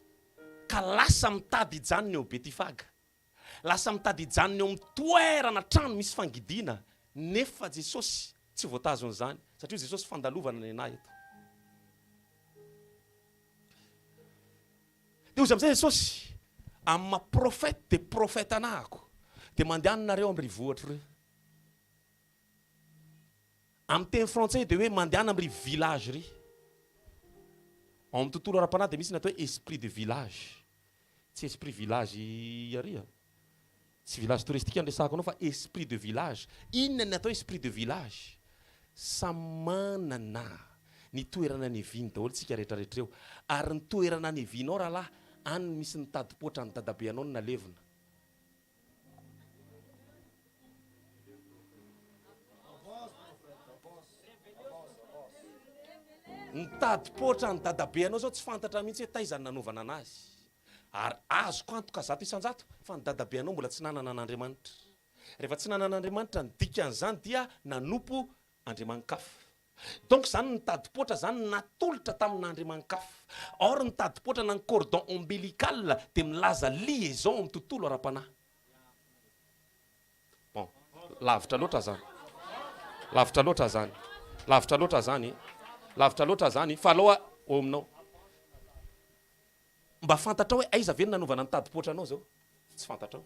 ka lasa mitady hijanona eo Betifaga. Lasa mitady hijanona eo amin'ny toerana trano misy fangidiana nefa Jesosy tsy voatazon'izany satria Jesosy fandalovana ny anah eto. Dia hozy amin'izay Jesosy, amin'ny maha prophète dia prophète anahako dia mandehana nareo amin'ny rivohitra ireo. Amin'ny teny frantsay dia hoe mandehana amin'ny village ry. Ao amin'ny tontolo ara-panahy dia misy ny atao hoe esprit de village. Tsy esprit village ary a! Tsy village touristique no resahako anao fa esprit de village. Inona ny atao esprit de village? Samy manana ny toerana niaviany daholo tsika rehetra rehetra eo. Ary ny toerana niavianao rahalahy, any no misy ny tadi-poatra ny dadabe anao no nalevina. Ny tadi-poatra an'i dadabe anao zao tsy fantatra mihitsy hoe taiza no nanaovana anazy. Ary azoko antoka 100% fa ny dadabe anao mbola tsy nanana an'Andriamanitra. Rehefa tsy nanana an'Andriamanitra ny dikan'izany dia nanompo andriamani-kafa. Donc zany ny tadi-poatra zany natolotra tamin'andriamani-kafa. Or ny tadi-poatra na ny cordon ombilical dia milaza liaison amin'ny tontolo ara-panahy. Bon, lavitra loatra zany. Lavitra loatra zany. Lavitra loatra zany. Lavitra loatra zany fa aleo eo aminao. Mba fantatrao hoe aiza ve no nanaovana ny tadi-poatra anao zao? Tsy fantatrao.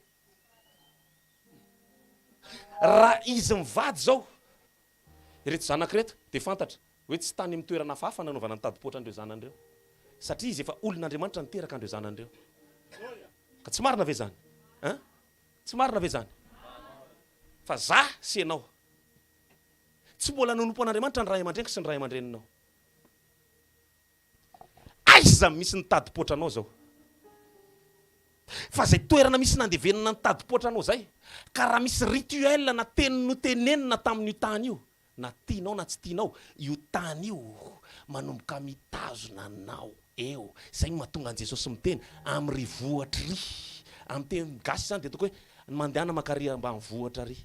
Raha izy mivady zao, ireto zanako ireto dia fantatra hoe tsy tany amin'ny toerana hafahafa nanaovana ny tadi-poatra an'ireo zanany ireo. Satria izy efa olon'Andriamanitra niteraka an'ireo zanany ireo. Ka tsy marina ve izany? Hein? Tsy marina ve izany? Fa za sy ianao, tsy mbola nanompo an'Andriamanitra ny ray aman-dreniko sy ny ray aman-dreninao. Aiza misy ny tadi-poatranao zao? Fa zay toerana misy nandevenana ny tadi-poatranao zay, ka raha misy rituel na teny notenenina tamin'io tany io, na tianao na tsy tianao, io tany io manomboka mitazona anao eo. Zay no mahatonga an'i Jesosy miteny amin'ny ry vohitra ry. Amin'ny teny gasy zany dia ataoko hoe mandehana makary ambanivohitra ry.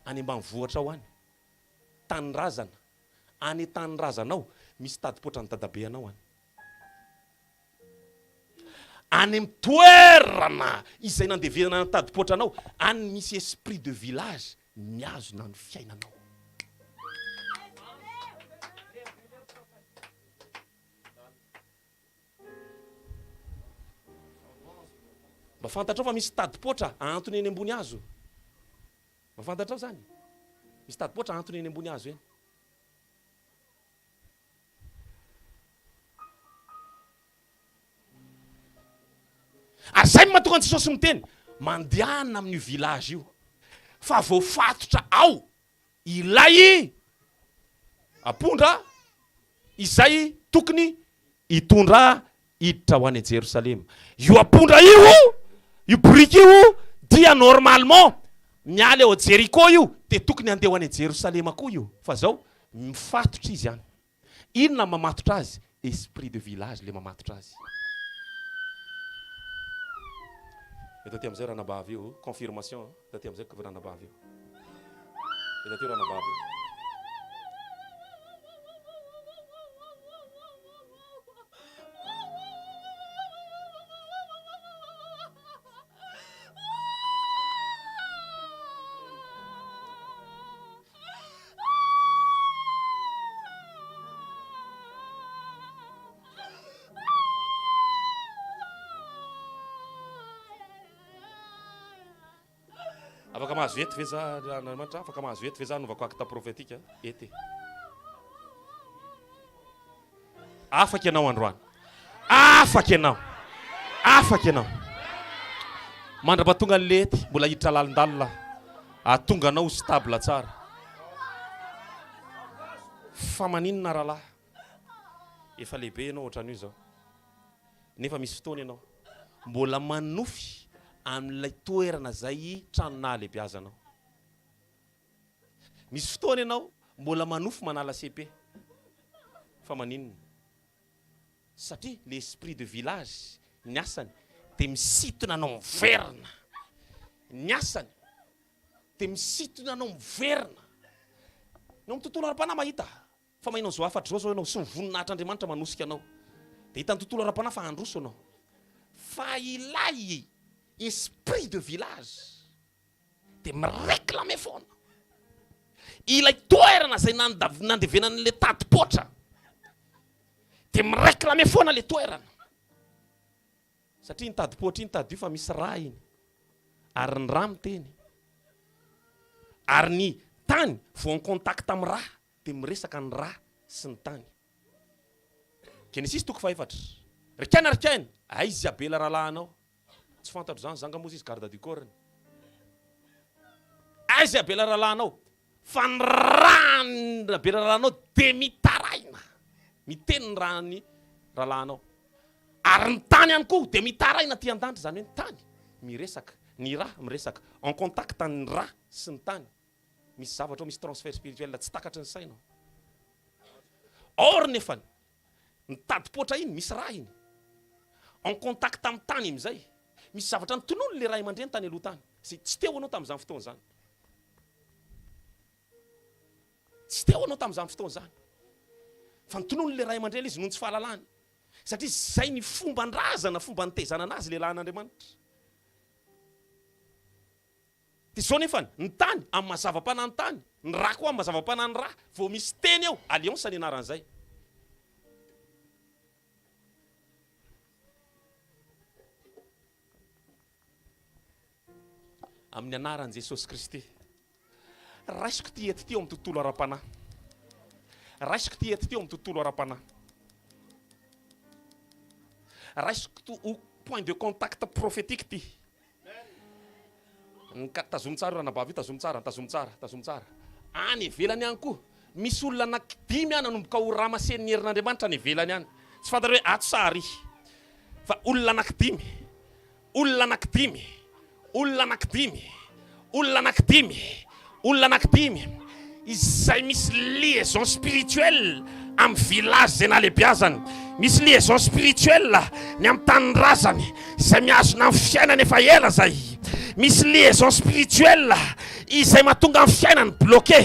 Any ambanivohitra ao any. Tanindrazana. Any an-tanindrazanao misy tadi-poatran'ny dadabe anao any. Any amin'ny toerana izay nandevenana ny tadi-poatra anao, any misy esprit de village mihazona ny fiainanao. Mba fantatrao fa misy tadi-poatra ahantona eny ambony hazo? Mba fantatrao izany? Misy tadi-poatra ahantona eny ambony hazo eny. Ary izay no mahatonga an'i Jesosy miteny, mandehana amin'io village io, fa voafatotra ao ilay apondra izay tokony hitondra hiditra ho any Jerosalema. Io apondra io, io boriky io dia normalement miala eo Jeriko io dia tokony handeha ho any Jerosalema koa io, fa zao mifatotra izy any. Inona mamatotra azy? Esprit de village le mamatotra azy. Eto aty amizay ranabavy io, confirmation, eto aty amizay ranabavy io. Eto aty ranabavy io. Afaka mahazo ety ve za Andriamanitra? Afaka mahazo ety ve za hanaovako acte prophétique? Ety. Afaka ianao androany. Afaka ianao. Afaka ianao. Mandra-pahatonga an'le ety, mbola hiditra lalindalina aho. Hahatonga anao ho stable tsara. Fa maninona rahalahy? Efa lehibe ianao ohatran'io izao. Nefa misy fotoana ianao mbola manofy amin'ilay toerana izay trano nahalehibiazanao. Misy fotoana ianao mbola manofy manala cepe. Fa maninona? Satria le esprit de village ny asany dia misintona anao miverina. Ny asany dia misintona anao miverina. Ny ao amin'ny tontolo ara-panahy mahita fa maheno an'izao hafatra izao izao ianao sy ny voninahitr'Andriamanitra manosika anao. Dia hitan'ny tontolo ara-panahy fa handroso ianao. Fa ilay esprit de village dia mi-reclamer foana ilay toerana izay nandevenan'ilay tadi-poatra, dia mi-reclamer foana ilay toerana, satria iny tadi-poatra iny tadidio fa misy rà iny, ary ny rà miteny, ary ny tany vao en contact amin'ny rà dia miresaka ny rà sy ny tany. Genesisy toko fahefatra. Ry Kaina, ry Kaina, aiza i Abela rahalahinao? Tsy fantatro izany, za nga moa izy garde du corps-ny. Aiza i Abela rahalahinao? Fa ny ràn'i Abela rahalahinao dia mitaraina, miteny ny ràn'ny rahalahinao. Ary ny tany ihany koa dia mitaraina aty an-danitra, izany hoe ny tany miresaka, ny rà miresaka, en contact ny rà sy ny tany. Misy zavatra ao, misy transfert spirituel tsy takatry ny sainao. Or nefany. Ny tadi-poatra iny, misy rà iny. En contact amin'ny tany amin'izay. Misy zavatra notononiny ilay ray aman-dreny tany aloha tany. Izay tsy teo ianao tamin'izany fotoana izany. Tsy teo ianao tamin'izany fotoana izany. Fa notononiny ilay ray aman-dreny izy noho ny tsy fahalalany. Satria izay ny fomban-drazana, fomba nitaizana anazy lehilahin'Andriamanitra. Dia izao nefany, ny tany, amin'ny maha zava-panahy ny tany, ny rà koa amin'ny maha zava-panahy ny rà, vao misy teny eo, alliance ny anaran'izay. Amin'ny anaran'i Jesosy Kristy. Raisiko ity eto ity eo amin'ny tontolo ara-panahy. Raisiko ity eto ity eo amin'ny tontolo ara-panahy. Raisiko to ho point de contact prophétique ity. Ny ka tazomy tsara io ranabavy io, tazomy tsara, tazomy tsara, tazomy tsara. Any ivelany any koa, misy olona anankidimy any nanomboka ho ramasen'ny herin'Andriamanitra any ivelany any. Tsy fantatra hoe ato sa ary. Fa olona anankidimy. Olona anankidimy, olona anankidimy, olona anankidimy, olona anankidimy izay misy liaison spirituelle amin'ny village izay nahalebiazany, misy liaison spirituelle ny amin'ny tanindrazany izay mihazona ny fiainany efa ela izay, misy liaison spirituelle izay mahatonga ny fiainany bloqué,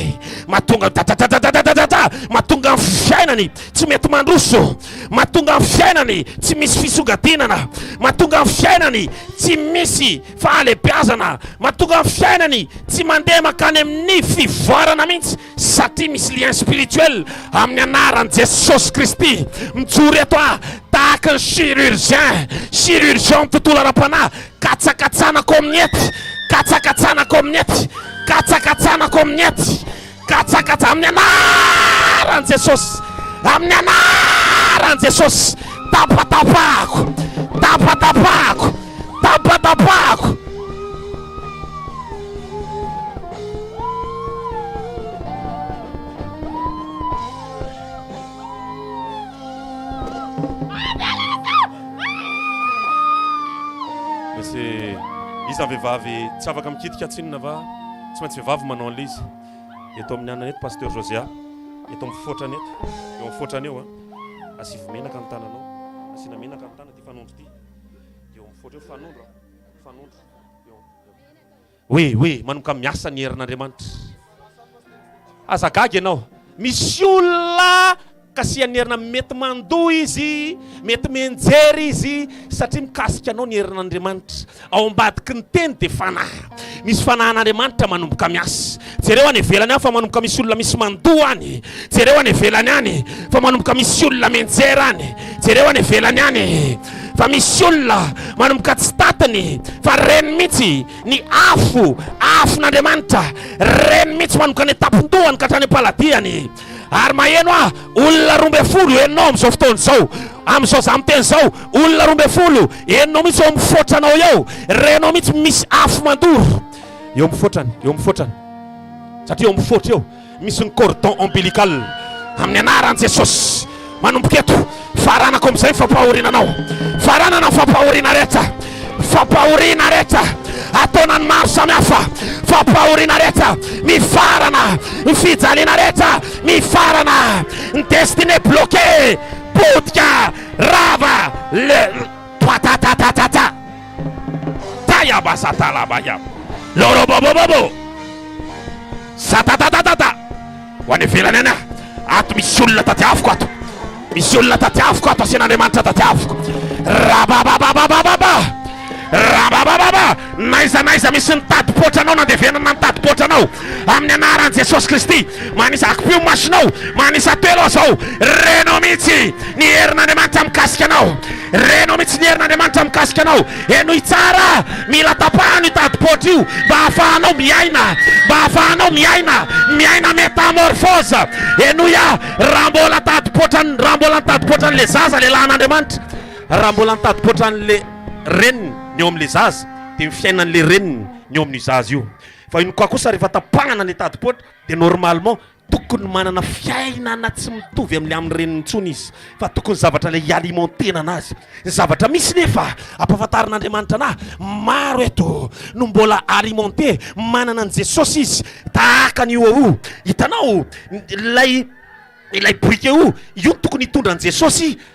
mahatonga dadadadadadadada, mahatonga ny fiainany tsy mety mandroso, mahatonga ny fiainany tsy misy fisongadinana, mahatonga ny fiainany tsy misy fahalebiazana, mahatonga ny fiainany tsy mandeha mankany amin'ny fivoarana mihitsy satria misy lien spirituel amin'ny anaran'i Jesosy Kristy. Mijoro eto aho tahaka ny chirurgien, chirurgien amin'ny tontolo ara-panahy, katsakatsanako amin'ny hety, katsakatsanako amin'ny hety, katsakatsanako amin'ny hety. Katsakatsa amin'ny anaran'i Jesosy, amin'ny anaran'i Jesosy, tapatapahako, tapatapahako, tapatapahako. Misy iza vehivavy tsy afaka mikitika tsinona va tsy maintsy vehivavy manao an'ilay izy. Eto amin'ny anana eto Pasteur Josia, eto amin'ny fotrany eto, eo amin'ny fotrany eo an, asivo menaka ny tananao, asiana menaka ny tanana ity fanondro ity, dia eo amin'ny fotra eo fanondro an, fanondro, eo, eo. Oui, oui, manomboka miasa ny herin'Andriamanitra. Aza gaga ianao, misy olona Kasihan'ny herina mety mandoa izy, mety mianjera izy, satria mikasika anao ny herin'Andriamanitra. Ao ambadiky ny teny dia fanahy. Misy fanahin'Andriamanitra manomboka miasa. Jereo any ivelany any fa manomboka misy olona misy mandoa any. Jereo any ivelany any fa manomboka misy olona mianjera any. Jereo any ivelany any fa misy olona manomboka tsy tatiny fa reny mihitsy ny afo, afon'Andriamanitra. Reny mihitsy manomboka any an-tampon-dohany ka hatrany am-paladiany. Ary maheno aho, olona 12 henonao amin'izao fotoana izao, amin'izao za miteny izao, olona 12 henonao mihitsy eo amin'ny foatranao eo, renao mihitsy misy afo mandoro eo amin'ny foatrany, eo amin'ny foatrany, satria eo amin'ny foatra eo misy ny cordon ombilical. Amin'ny anaran'i Jesosy, manomboka eto, faranako amin'izay ny fampahoriana anao, faranana ny fampahoriana rehetra, fampahoriana rehetra ataona ny maro samihafa, fampahoriana rehetra mifarana, ny fijaliana rehetra mifarana, ny destinée bloquée, potika, rava, le patatatatata, tayabasatalabayab, lorobobobobo, satatatatata. Ho any ivelany any aho. Ato misy olona tadiaviko ato. Misy olona tadiaviko ato asian'Andriamanitra tadiaviko. Rababababababa. Rababababa. N'aiza n'aiza misy ny tadi-poatra anao nandevenana ny tadi-poatra anao. Amin'ny anaran'i Jesosy Kristy. Manisa akipio ny masonao. Manisa telo aho zao. Renao mihitsy ny herin'Andriamanitra mikasika anao. Renao mihitsy ny herin'Andriamanitra mikasika anao. Henoy tsara, mila tapahana io tadi-poatra io mba hahafahanao miaina, mba hahafahanao miaina, miaina métamorphose. Henoy ahy, raha mbola tadi-poatra, raha mbola nitadi-poatra an'ilay zaza ilay lahin'Andriamanitra, raha mbola nitadi-poatra an'ilay reniny ny eo amin'ilay zaza, dia ny fiainan'ilay reniny ny eo amin'io zaza io. Fa iny koa kosa rehefa tapahana ilay tadi-poatra dia normalement Tokony manana fiainana tsy mitovy amin'ilay amin'ny reniny intsony izy, fa tokony zavatra ilay hi-alimenter-na anazy. Ny zavatra misy nefa, ampahafantarin'Andriamanitra anah, maro eto no mbola alimenter, manana an'i Jesosy izy, tahaka an'io io. Hitanao, ilay ilay briquet io, io no tokony hitondra an'i Jesosy.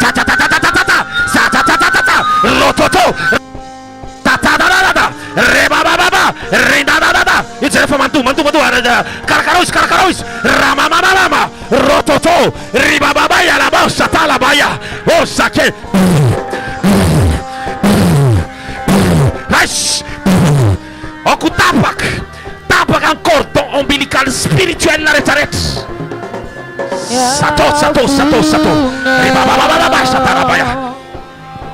Tatatatata Zatatatata Rototo Tatadadadada Rebabababa Rindadadada Io jereo fa mandoa mandoa mandoa Karakarao izy karakarao izy Ramamamamama Rototo Ribababa Yalaba Satalabaya Oh Zake Rais Aoka ho tapaka Tapaka ny cordon ombilical spirituel rehetra rehetra. Sato sato sato sato. Ribababababa satarabaya.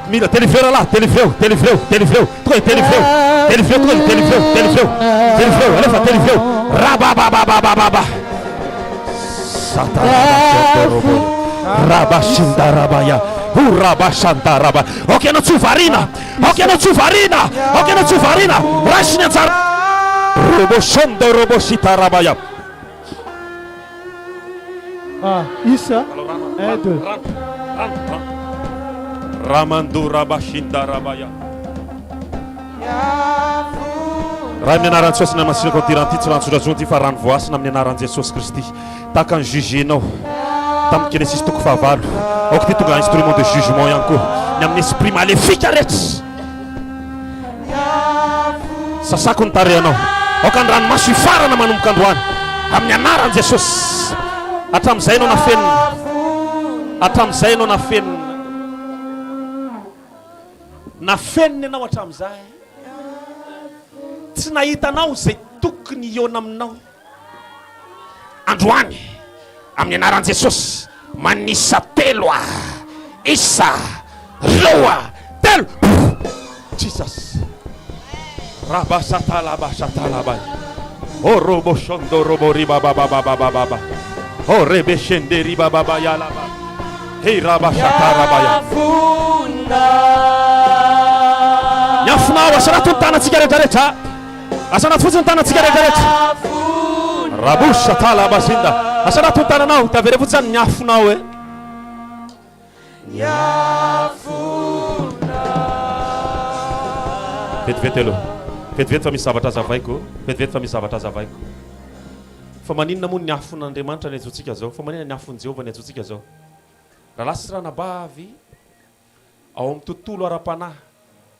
Mila délivreo rahalahy, délivreo, délivreo, délivreo. Tonga dia délivreo. Délivreo tonga dia délivreo, délivreo. Délivreo, alefa délivreo. Rababababababa. Satarabashandorobo. Rabashindarabaya. Horabashandaraba. Ok ianao tsy ho variana. Aoka ianao tsy ho variana! Aoka ianao tsy ho variana! Raiso ny anjara. Robo shondo robo shita rabaya. Ah, isa, un, deux. Ramando rabashinda rabaya. Ray amin'ny anaran'i Jesosy namasinako ity rano ity tsy rano tsotra ity fa rano voasina amin'ny anaran'i Jesosy Kristy. Tahaka ny juger-nao tamin'ny Genesisy toko fahavalo. Aoka ity tonga instrument de jugement ihany koa ny amin'ny esprit maléfique rehetra. Sasako ny tarehanao. Aoka ny ranomaso hifarana manomboka androany amin'ny anaran'i Jesosy. Hatramin'izay ianao nafenina. Hatramin'izay ianao nafenina. Nafenina ianao hatramin'izay. Tsy nahita anao izay tokony hihaona aminao. Androany, amin'ny anaran'i Jesosy, manisa telo ah, isa, roa, telo, Jesus. Rabasatalabasatalabay. Oh robo shondo robo riba baba baba baba ba. Oh rebe shende riba baba yala ba. Hey rabashatarabaya. Ny afonao asarato ny tanantsika rehetra rehetra. Asanato fotsiny ny tanantsika rehetra rehetra. Rabosha tala basinda. Asanato ny tananao, tavere fotsiny ny afonao e. Vetivety aloha. Vetivety fa misy zavatra azavaiko. Vetivety fa misy zavatra azavaiko. Fa maninona moa ny afon'Andriamanitra ny antsointsika zao? Fa maninona ny afon'i Jehovah ny antsointsika zao? Rahalahy sy ranabavy, Ao amin'ny tontolo ara-panahy,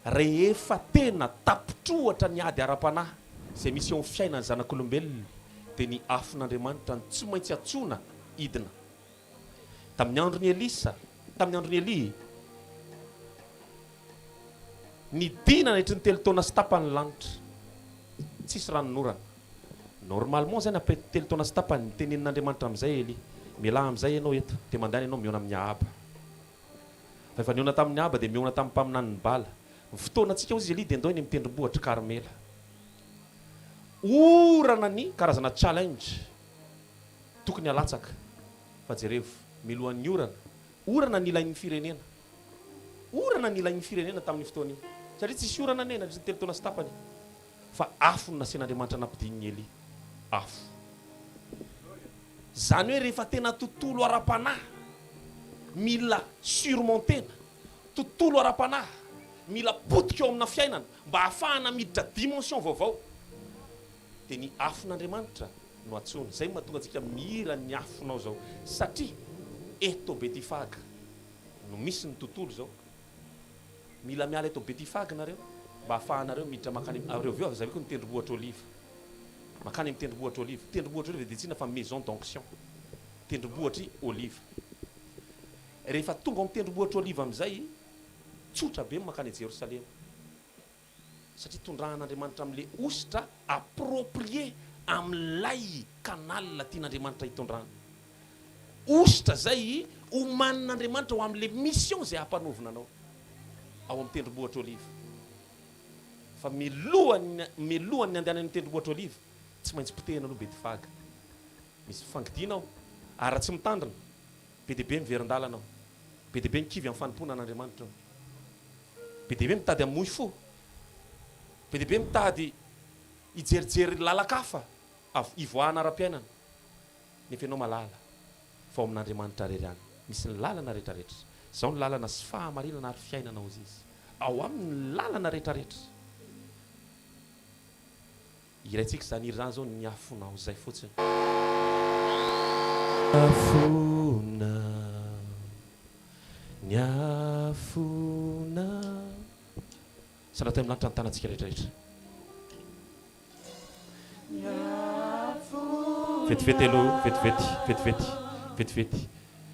rehefa tena tapitr'ohatra ny ady ara-panahy izay misy eo amin'ny fiainan'ny zanak'olombelona, dia ny afon'Andriamanitra no tsy maintsy antsoina hidina. Tamin'ny andron'i Elisa, tamin'ny andron'i Elia, nidina nandritry ny telo taona sy tapany ny lanitra. Tsisy ranonorana. Normalement zany après telo taona sy tapany, nitenenin'Andriamanitra amin'izay Elia, mialà amin'izay ianao eto, dia mandehana ianao mihaona amin'i Ahaba. Fa efa nihaona tamin'i Ahaba dia mihaona tamin'ny mpaminanin'i Bala. Ny fotoanantsika hozy Elia dia ndao eny amin'ny tendrombohitr'i Karmela. Orana ny karazana challenge tokony halatsaka. Fa jerevo, milohan'ny orana, orana ny ilain'ny firenena. Orana ny ilain'ny firenena tamin'io fotoana io. Satria tsisy orana anie nandritra ny telo taona sy tapany. Fa afo no nasian'Andriamanitra nampidinin'i Elia. Afo. Izany hoe rehefa tena tontolo ara-panahy mila surmonter-na, tontolo ara-panahy mila potika eo amina fiainana mba hahafahana miditra dimension vaovao dia ny afon'Andriamanitra. no antsoiny. Izay no mahatonga antsika mihira ny afonao izao. Satria eto Betifaga no misy ny tontolo izao. Mila miala eto Betifaga nareo mba ahafahanareo miditra mankany am, ary avy eo azaviko ny tendrombohitra Oliva. Mankany amin'ny tendrombohitra Oliva. Tendrombohitra Oliva dia tsy inona fa maison d'onction. Tendrombohitr'i Oliva. Rehefa tonga ao amin'ny tendrombohitra Oliva amin'izay, tsotra be ny mankany Jerosalema. Satria tondrahan'Andriamanitra amin'ilay hosotra approprié amin'ilay canal tian'Andriamanitra hitondrana. Hosotra izay omanin'Andriamanitra ho amin'ilay mission izay hampanaovina anao ao amin'ny tendrombohitra Oliva. Fa milohan'ny milohan'ny handehanany amin'ny tendrombohitra Oliva, tsy maintsy potehina aloha Betifaga. Misy fangidiana ao. Ary raha tsy mitandrina, be dia be miverin-dalana ao. Be dia be ny kivy amin'ny fanompoana an'Andriamanitra ao. Be dia be mitady hamoy fo. Be dia be mitady hijerijery lalan-kafa hivoahana ara-piainana. Nefa ianao mahalala fa ao amin'Andriamanitra irery ihany misy ny lalana rehetrarehetra. Izao ny lalana sy fahamarinana ary fiainana hozy Izy. Ao aminy ny lalana rehetrarehetra. Hiraintsika izany hira izany izao ny afonao izay fotsiny. Afonao, ny afonao. Sandrato amin'ny lanitra ny tanantsika rehetrarehetra. Vetivety aloha, vetivety, vetivety, vetivety.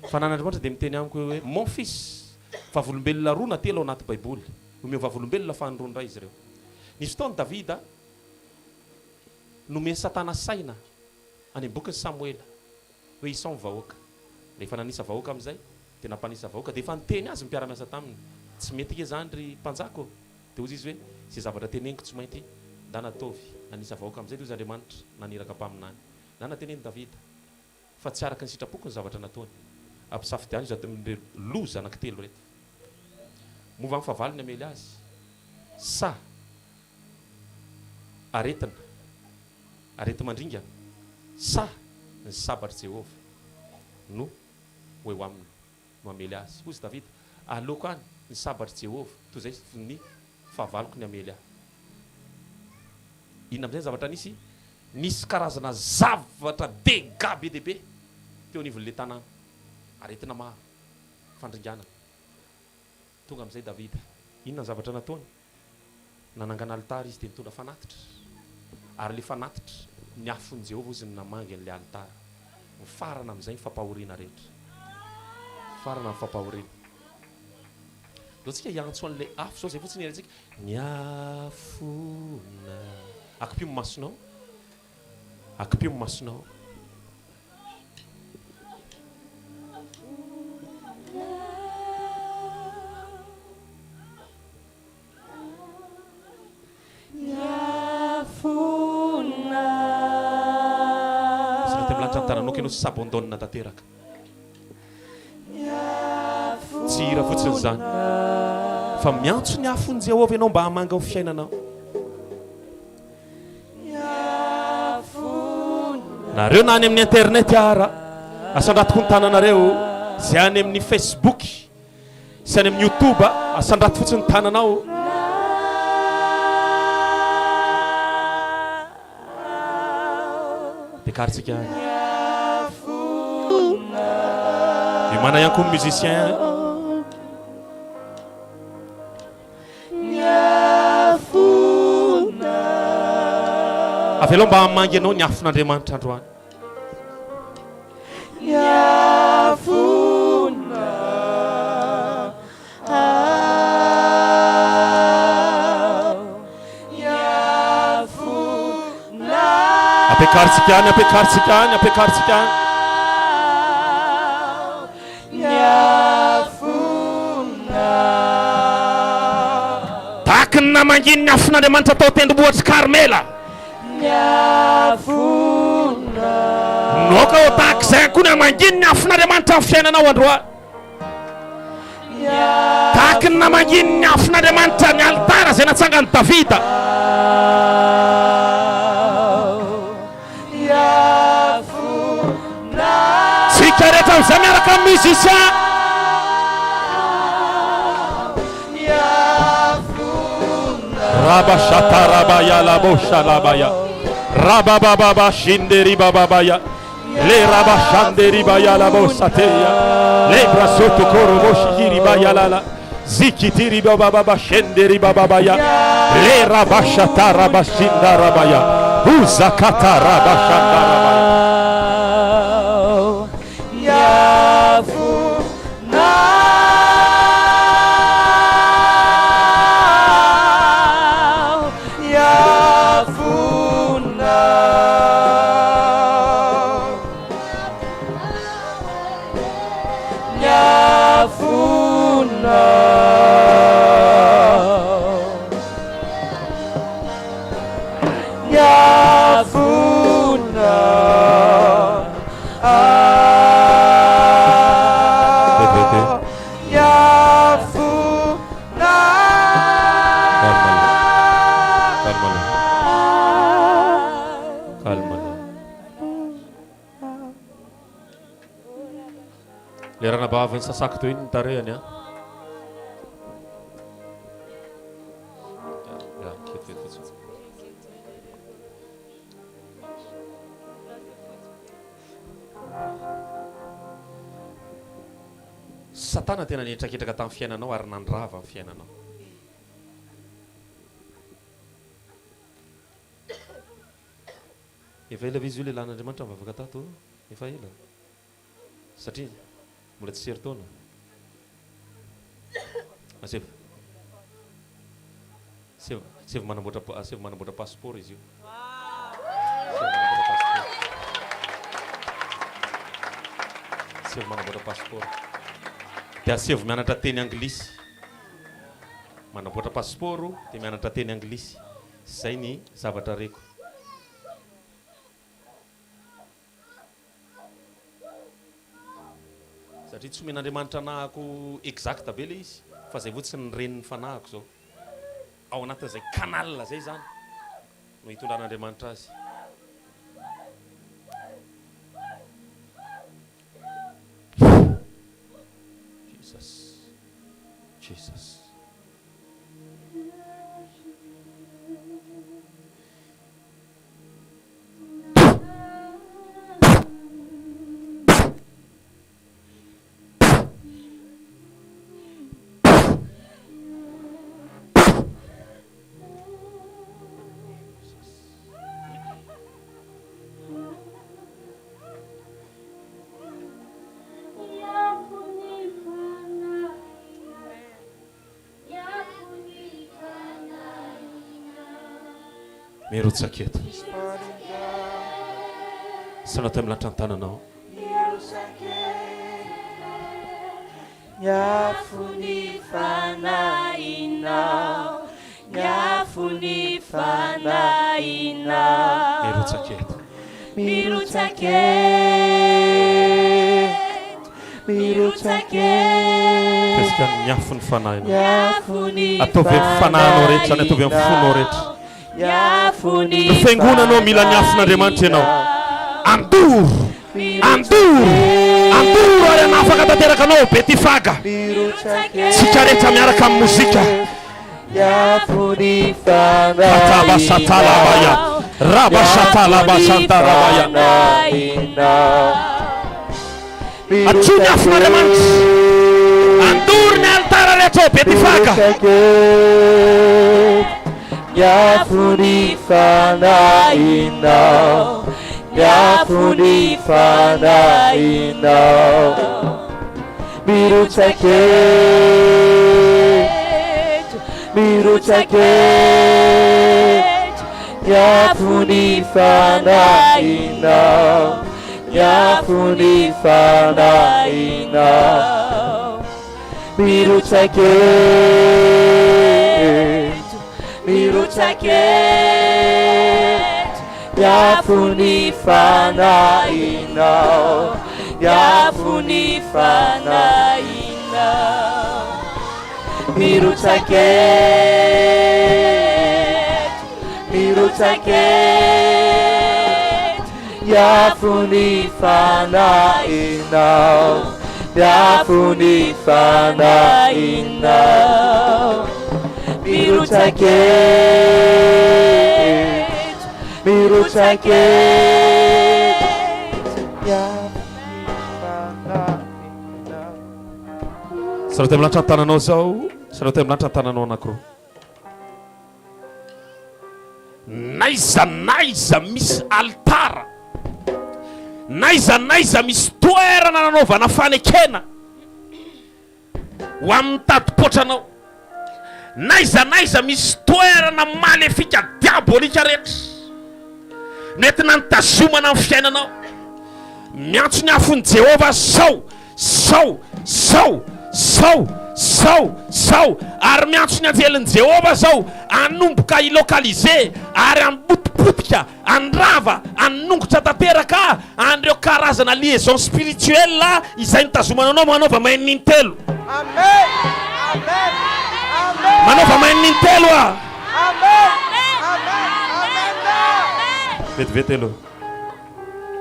Fanan'Andriamanitra dia miteny amiko hoe, Mon fils, vavolombelona roa na telo ao anaty Baiboly. Omeo vavolombelona fahan'ny roa indray izy ireo. Nisy fotoana Davida nomen'i Satana saina any amin'ny bokin'i Samoela hoe isao ny vahoaka. Rehefa nanisa vahoaka amin'izay dia nampanisa vahoaka dia efa niteny azy ny mpiara-miasa taminy, tsy mety nge izany ry mpanjaka ô! Dia hozy izy hoe izay zavatra teneniko tsy mainty ndana ataovy. Nanisa vahoaka amin'izay dia hozy Andriamanitra naniraka mpaminany. Ndana teneno Davida fa tsy araka ny sitrapoko ny zavatra nataony. Ampisafidiano izy ato amin'ireo loza anankitelo ireto. Moa va ny fahavalony hamely azy sa aretina, areti-mandringana, sa ny sabatr'i Jehovah no ho eo aminy, no hamely azy? Hoy izy Davida, Aleoko any ny sabatr'i Jehovah toy izay ny fahavaloko ny hamely ahy. Inona amin'izay ny zavatra nisy? Nisy karazana zavatra dégâts be dia be teo anivon'ilay tanàna, aretina maro, fandringanana. Tonga amin'izay Davida. Inona ny zavatra nataony? Nanangana alitara izy dia nitondra fanatitra. Ary ilay fanatitra, ny afon'i Jehovah hozy no namangy an'ilay alitara. Mifarana amin'izay ny fampahoriana rehetra. Mifarana ny fampahoriana. Ndao tsika hiantso an'ilay afo izao, izay fotsiny ilaintsika. Ny afona. Akipio ny masonao. Akipio ny masonao. Sira teny lanitra ny tananao k'enao tsy s'abandonne tanteraka. Tsy hira fotsiny izany fa miantso ny afon'i Jehovah ianao mba hamanga ny fiainanao. Nareo na any amin'ny internet ara, asandratiko ny tananareo, izay any amin'ny Facebook sy any amin'ny YouTube, asandrato fotsiny ny tananao. Ampiakarintsika any. Miomàna ihany koa ny musicien. Avelao mba hamangy anao ny afon'Andriamanitra androany. Ampiakarintsika any, ampiakarintsika any, ampiakarintsika any. Tahaky ny namangian'ny afon'Andriamanitra tao an-tendrombohitr'i Karmela. No aoka ho tahaka izay ihany koa ny hamangian'ny afon'Andriamanitra amin'ny fiainanao androany. Tahaky ny namangian'ny afon'Andriamanitra ny alitara izay natsangan'i Davida. Tsika rehetra amin'izay miaraka amin'ny musicien. Raba shata raba ya labo shalabaya. Rabababa shinderi bababaya. Le rabashanderi bayala bosateya. Le brasoto korobo shikiri bayalala. Zikitiri bababa shenderi bababaya. Le rabashata rabashinda rabaya. Uzakata rabashanda rabaya. Le ranabavy nisasako teo iny ny tarehany an. Ya, vetivety fotsiny. Satana tena nihetraketraka tamin'ny fiainanao ary nandrava ny fiainanao. Efa ela ve izy io lehilahin'Andriamanitra nivavaka tato? Efa ela. Satria mbola tsy herintaona. Asaivo. Asaivo, asaivo manamboatra, asaivo manamboatra passeport izy io. Asaivo manamboatra passeport. Asaivo manamboatra passeport. Dia asaivo mianatra teny anglisy. Manamboatra passeport dia mianatra teny anglisy. Izay ny zavatra reko. Satria tsy omen'Andriamanitra anahako exact be ilay izy fa izay fotsiny ny renin'ny fanahiko izao. Ao anatin'izay canal izay izany no hitondran'Andriamanitra azy. Jesus. Jesus. Mirotsaka eto. Sanatria amin'ny lanitra ny tananao. Ny afon'ny fanahinao, ny afon'ny fanahinao. Mirotsaka eto. Mirotsaka eto, mirotsaka eto. Kesika ny afon'ny fanahinao. Ataovy amin'ny fanahinao rehetra izany, ataovy amin'ny fonao rehetra. Ny fiangonanao mila ny afon'Andriamanitra ianao. Andoro, andoro, andoro ary hanafaka tanteraka anao Betifaga. Tsika rehetra miaraka amin'ny mozika. Katabasatalabaya, rabasatalabasanta rabaya. Antsoy ny afon'Andriamanitra. Andoro ny alitara rehetra ao Betifaga. Ny afon'ny fanahinao, ny afon'ny fanahinao. Mirotsaka eto, mirotsaka eto, ny afon'ny fanahinao, ny afon'ny fanahinao. Mirotsaka eto, mirotsaka eto, ny afon'ny fanahinao, ny afon'ny fanahinao. Mirotsaka eto, mirotsaka eto, ny afon'ny fanahinao, ny afon'ny fanahinao. Mirotsaka eto, Mirotsaka eto ny afon'ny Fanahinao. Sarotay amin'ny lanitra ny tananao izao. Sarotay amin'ny lanitra ny tananao anankiroa. N'aiza n'aiza misy alitara, n'aiza n'aiza misy toerana nanaovana fanekena ho amin'ny tadipoatranao, n'aiza n'aiza misy toerana malefika diabolika rehetra nentina nitazomana ny fiainanao, miantso ny afon'i Jehovah sao Zao, zao, zao, zao, zao, ary miantso ny anjelin'i Jehovah zao hanomboka hi-localiser ary hamotipotika, handrava, hanongotra tanteraka an'ireo karazana liaison spirituelle izay nitazomana anao Manaova main intelo. Amen! Amen! Amen! Manaova main intelo ah! Amen! Amen! Amen! Vetivety aloha.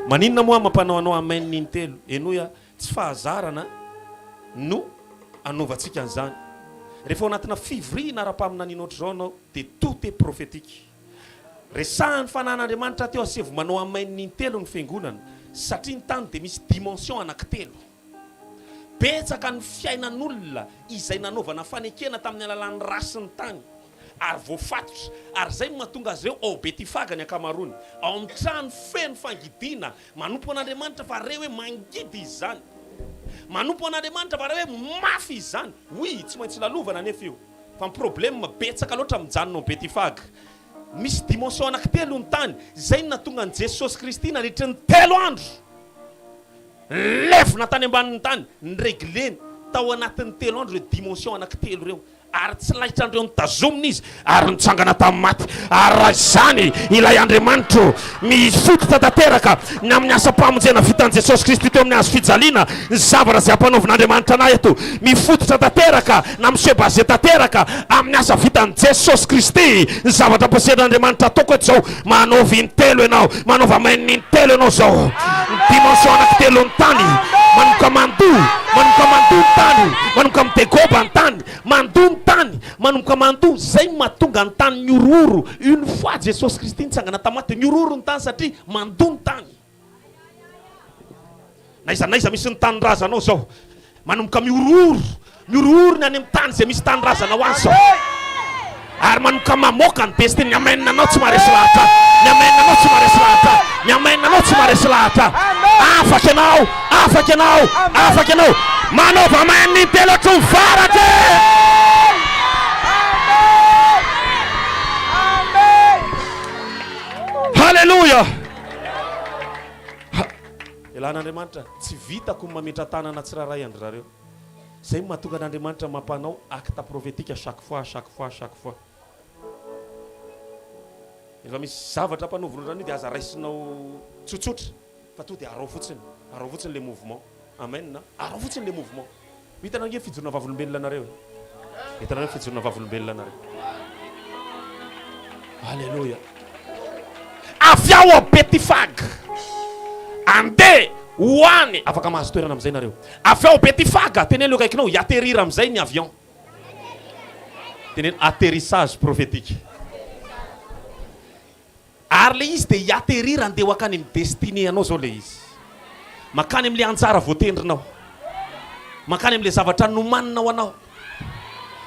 Maninona moa mampanao anao amen intelo? Henoy aho, tsy fahazarana no anaovantsika an'izany. Rehefa ao anatina fivoriana ara-paminaniana ohatr'izao ianao dia tout est prophétique. Resahan'ny fanan'Andriamanitra teo asevo manao amen intelo ny fiangonana satria ny tany dia misy dimension anankitelo. Betsaka ny fiainan'olona izay nanaovana fanekena tamin'ny alalan'ny ra sy ny tany, ary voafatotra, ary izay no mahatonga azy ireo ao Betifaga ny ankamaroany, ao amin'ny trano feno fangidiana, manompo an'Andriamanitra fa re hoe mangidy izy izany, manompo an'Andriamanitra fa re hoe mafy izy izany, oui, tsy maintsy lalovana anefa io, fa ny problème betsaka loatra mijanona ao Betifaga. Misy dimension anankitelo ny tany, izay no nahatonga an'i Jesosy Kristy nandritry ny telo andro. Levona tany ambanin'ny tany, niregleny tao anatin'ny telo andro ireo dimensions anankitelo ireo, ary tsy laitran'ireo notazomina izy, ary nitsangana tamin'ny maty. Ary raha izany ilay Andriamanitro mifototra tanteraka ny amin'ny asam-pamonjena vitan'i Jesosy Kristy teo amin'ny hazo fijaliana, ny zavatra izay ampanaovin'Andriamanitra anay eto, mifototra tanteraka na mi-se baser tanteraka amin'ny asa vitan'i Jesosy Kristy ny zavatra ampiasain'Andriamanitra ataoko eto izao, Manaova intelo ianao, manaova amen intelo ianao zao. Ny dimension anankitelon'ny tany, manomboka mandoa, manomboka mandoa ny tany, manomboka midegoba ny tany, mandoa ny tany, manomboka mandoa, zay no mahatonga ny tany mihorohoro, une fois Jesosy Kristy nitsangana tamin'ny maty, nihorohoro ny tany satria mandoa ny tany. N'aiza n'aiza misy ny tanindrazanao zao, manomboka mihorohoro, mihorohoro ny any amin'ny tany izay misy tanindrazanao any zao. Ary manomboka mamoaka ny destiny, ny amen anao tsy maharesy lahatra ahy, ny amen anao tsy maharesy lahatra ahy, ny amen anao tsy maharesy lahatra ahy. Afaka ianao, afaka ianao, afaka ianao. Manaova amen intelo hatramin'ny farany e! Haleloia! Ha! Elan'Andriamanitra, tsy vitako ny mametra-tanana tsirairay an-dry zareo. Izay no mahatonga an'Andriamanitra mampanao acte prophétique chaque fois, chaque fois, chaque fois. Rehefa misy zavatra ampanaovina ohatran'io dia aza raisinao tsotsotra fa tonga dia araho fotsiny, araho fotsiny le mouvement. Amen a! Araho fotsiny le mouvement. Ho hitanareo ange ny fijoroana vavolombelona anareo e. Hitanareo ny fijoroana vavolombelona anareo. Alléluia. Avy ao Betifag. Andeha ho any. Afaka mahazo toerana amin'izay nareo. Avy ao Betifag, teneno eo akaikinao, hi-atterrir amin'izay ny avion. Teneno atterrissage prophétique. Ary ilay izy dia hi-atterrir handeha ho hankany amin'ny destinée anao izao ilay izy. Mankany amin'ilay anjara voatendrinao. Mankany amin'ilay zavatra nomanina ho anao.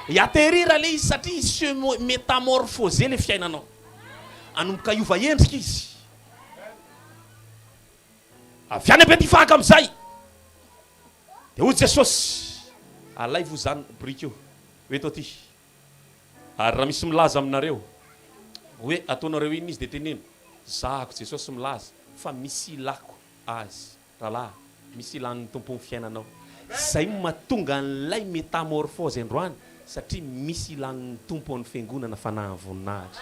Hi-atterrir ilay izy satria hi-se métamorphoser ilay fiainanao. Hanomboka hiova endrika izy. Avy any Betifaka amin'izay dia hoy Jesosy, Alaivo izany biriky io, ho eto aty. Ary raha misy milaza aminareo hoe ataonareo inona izy dia teneno, zahako Jesosy milaza fa misy ilako azy. Rahalahy, misy ilan'ny Tompo ny fiainanao. Izay no mahatonga an'ilay métamorphose androany satria misy ilan'ny Tompo an'ny Fiangonana Fanahin'ny Voninahitra.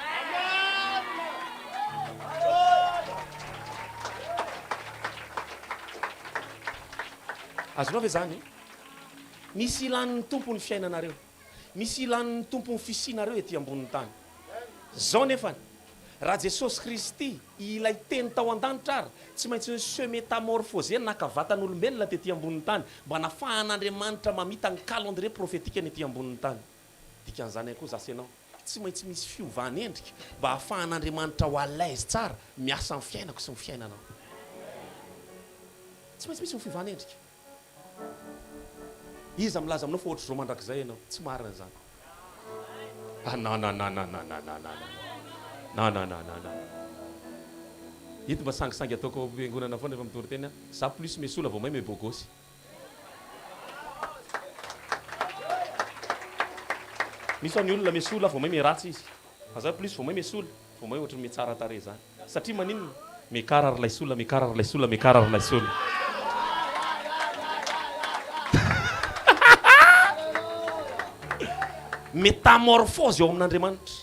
Azonao ve izany? Misy ilan'ny Tompo ny fiainanareo. Misy ilan'ny Tompo ny fisianareo ety ambonin'ny tany. Zao nefany, raha Jesosy Kristy, ilay Teny tao an-danitra ary, tsy maintsy ni-se métamorphoser naka vatan'olombelona tety ambonin'ny tany, mba nafahan'Andriamanitra mamita ny calendrier prophétique-ny ety ambonin'ny tany. Dikan'izany ihany koa, za sy ianao, Tsy maintsy misy fiovan'endrika mba hahafahan'Andriamanitra ho à l'aise tsara miasa amin'ny fiainako sy ny fiainanao. Tsy maintsy misy ny fiovan'endrika. Iza milaza aminao fa ohatr'izao mandrakizay ianao? Tsy marina izany. Ah nananananananananananananana. Ito mba sangisangy ataoko ao am-piangonana foana rehefa mitory teny aho. Za plus mesola vao may me bogosy. Misy ao ny olona mesola vao may me ratsy izy. Fa za plus vao may mesola vao may ohatry ny me tsara tarehy zany. Satria maninona? Mekara ry laisola, mekara ry laisola, mekara ry laisola. Métamorphose ao amin'Andriamanitra.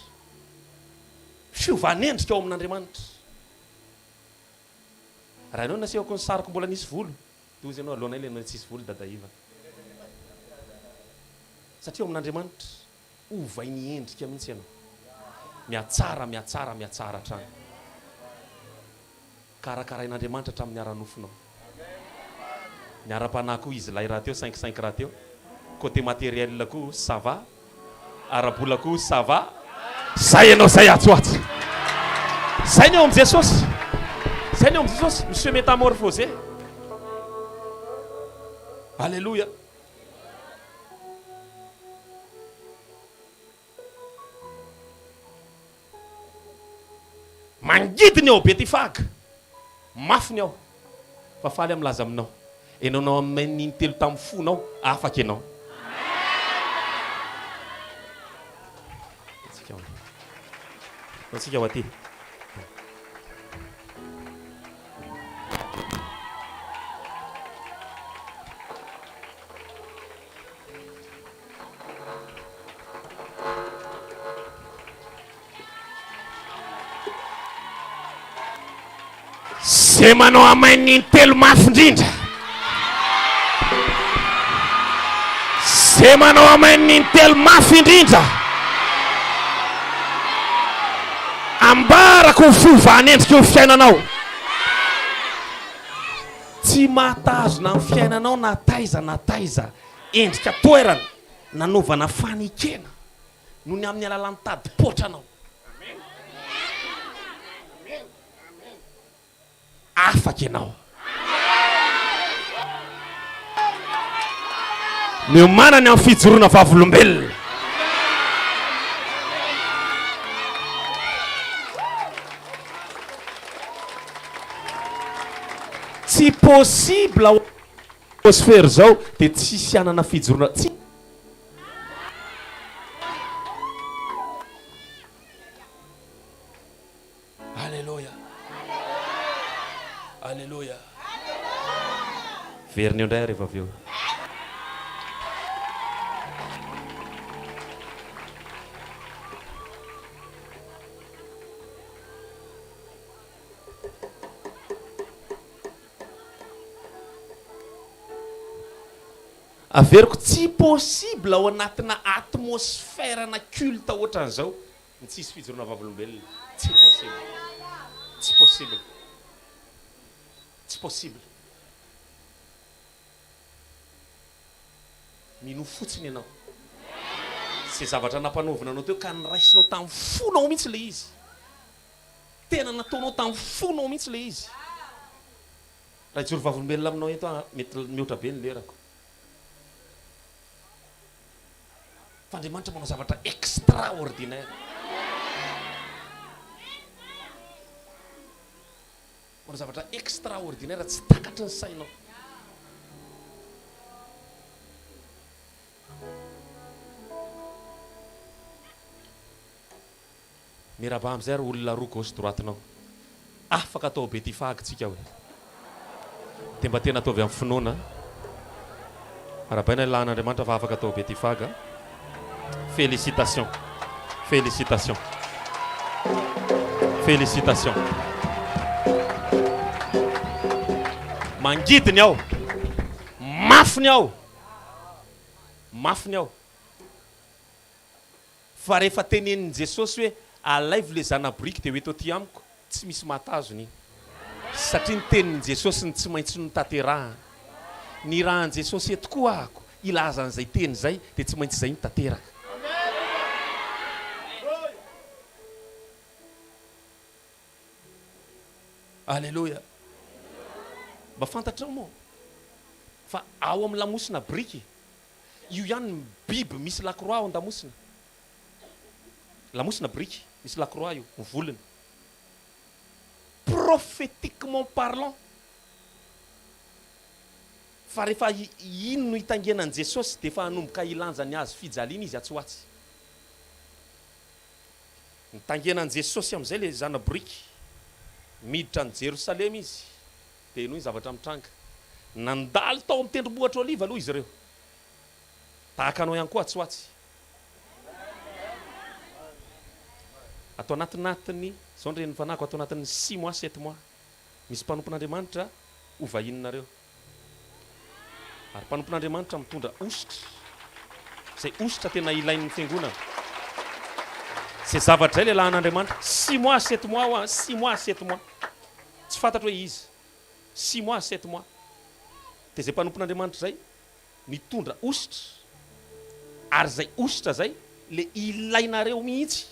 Fiovan'endrika ao amin'Andriamanitra. Raha ianao nasehoko ny sariko mbola nisy volo, dia hozy ianao alohanay ilay tsisy volo Dada Iva. Satria ao amin'Andriamanitra. Ovainy endrika mihitsy ianao. Mihatsara, mihatsara, mihatsara hatrany. Karakarain'Andriamanitra hatramin'ny ara-nofonao. Ny ara-panahy koa izy lahy rahateo, cinq cinq rahateo. Côté matériel koa ça va, ara-bola koa ça va. Zay ianao zay atsy ho atsy. Zay ny eo amin'i Jesosy. Zay ny eo amin'i Jesosy. Mi-se métamorphoser. Alléluia. Mangidy ny ao Betifaga, mafy ny ao, fa faly aho milaza aminao, ianao nanao amen intelo tamin'ny fonao, afaka ianao. Antsika ho aty. Ze manao amen intelo mafy indrindra. Ze manao amen intelo mafy indrindra. Ambarako ho fiovan'endriky ny fiainanao. Tsy mahatazona ny fiainanao na taiza na taiza endrika toerana nanaovana fanekena noho ny amin'ny alalan'ny tadi-poatranao. Afaka ianao. Miomàna ny amin'ny fijoroana vavolombelona. Tsy possible ao atmosphère zao dia tsisy hanana fijoroana tsy. Aleloia. Aleloia. Verina eo indray aho rehefa avy eo. Averiko, tsy possible ao anatina atmosphère-na culte ohatran'izao ny tsisy fijoroana vavolombelona. Tsy possible. Tsy possible. Tsy possible. Minoa fotsiny ianao. Izay zavatra nampanaovina anao teo ka niraisinao tamin'ny fonao mihitsy ilay izy. Tena nataonao tamin'ny fonao mihitsy ilay izy. Raha hijoro vavolombelona aminao eto aho, mety mihoatra be ny lerako. Fa Andriamanitra manao zavatra extraordinaire. Manao zavatra extraordinaire tsy takatry ny sainao. Miarahaba amizay ary olona roa gauche droite nao. Afaka atao Betifagy tsika hoe. Dia mba tena ataovy amin'ny finoana. Arahabaina ilay an'Andriamanitra fa afaka atao Betifagy a. Félicitations. Félicitations. Félicitations. Mangidy ny ao. Mafy ny ao. Mafy ny ao. Fa rehefa tenenin'i Jesosy hoe alaivo le zana-boriky dia ho eto aty amiko, tsy misy mahatazona iny. Satria ny tenin'i Jesosy no tsy maintsy notanterahana. Nirahan'i Jesosy eto koa ahako hilaza an'izay teny izay dia tsy maintsy izay no tanteraka. Aleloia. Mba fantatrao moa fa ao amin'ny lamosina biriky, io ihany ny biby misy lakroa ao an-damosina. Lamosina biriky, misy lakroa io, ny volony. Prophétiquement parlant, fa rehefa iny no hitaingenan'i Jesosy dia efa hanomboka hilanja ny hazo fijaliana izy atsy ho atsy. Nitaingenan'i Jesosy amin'izay ilay zana-boriky. Miditra an'i Jerosalema izy, dia henoy ny zavatra mitranga. Nandalo tao amin'ny tendrombohitra Oliva aloha izy ireo. Tahaka anao ihany koa atsy ho atsy. Ato anatinatin'ny, izao ny renin'ny fanahiko, ato anatin'ny six mois, sept mois, misy mpanompon'Andriamanitra ho vahininareo. Ary mpanompon'Andriamanitra mitondra hosotra, izay hosotra tena ilain'ny fiangonana. Izay zavatra izay lehilahin'Andriamanitra, six mois, sept mois hoa, six mois, sept mois. Tsy fantatro hoe iza. Six mois, sept mois. Dia izay mpanompon'Andriamanitra izay, mitondra hosotra, ary izay hosotra izay le ilainareo mihitsy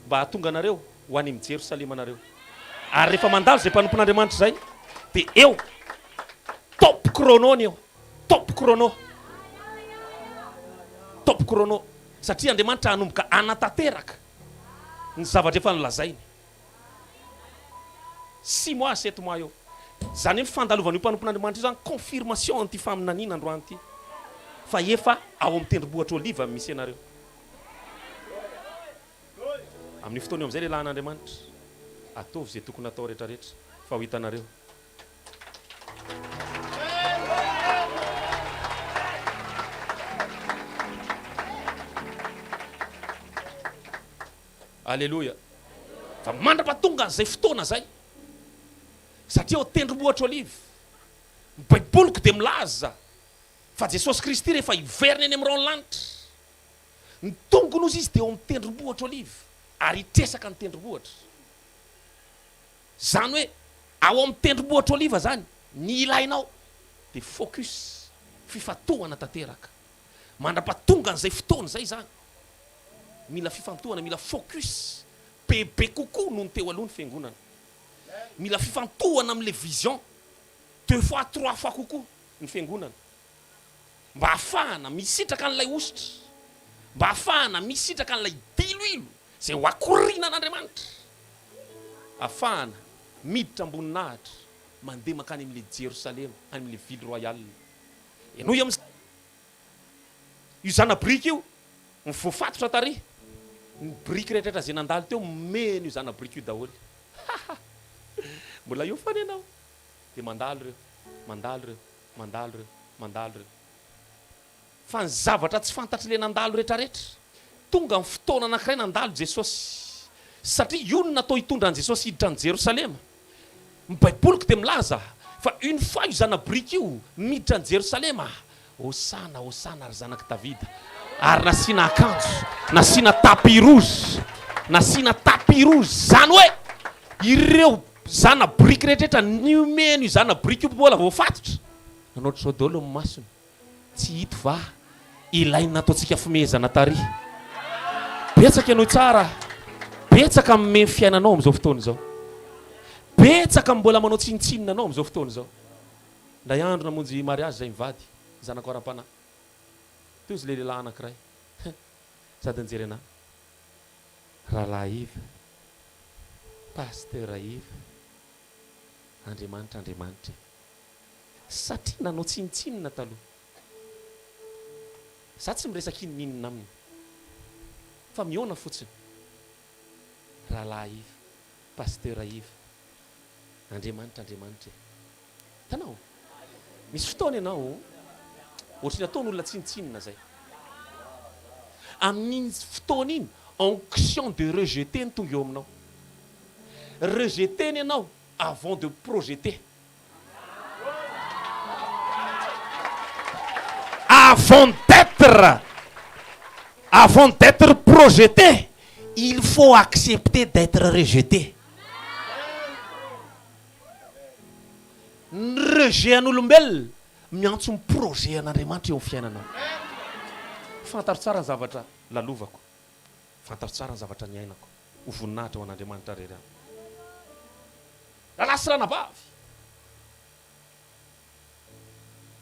mba hahatonga anareo ho any amin'ny Jerosalemanareo. Ary rehefa mandalo izay mpanompon'Andriamanitra izay, dia eo, top chrono ny eo, top chrono, top chrono, satria Andriamanitra hanomboka hanatanteraka ny zavatra efa nolazainy. Six mois, sept mois eo. Izany hoe fandalovan'io mpanompon'Andriamanitra io izany confirmation an'ity faminaniana androany ity. Fa efa ao amin'ny tendrombohitra Oliva no misy anareo. Amin'io fotoana io amin'izay lehilahin'Andriamanitra, ataovy izay tokony hatao rehetrarehetra fa ho hitanareo. Aleloia! Fa mandra-pahatonga an'izay fotoana izay, satria ao Tendrombohitra Oliva, ny Baiboliko dia milaza fa Jesosy Kristy rehefa hiverina eny amin'ny rahon'ny lanitra, ny tongony hozy Izy dia eo amin'ny Tendrombohitra Oliva, ary hitresaka ny tendrombohitra. Izany hoe ao amin'ny Tendrombohitra Oliva izany, ny ilainao dia focus, fifantohana tanteraka. Mandra-pahatonga an'izay fotoana izay izany, mila fifantohana, mila focus bebe kokoa noho ny teo aloha ny fiangonana. Mila fifantohana amin'ilay vision deux fois, trois fois kokoa ny fiangonana mba hahafahana misitraka an'ilay hosotra, mba hahafahana misitraka an'ilay diloilo izay ho akorinan'Andriamanitra, hahafahana miditra am-boninahitra mandeha mankany amin'ilay Jerosalema, any amin'ilay ville royale. Henoy amin'izay. Io zana-biriky io, ny voafatotra tary, ny biriky rehetrarehetra izay nandalo teo meno io zana-biriky io daholo. Haha! Mbola eo foana ianao. Dia mandalo ireo, mandalo ireo, mandalo ireo, mandalo ireo. Fa ny zavatra tsy fantatr'ilay nandalo rehetrarehetra, tonga ny fotoana anankiray nandalo Jesosy. Satria io no natao hitondra an'i Jesosy hiditra an'i Jerosalema. Ny baiboliko dia milaza fa une fois io zana-boriky io miditra an'i Jerosalema, Hosana, Hosana ry zanak'i Davida, ary nasiana akanjo, nasiana tapis rouge, nasiana tapis rouge, izany hoe ireo zana-boriky rehetrarehetra nomena io zana-boriky io mbola voafatotra, nanao ohatr'izao daholo ny masony. Tsy hito va ilay nataontsika fimehezana tary? Betsaka ianao tsara, betsaka mimehy ny fiainanao amin'izao fotoana izao. Betsaka mbola manao tsinontsinona anao amin'izao fotoana izao. Indray andro namonjy mariazy izay mivady, zanako ara-panahy. Teo izy ilay lehilahy anankiray, sady nijery anà. Rahalahy Yves, Pasteur Yves, Andriamanitra Andriamanitra e. Satria nanao tsinontsinona taloha. Za tsy miresaka inoninona aminy. Fa mihaona fotsiny. Rahalahy Yves, Pasteur Yves, Andriamanitra Andriamanitra e. Hitanao? Misy fotoana ianao ohatry ny ataon'olona tsinontsinona zay. Amin'iny fotoana iny, onction de rejeter no tonga eo aminao. Rejeter-ny ianao avant de projeter. Avant d'etre avant d'etre projeté, il faut accepter d'etre rejeté. Ny rejet an'olombelona miantso ny projet an'Andriamanitra eo amin'ny fiainanao. Fantaro tsara ny zavatra lalovako. Fantaro tsara ny zavatra niainako. Ho voninahitra ho an'Andriamanitra irery ihany. Rahalahy sy ranabavy.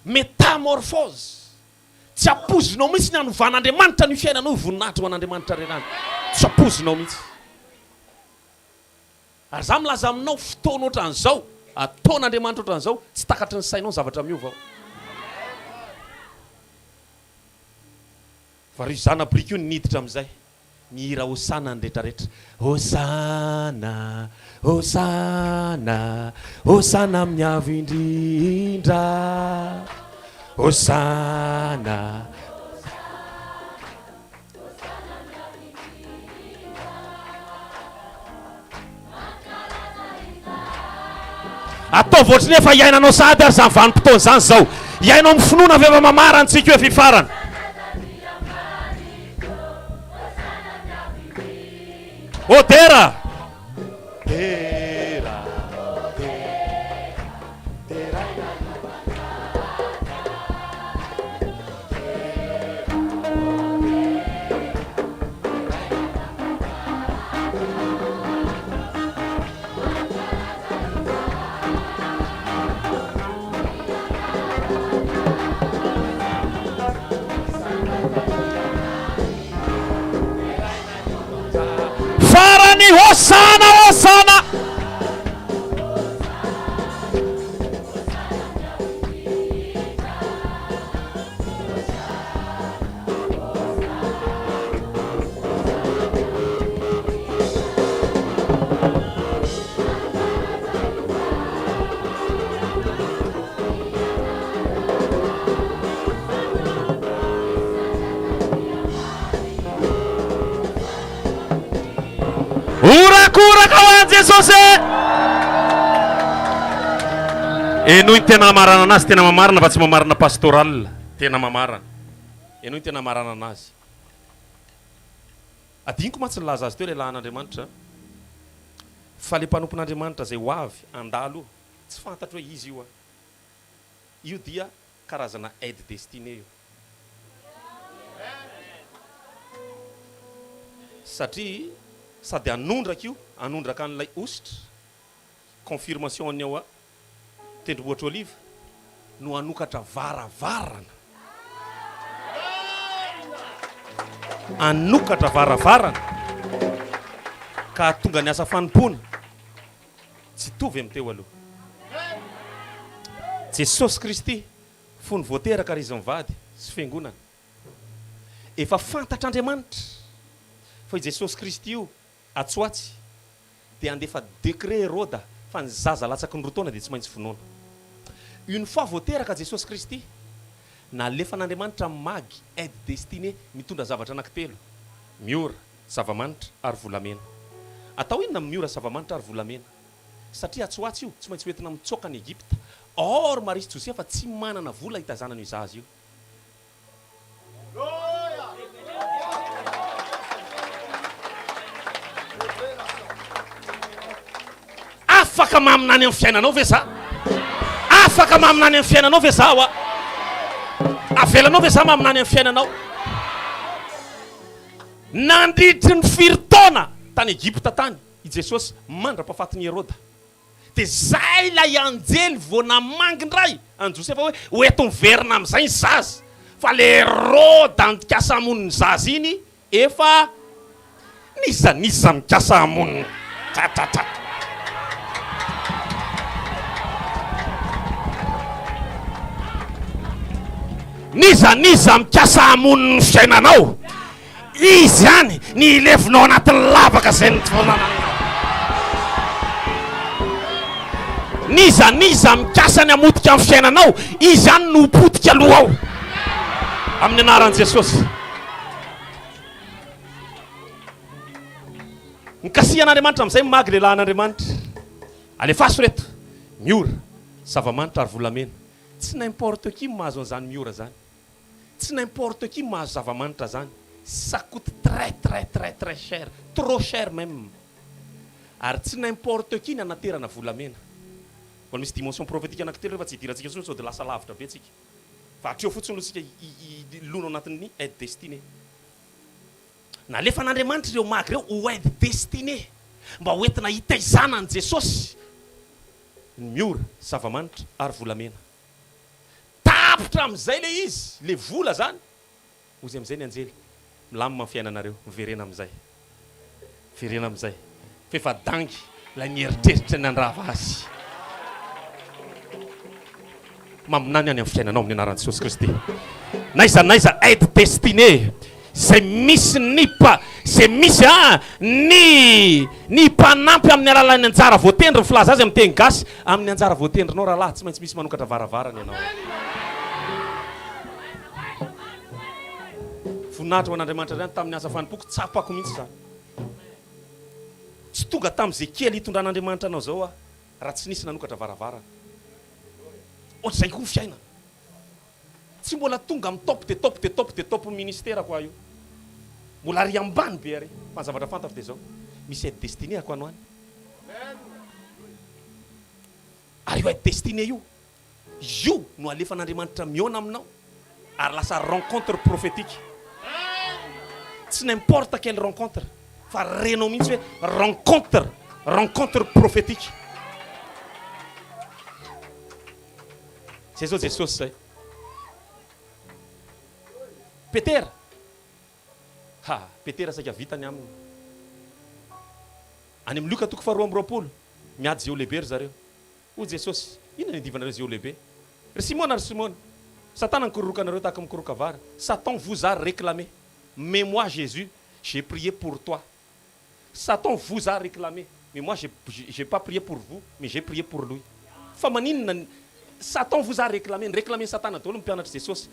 Métamorphose. Tsy ampoizinao mihitsy ny hanovan'Andriamanitra an'io fiainanao io voninahitra ho an'Andriamanitra irery ihany. Tsy ampoizinao mihitsy. Ary za milaza aminao fotoana ohatran'izao, ataon'Andriamanitra ohatran'izao, tsy takatry ny sainao ny zavatra miova ao. Fa ry zana-boriky io niditra amin'izay, nihira Hosana ny retraretra. Hosana, Hosana, Hosana amin'ny avo indrindra. Hosana. Ataovy ohatry ny efa iainanao sahady ary izany vanim-potoana izany izao. Iainao amin'ny finoana ve efa mamarana antsika io fifarana. Oh dera! Dera, dera, deraina ny Farany Hosana Hosana. Horakoraka ho an'i Jesosy e! Henoy ny tena hamaranana azy, tena mamarana fa tsy mamarana pastoral, tena mamarana. Henoy ny tena hamaranana azy. Adinoko mantsy nilaza azy teo ilay lahin'Andriamanitra fa ilay mpanompon'Andriamanitra izay ho avy handalo io, tsy fantatro hoe iza io an. Io dia karazana aide destinée io. Satria sady hanondraka io, hanondraka an'ilay ositra, confirmation an'ny ao tendrombohitra Oliva, no hanokatra varavarana. Hanokatra varavarana ka hahatonga ny asa fanompoana tsy hitovy amin'ny teo aloha. Jesosy Kristy fony vao teraka ary izy mivady sy fiangonana. Efa fantatr'Andriamanitra fa i Jesosy Kristy io atsy ho atsy dia handefa décret Heroda fa ny zaza latsaky ny roa taona dia tsy maintsy vonoina. Une fois vao teraka Jesosy Kristy, nalefan'Andriamanitra magy, aide destinée, mitondra zavatra anankitelo, miora, zava-manitra ary volamena. Atao inona ny miora, zava-manitra ary volamena? Satria atsy ho atsy io, tsy maintsy hoentina mitsoaka any Egypta. Or Maria sy Josefa tsy manana vola hitazanana io zaza io. Afaka maminany amin'ny fiainanao ve za? Afaka maminany amin'ny fiainanao ve za hoa? Avelanao ve za maminany amin'ny fiainanao? Nandritry ny firy taona tany Egypta tany i Jesosy mandra-pahafatin'i Heroda. Dia zay ilay anjely vao namangy indray an'i Josefa hoe ho eto miverina amin'izay ny zaza. Fa le Heroda nikasa hamono ny zaza iny efa n'iza n'iza mikasa hamono ny tratratra. N'iza n'iza mikasa hamono ny fiainanao. Izy ihany ny hilevina ao anatin'ny lavaka izay nitronananao. N'iza n'iza mikasa ny hamotika ny fiainanao, izy ihany no ho potika aloha ao. Amin'ny anaran'i Jesosy. Nikasihan'Andriamanitra amin'izay ny magy lehilahin'Andriamanitra. Alefaso reto, miora, zava-manitra ary volamena. Tsy n'importe qui mahazo an'izany miora izany. Tsy n'importe qui mahazo zava-manitra zany, ça coute très très très très cher, trop cher même. Ary tsy n'importe qui ny anaterana volamena. Mbola misy dimension prophétique anankitelo ireo fa tsy hidirantsika intsony sao dia lasa lavitra be tsika. Fa hatreo fotsiny aloha tsika hilona ao anatin'ny aide destinée. Nalefan'Andriamanitra ireo magy ireo ho aide destinée mba ho entina hitaizana an'i Jesosy. Ny miora, zava-manitra ary volamena. Tapitra amin'izay ilay izy, ilay vola izany. Hozy amin'izay ny anjely, Milamina ny fiainanareo, miverena amin'izay. Miverena amin'izay. Fa efa dangy ilay nieritreritra ny handrava azy. Maminany any amin'ny fiainanao amin'ny anaran'i Jesosy Kristy. N'aiza n'aiza aide destinée izay misy ny mpa, izay misy a ny ny mpanampy amin'ny alalan'ny anjara voatendry, ny filaza azy amin'ny teny gasy, amin'ny anjara voatendrinao rahalahy, tsy maintsy misy manokatra varavarana ianao. Voninahitra ho an'Andriamanitra indray, tamin'ny asa fanompoako tsapako mihitsy izany. Tsy tonga tamin'izay kely hitondran'Andriamanitra anao izao aho raha tsy nisy nanokatra varavarana. Ohatr'izay koa ny fiainana. Tsy mbola tonga amin'ny top de top de top de top ministerako aho io. Mbola ary ambany be ary. Fa ny zavatra fantako dia izao, misy aide destinée ako any ho any. Ary io aide destinée io, Io no alefan'Andriamanitra mihaona aminao ary lasa rencontre prophétique. Tsy n'importe quelle rencontre fa renao mihitsy hoe rencontre, rencontre prophétique. Zay zao Jesosy zay. Petera, ha, Petera saika vita ny aminy. Any amin'ny Lioka toko faharoa amby 20, miady zeo lehibe ry zareo. Hoy Jesosy, Inona no iadivanareo izay lehibe? Ry Simona, ry Simona, Satana nikororoka anareo tahaka ny mikororoka vary, Satan vous a réclamé, mais moi Jésus, j'ai prié pour toi. Satan vous a réclamé, mais moi j'ai j'ai pas prié pour vous, mais j'ai prié pour lui. Fa maninona ny Satan vous a réclamé, ni-réclamer Satana daholo ny mpianatr'i Jesosy,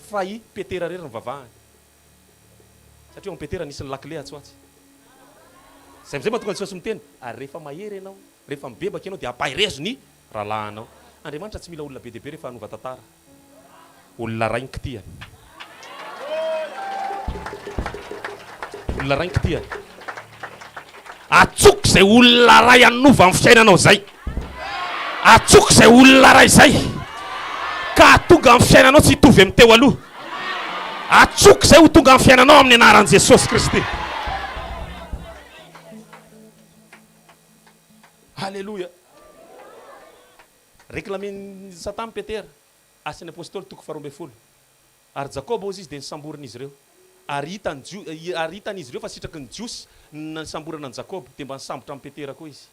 fa i Petera irery nivavahany. Satria ao amin'i Petera nisy ny lakile atsy ho atsy. Izay amin'izay mahatonga an'i Jesosy miteny, ary rehefa mahery ianao, Rehefa mibebaka ianao dia ampaherezo ny rahalahinao. Andriamanitra tsy mila olona be dia be rehefa hanova tantara. Olona ray ny kitihany. Olona ray ny kitihany. Atsoko izay olona ray hanova ny fiainanao izay. Atsoko izay olona ray izay ka hahatonga ny fiainanao tsy hitovy amin'ny teo aloha. Atsoko izay ho tonga amin'ny fiainanao amin'ny anaran'i Jesosy Kristy. Aleloia! Reclamer-n'i Satana Petera, Asan'ny Apostoly toko faharoa ambin'ny folo. Ary Jakoba hozy izy dia nisamborin'izy ireo. Ary hitan'ny Jio, ary hitan'izy ireo fa sitraky ny Jiosy ny nisamborana an'i Jakoba, dia mba nisambotra an'i Petera koa izy.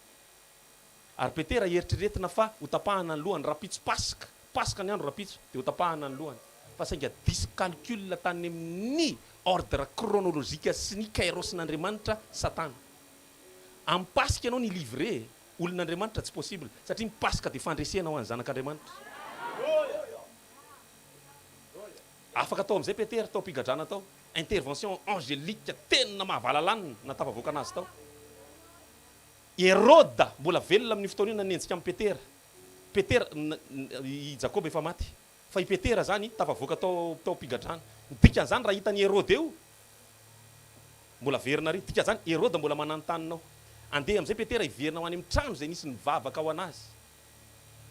Ary Petera eritreretina fa hotapahana ny lohany rahampitso Paska, Paska ny andro rahampitso, dia hotapahana ny lohany. Fa sainga diso calcul tany amin'ny ordre chronologique sy ny kairos-n'Andriamanitra Satana. Amin'ny Paska ianao ni-livrer e! Olon'Andriamanitra tsy possible satria ny Paska dia fandresena ho an'ny zanak'Andriamanitra. Afaka tao amin'izay Petera tao am-pigadrana tao. Intervention angelique tena mahavalalanina nahatafavoaka anazy tao. Heroda mbola velona amin'io fotoana io nanenjika an'i Petera. Petera, i Jakoba efa maty. Fa i Petera izany tafavoaka tao tao am-pigadrana. Ny dikan'izany raha hitan'i Heroda eo, Mbola averina ary. Dikan'izany, Heroda mbola mananontanona ao. Andeha amin'izay Petera hiverina ho any amin'ny trano izay nisy nivavaka ho an'azy.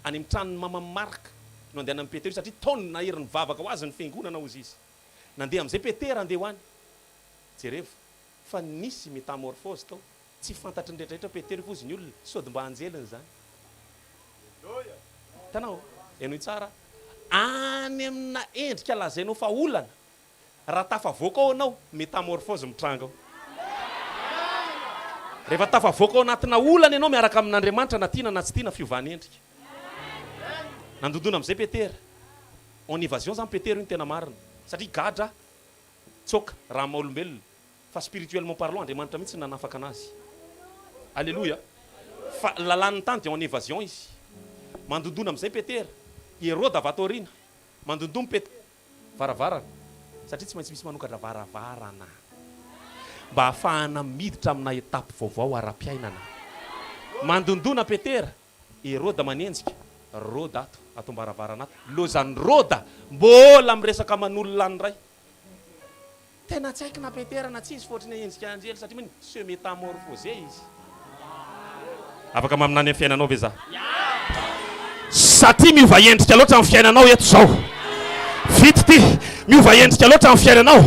Any amin'ny tranon'i maman'i Marka no andehanan'i Petera io satria tao no nahery nivavaka ho azy ny fiangonana hozy izy. Nandeha amin'izay Petera handeha ho any. Jerevo fa nisy metamorphose tao. Tsy fantatry ny rehetrarehetra Petera io hozy ny olona, sody mba anjeliny izany. Hitanao? Henoy tsara. Any amina endrika lazainao fa olana, Raha tafavoaka ao ianao, métamorphose mitranga ao. Rehefa tafavoaka ao anatina olana ianao miaraka amin'Andriamanitra na tiana na tsy tiana, fiovana endrika. Nandondona amin'izay Petera. En évasion izany Petera io ny tena marina. Satria gadra, tsoaka, raha maha olombelona. Fa spirituellement parlant, Andriamanitra mihitsy no nanafaka anazy. Alléluia. Fa lalàn'ny tany dia en évasion izy. Mandondona amin'izay Petera. Heroda avy ato aoriana. Mandondona Petera. Varavarana, satria tsy maintsy misy manokatra varavarana mba hahafahana miditra amina étape vaovao ara-piainana. Mandondona Petera, Heroda manenjika, Roda ato, ato am-baravarana ato, lozan'i Roda mbola miresaka aman'olona any indray. Tena tsy haiko na Petera na tsia izy fa ohatry ny endrika anjely satria mino se métamorphoser izy. Afaka maminany amin'ny fiainanao ve za? Satria miova endrika loatra ny fiainanao eto izao. Vita ity, miova endrika loatra ny fiainanao.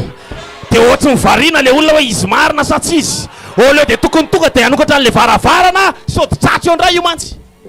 Dia ohatry ny variana ilay olona hoe izy marina sa tsy izy. Au lieu dia tokony tonga dia hanokatra an'ilay varavarana sao dia tratra eo indray io mantsy.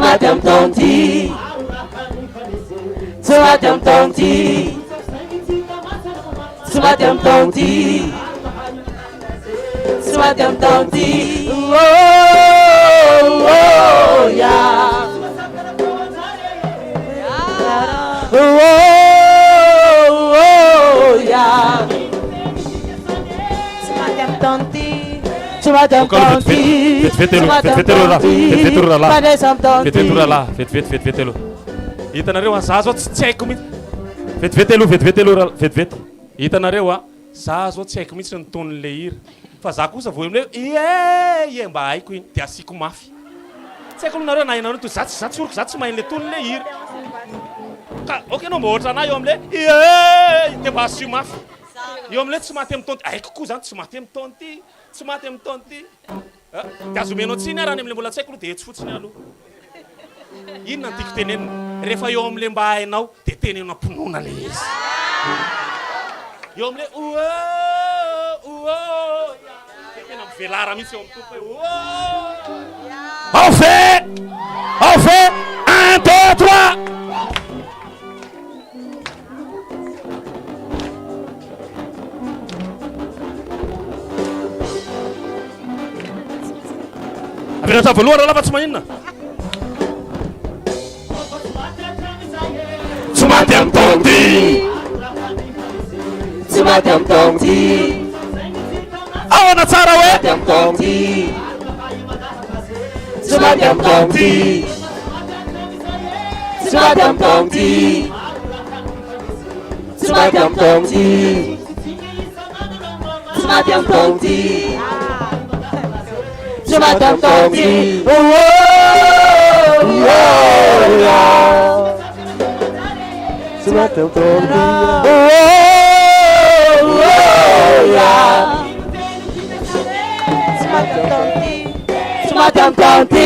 Tsy maty amin'ny taon'ity. Tsy maty amin'ny taon'ity. Tsy maty amin'ny taon'ity. Tsy maty amin'ny taon'ity. Oh, oh, yeah. Oh, oh, yeah. Tsy maty amin'ny taon'ity. Tsy maty amin'ny taon'ity. Vetivety aloha, Tsy maty vetivety aloha amin'ny rahalahy, vetivety aloha rahalahy. Mpandresy amin'ny taon'ity. Vetivety aloha rahalahy, vetivety, vetivety aloha. Hitanareo an, za zao tsy tsy haiko mihitsy. Vetivety aloha, vetivety aloha rahalahy, vetivety. Hitanareo an, za zao tsy haiko mihitsy ny tonon'ilay hira. Fa za kosa vao hoe ie ie mba haiko iny, dia asiako mafy. Tsy haiko aloha nareo na hainareo toy za tsy za tsy oriko za tsy mahay an'ilay tonon'ilay hira. Ka ok ianao mba ohatran'ahy eo amin'ilay ie dia mba asio mafy. Eo amin'ilay tsy maty amin'ny taon'ity, haiko koa zany tsy maty amin'ny taon'ity, tsy maty amin'ny taon'ity. A! Dia aza omenao tsiny aho raha any amin'ilay mbola tsy haiko aloha dia etsy fotsiny aho aloha. Inona no tiako tenenina? Rehefa eo amin'ilay mba hainao dia teneno am-pinoana ilay izy. Eo amin'ilay ouh ouh dia tena mivelara mihitsy eo amin'ny Tompo hoe ouh. Ao ve? Ao ve? Un, deux, trois. Avela hatramin'ny voalohany rahalahy fa tsy maninona. Tsy maty amin'ny taon'ity. Tsy maty amin'ny taon'ity. Ahoana tsara hoe? Tsy maty amin'ny taon'ity. Tsy maty amin'ny taon'ity. Tsy maty amin'ny taon'ity. Tsy maty amin'ny taon'ity. Tsy maty amin'ny taon'ity. Tsy maty amin'ny taon'ity. Oh, oh, oh, yeah. Tsy maty amin'ny taon'ity. Oh, oh, oh, yeah. Tsy maty amin'ny taon'ity. Tsy maty amin'ny taon'ity.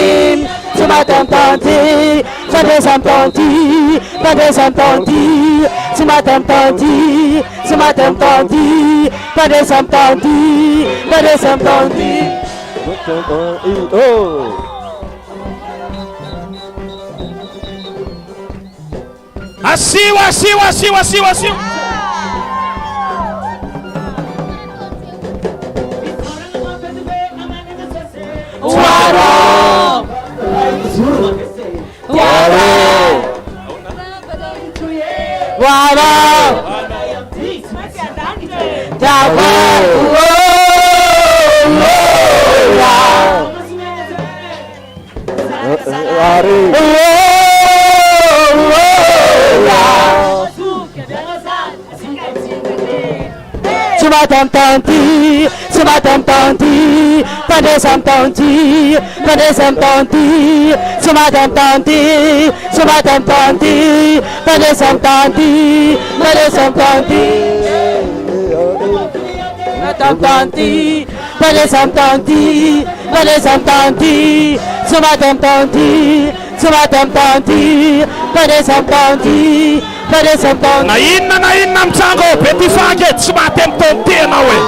Tsy maty amin'ny taon'ity. Fandresy amin'ny taon'ity. Fandresy amin'ny taon'ity. Tsy maty amin'ny taon'ity. Tsy maty amin'ny taon'ity. Fandresy amin'ny taon'ity. Fandresy amin'ny taon'ity. Oh. Asio, asio, asio, asio, asio. Waro. Waro. Waro. Waro. Tsy maty amin'ny taon'ity, tsy maty amin'ny taon'ity, mpandresy amin'ny taon'ity, mpandresy amin'ny taon'ity, tsy maty amin'ny taon'ity, tsy maty amin'ny taon'ity, mpandresy amin'ny taon'ity, mpandresy amin'ny taon'ity. Maty amin'ny taon'ity, mpandresy amin'ny taon'ity, mpandresy amin'ny taon'ity, tsy maty amin'ny taon'ity, tsy maty amin'ny taon'ity, mpandresy amin'ny taon'ity, mpandresy amin'ny taon'ity. Na inona na inona mitranga ao Betifange, tsy maty amin'ny taon'ity ianao e.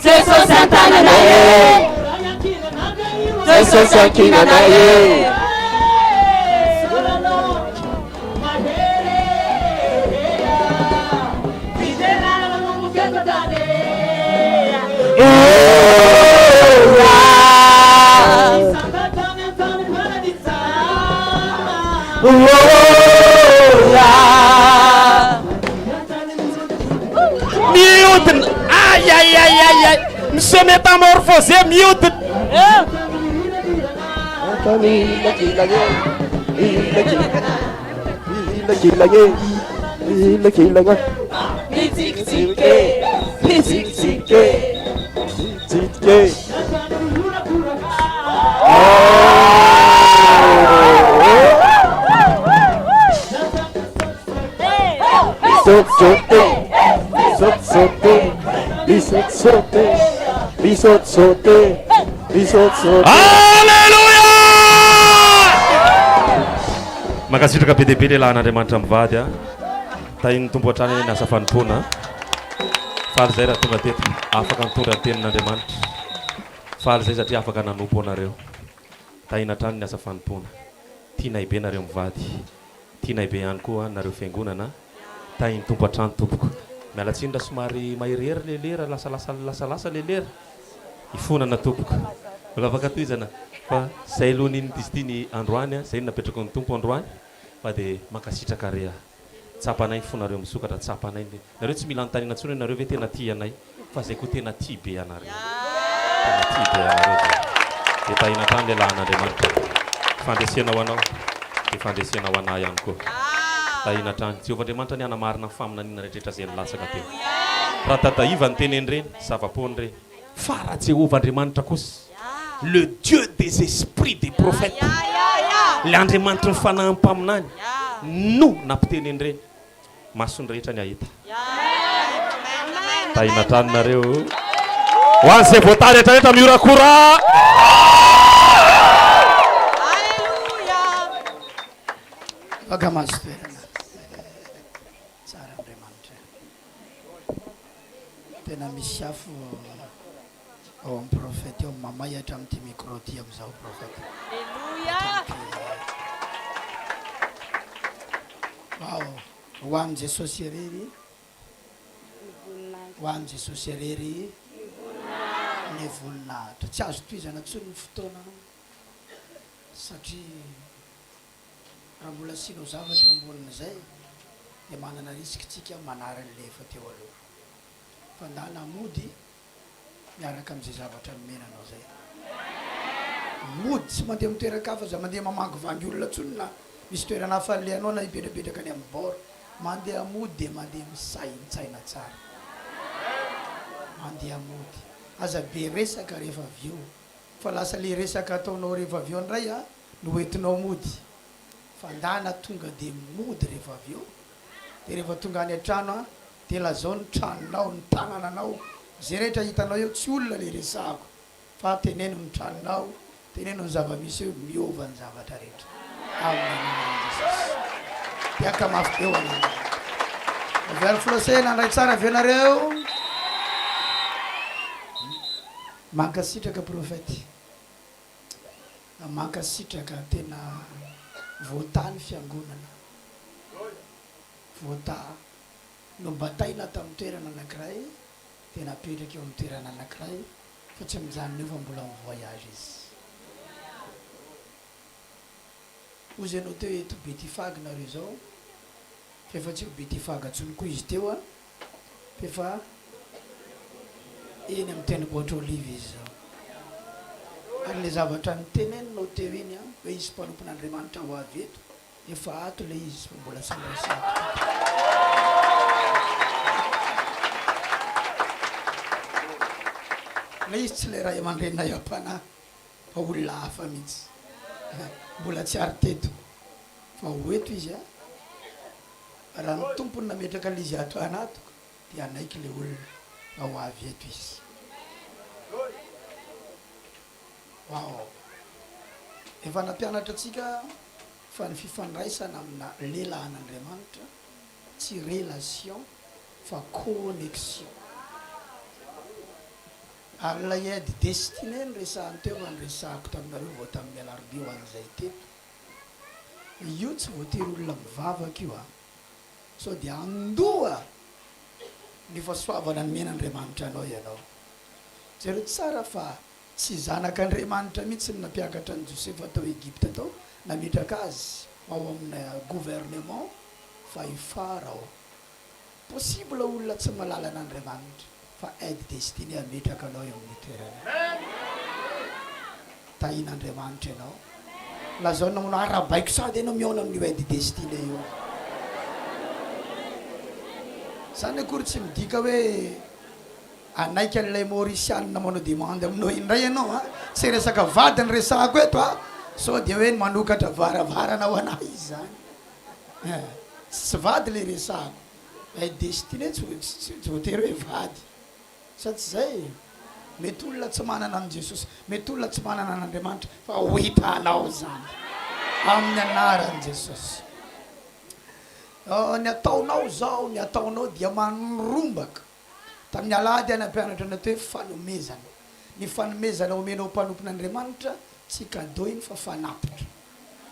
Jesosy an-tanana e. Jesosy ankinana e. Mihodina. Ay ay ay ay ay. Mi-se métamorphoser mihodina. Mitsikitsiky e, mitsikitsiky e, mitsikitsiky e. Misaotisaoty, misaotisaoty, misaotisaoty, misaotisaoty, misaotisaoty. Alléluia! Mankasitraka be dia be lehilahin'Andriamanitra mivady a. Tahin'ny Tompo hatrany anie ny asa fanompoana. Faly izay raha tonga teto afaka nitondra ny tenin'Andriamanitra. Faly izay satria afaka nanompo anareo. Tahina hatrany ny asa fanompoana. Tianay be nareo mivady. Tianay be ihany koa nareo fiangonana. Tahin'ny Tompo hatrany tompoko. Miala tsiny raha somary maherihery le lera, lasalasa lasalasa le lera. Ifonana tompoko. Mbola afaka tohizana fa zay aloha nino izy ity ny androany, zay no napetraky ny Tompo androany fa dia mankasitraka re ah. Tsapanay ny fonareo misokatra, tsapanay ny, nareo tsy mila anontaniana intsony hoe nareo ve tena tia anay fa zay koa tena tia be anareo. Tena tia be anareo zay. Dia tahina hatrany lehilahin'Andriamanitra. Fandresena ho anao dia fandresena ho anah ihany koa. Tahina hatrany. Jehovah Andriamanitra anie hanamarina ny faminaniana rehetra izay nilatsaka teo. Raha Dada Iva niteny an'ireny, zava-poana ireny. Fa raha Jehovah Andriamanitra kosa, le Dieu des esprits des prophètes, ilay Andriamanitry ny fanahin'ny mpaminany, no nampiteny an'ireny, mason'ny rehetra ny hahita. Tahina hatrany nareo. Ho an'izay voatahy rehetra rehetra mihorakora. Afaka mahazo toerana. Tsara Andriamanitra. Tena misy afo ao amin'ny prophète ao, mamay hatramin'ity micro ity amin'izao prophète. Wow, ho an'i Jesosy irery, ho an'i Jesosy irery ny voninahitra. Tsy azo tohizana intsony ny fotoana satria Raha mbola asianao zavatra eo ambonin'izay dia manana risque tsika manary an'ilay efa teo aloha. Fa ndana mody miaraka amin'izay zavatra nomena anao zay. Mody tsy mandeha amin'ny toeran-kafa aza mandeha mamangivangy olona intsony na misy toerana hafa alehanao na hipetrapetraka any amin'ny bord. Mandeha mody dia mandeha misaintsaina tsara. Mandeha mody. Aza be resaka rehefa avy eo fa lasa le resaka ataonao rehefa avy eo ndray a no hoentinao mody fa ndana tonga de mody rehefa avy eo de rehefa tonga any an-trano a de lazao ny tranonao ny tanananao ze rehetra hitanao eo tsy olona le resahako fa teneno ny tranonao teneno ny zava-misy eo miova ny zavatra rehetra amin'ny anaran'i Jesosy Hiaka mafy be ho an'Andriamanitra Over Flosé nandray tsara ve nareo? Mankasitraka Prophète. Mankasitraka tena voatahy ny fiangonana voatahy nobataina tamin'ny toerana anakiray dia napetraka eo amin'ny toerana anakiray fa tsy mijanona eo fa mbola mi voyage izy hozy ianao teo eto Betifagy nareo izao fa efa tsy eo Betifagy intsony koa izy teo a F'efa eny amin'ny tendrombohitra Oliva izy izao. Ary ilay zavatra noteneninao teo iny an, hoe hisy mpanompon'Andriamanitra ho avy eto, efa ato ilay izy fa mbola tsy noresahako teto. Ilay izy tsy ilay ray aman-dreninay am-panahy fa olona hafa mihitsy. Mbola tsy ary teto fa ho eto izy an. Raha ny Tompo no nametraka an'ilay izy ato anatiko dia hanaiky ilay olona fa ho avy eto izy. Wow! Efa nampianatra antsika fa ny fifandraisana amina lehilahin'Andriamanitra tsy relation fa connexion. Ary ilay aide destinée noresahany teo fa noresahako taminareo vao tamin'ny alarobia ho an'izay teto. Io tsy voatery olona mivavaka io a! Sao dia handoa ny fahasoavana nomen'Andriamanitra anao ianao. Jereo tsara fa tsy zanak'Andriamanitra mihitsy no nampiakatra an'i Josefa tao Egypta tao, nametraka azy ao amina gouvernement fa i Farao. Possible olona tsy mahalala an'Andriamanitra fa aide destinée hametraka anao eo amin'io toerana io. Tahian'Andriamanitra ianao. Lazao ny namanao arahabaiko sady ianao mihaona amin'io aide destinée io. Izany akory tsy midika hoe hanaiky an'ilay Maurisianina manao demande aminao indray ianao an! Tsy resaka vady no resahako eto an! Sao dia hoe manokatra varavarana ho anah izy izany. Eh! Tsy vady ilay resahako. Ilay destinée tsy tsy voatery hoe vady. Sa tsy izay e? Mety olona tsy manana an'i Jesosy, mety olona tsy manana an'Andriamanitra fa ho hitanao izany. Amin'ny anaran'i Jesosy. Ny ataonao izao, ny ataonao dia manrombaka. Tamin'ny alahady aho nampianatra ny atao hoe fanomezana. Ny fanomezana omenao mpanompon'Andriamanitra tsy cadeau iny fa fanatitra.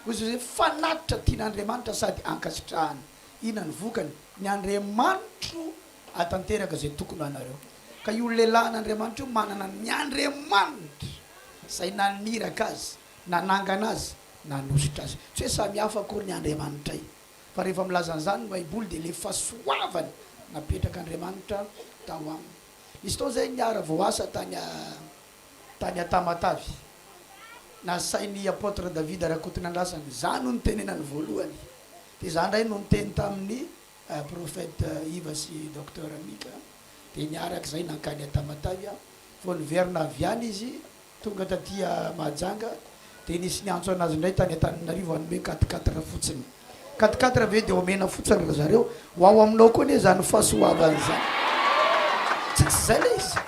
Hoy Jesosy hoe fanatitra tian'Andriamanitra sady ankasitrahany. Inona ny vokany? Ny Andriamanitro hahatanteraka izay tokony ho anareo. Ka io lehilahin'Andriamanitra io manana ny Andriamanitra izay naniraka azy, nanangana azy, nanosotra azy. Tsy hoe samy hafa akory ny Andriamanitray. Fa rehefa milaza an'izany ny Baiboly dia ilay fahasoavana napetrak'Andriamanitra tao aminy. Nisy fotoana izay niara voaasa tany tany Tamatave. Nasain'i Apôtre David Rakotonandrasana, izaho no nitenenany voalohany. Dia izaho indray no niteny tamin'i Prophète Iva sy Docteur Mika. Dia niaraka izahay nankany Tamatave. Vao niverina avy any izy Tonga taty Mahajanga dia nisy niantso anazy indray tany Antananarivo hanome quatre quatre fotsiny. Quatre quatre ve dia omena fotsiny ry zareo? Ho ao aminao koa anie izany fahasoavana izany. Tsy tsy izay ilay izy.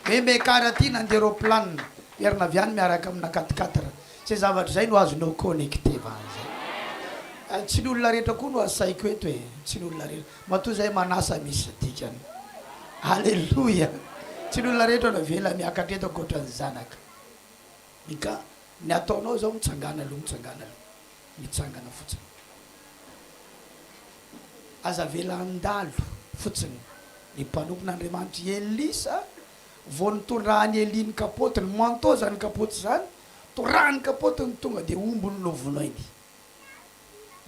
Hoe Mekara aty nandeha roplanina, miverina avy any miaraka amina quatre quatre. Izay zavatra izay no azonao connecter-va an'izay. Tsy ny olona rehetra koa no asaiko eto e. Tsy ny olona rehetra. Matoa izay manasa misy dikany. Aleloia! Tsy ny olona rehetra no avela miakatra eto ankoatra ny zanaka. Mika, ny ataonao izao mitsangàna aloha, mitsangàna aloha. Mitsangana fotsiny. Aza avela handalo fotsiny ny mpanompon'Andriamanitra. I Elisa vao nitondrany Elia ny kapaotiny, manteau izany kapaoty izany, torahany kapaotiny tonga dia omby no novonoiny.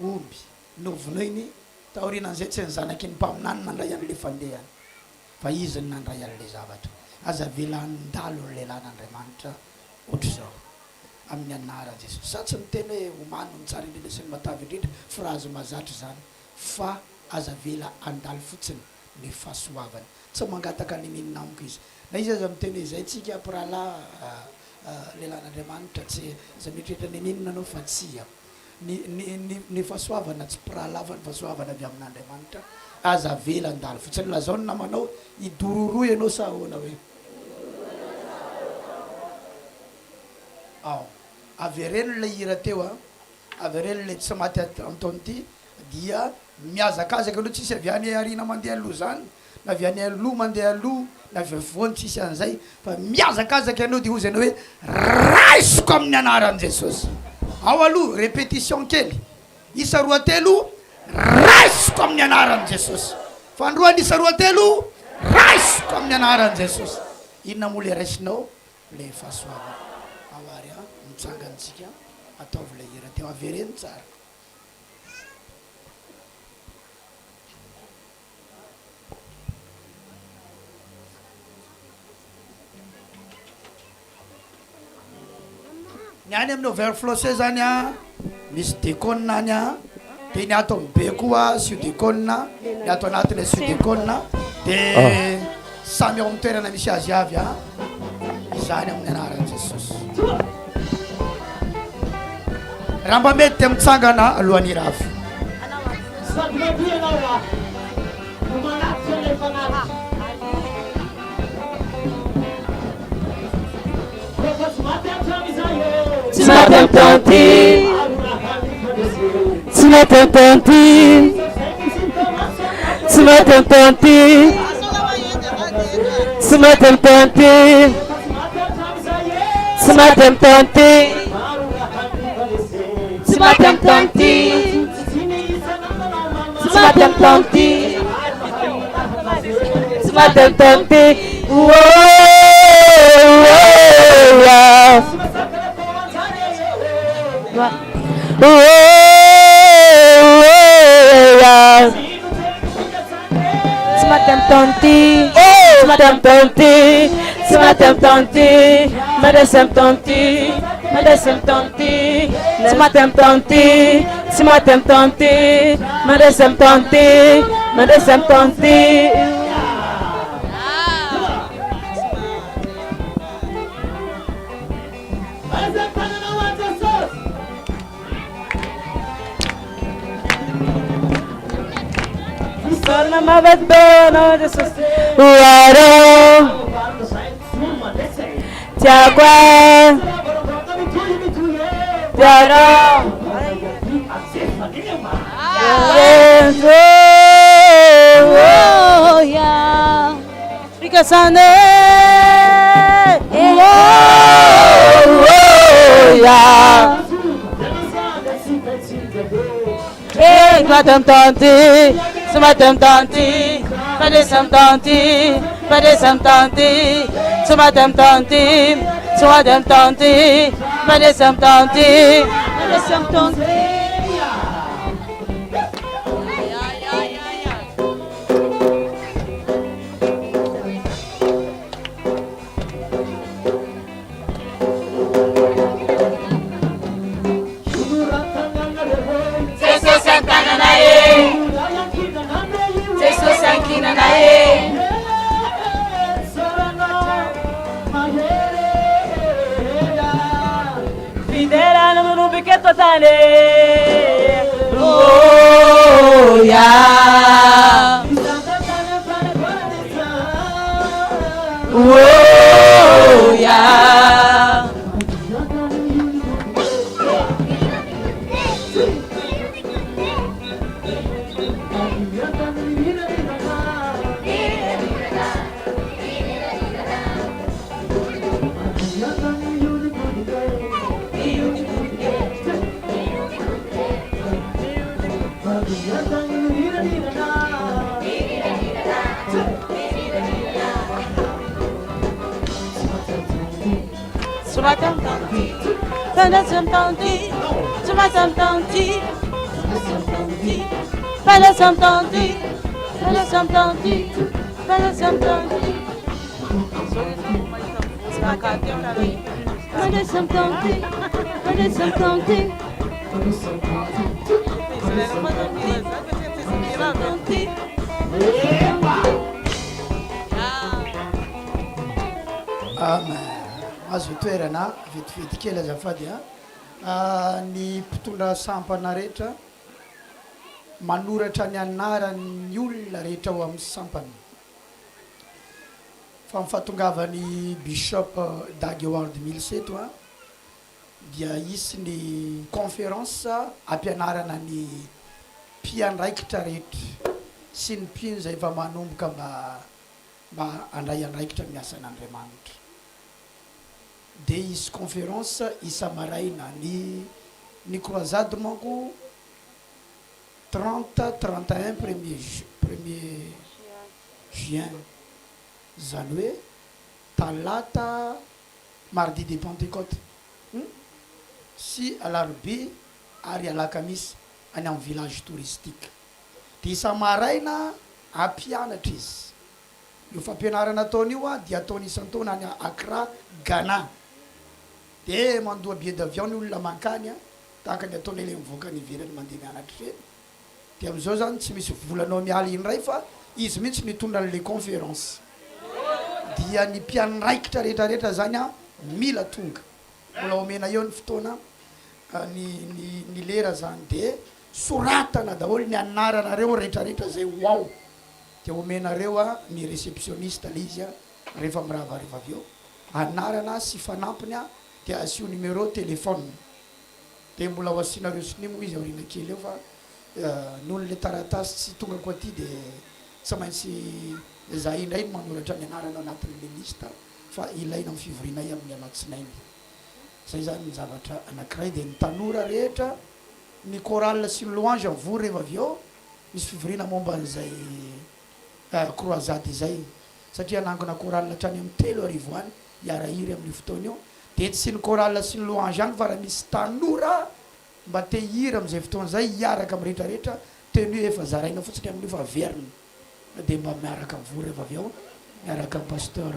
Omby novonoiny taorianan'izay tsy ny zanaky ny mpaminany nandray an'ilay fandehany fa izy no nandray an'ilay zavatra. Aza avela handalo ny lehilahin'Andriamanitra ohatr'izao. Amin'ny anaran'i Jesosy. Za tsy miteny hoe omano ny tsara indrindra sy ny matavy indrindra, phrase mahazatra izany, fa aza avela handalo fotsiny ny fahasoavana. Tsy mangataka n'inon'inona amiko izy. Na izy aza miteny hoe izay tsika mpirahalahy lehilahin'Andriamanitra tsy aza mieritreritra n'inon'inona anao fa tsia. Ny ny ny ny fahasoavana tsy mpirahalahy fa ny fahasoavana avy amin'Andriamanitra aza avela handalo fotsiny. Lazao ny namanao hidororoa ianao sa ahoana hoe? Ao. Avereno ilay hira teo a. Avereno ilay tsy maty antaon'ity dia mihazakazaka aloha tsisy avy any aoriana mandeha aloha zany na avy any aloha mandeha aloha na avy afovoany tsisy an'izay fa mihazakazaka ianao dia hozy ianao hoe raisiko amin'ny anaran'i Jesosy ao aloha repetition kely isa roatelo raisiko amin'ny anaran'i Jesosy fandroany isa roatelo raisiko amin'ny anaran'i Jesosy inona moa le raisinao le fahasoavana ao ary an mitsangana tsika ataovy le hira teo avereno tsara Ny any amin'ny overflowse zany a, misy dekona any a, de ny ato amin'ny be koa asio dekona, ny ato anatiny asio dekona, de samy ao amin'ny toerana misy azy avy a, izany amin'ny anaran'i Jesosy. Raha mba mety dia mitsangana alohan'ny hirava. Sady madio ianao raha no manatitra ilay fanatitra. Koa fa tsy maty hatramin'izay ô. Tsy maty am-tanty. Tsy maty am-tanty. Tsy maty am-tanty. Tsy maty am-tanty. Tsy maty am-tanty. Tsy maty am-tanty. Tsy maty am-tanty. Tsy maty am-tanty. Oh, oh, oh, oh. Tsy maty am-tanty. Tsy maty am-tanty. Tsy maty am-tanty. Mandresy am-tanty. Mandresy am-tanty. Tsy maty am-tanty. Tsy maty am-tanty. Mandresy am-tanty. Mandresy amin'ny taon'ity. Isaorana maventy be anao Jesosy. Oaro. Tiako e. Tiako. Oh, yeah. Fikasana e. Oh, yeah. Tsy maty amin'ny taon'ity, tsy maty amin'ny taon'ity, mpandresy amin'ny taon'ity, mpandresy amin'ny taon'ity, tsy maty amin'ny taon'ity, tsy maty amin'ny taon'ity, mpandresy amin'ny taon'ity, mpandresy amin'ny taon'ity. Jesosy an-tanana e, Jesosy ankinana e. Fiderana manomboka eto an-tany e. Oh yeah. Oh yeah. Tsy maty amin'ny taon'ity, mpandresy amin'ny taon'ity, tsy maty amin'ny taon'ity, mpandresy amin'ny taon'ity, mpandresy amin'ny taon'ity, mpandresy amin'ny taon'ity. Mpandresy amin'ny taon'ity, mpandresy amin'ny taon'ity. Amen. Azo itoerana vetivety kely azafady a. Ny mpitondra sampana rehetra manoratra ny anaran'ny olona rehetra ao amin'ny sampana. Fa ny fahatongavan'i Bishop Dag Heward Mills eto a dia hisy ny conférence hampianarana ny mpiandraikitra rehetra sy ny mpino izay efa manomboka mba mba handray andraikitra amin'ny asan'Andriamanitra. Dia hisy conférence isa-maraina, ny ny croisade manko 30, 31 premier premier juin, izany hoe talata, mardi de Pentecote hum sy alarobia ary alakamisy any amin'ny village touristique. Dia isa-maraina hampianatra izy. Io fampianarana ataony io dia ataony isan-taona any Accra, Ghana. Dia mandoa billet d'avion ny olona mankany, tahaka ny ataonay ilay mivoaka any ivelany mandeha mianatra ireny. Dia amin'izao izany tsy misy volanao miala indray fa izy mihitsy no hitondra an'ilay conférence. Dia ny mpiandraikitra rehetra rehetra izany mila tonga. Mbola omena eo ny fotoana, ny ny ny lera izany. Dia soratana daholo ny anaranareo rehetra rehetra izay ho ao. Dia omenareo ny réceptionniste ilay izy rehefa mirava rehefa avy eo. Anarana sy fanampiny dia asio numéro téléphone. Dia mbola ho asianareo sonia moa izy aoriana kely eo fa noho ilay taratasy tsy tongako aty dia tsy maintsy izahay indray no manoratra ny anarana ao anatin'ilay liste fa ilaina amin'ny fivorianay amin'ny alatsinainy. Izay izany ny zavatra anankiray. Dia ny tanora rehetra, ny chorale sy ny louange mivory rehefa avy eo, misy fivoriana momba an'izay croisade izay satria hanangona chorale hatrany amin'ny 3000 any hiara-hiry amin'io fotoana io. Dia tsy ny chorale sy ny louange ihany fa raha misy tanora mba te hihira amin'izay fotoana izay hiaraka amin'ny rehetra rehetra, tenue efa zaraina fotsiny amin'io fa averina dia mba miaraka mivory rehefa avy eo miaraka amin'ny pasteur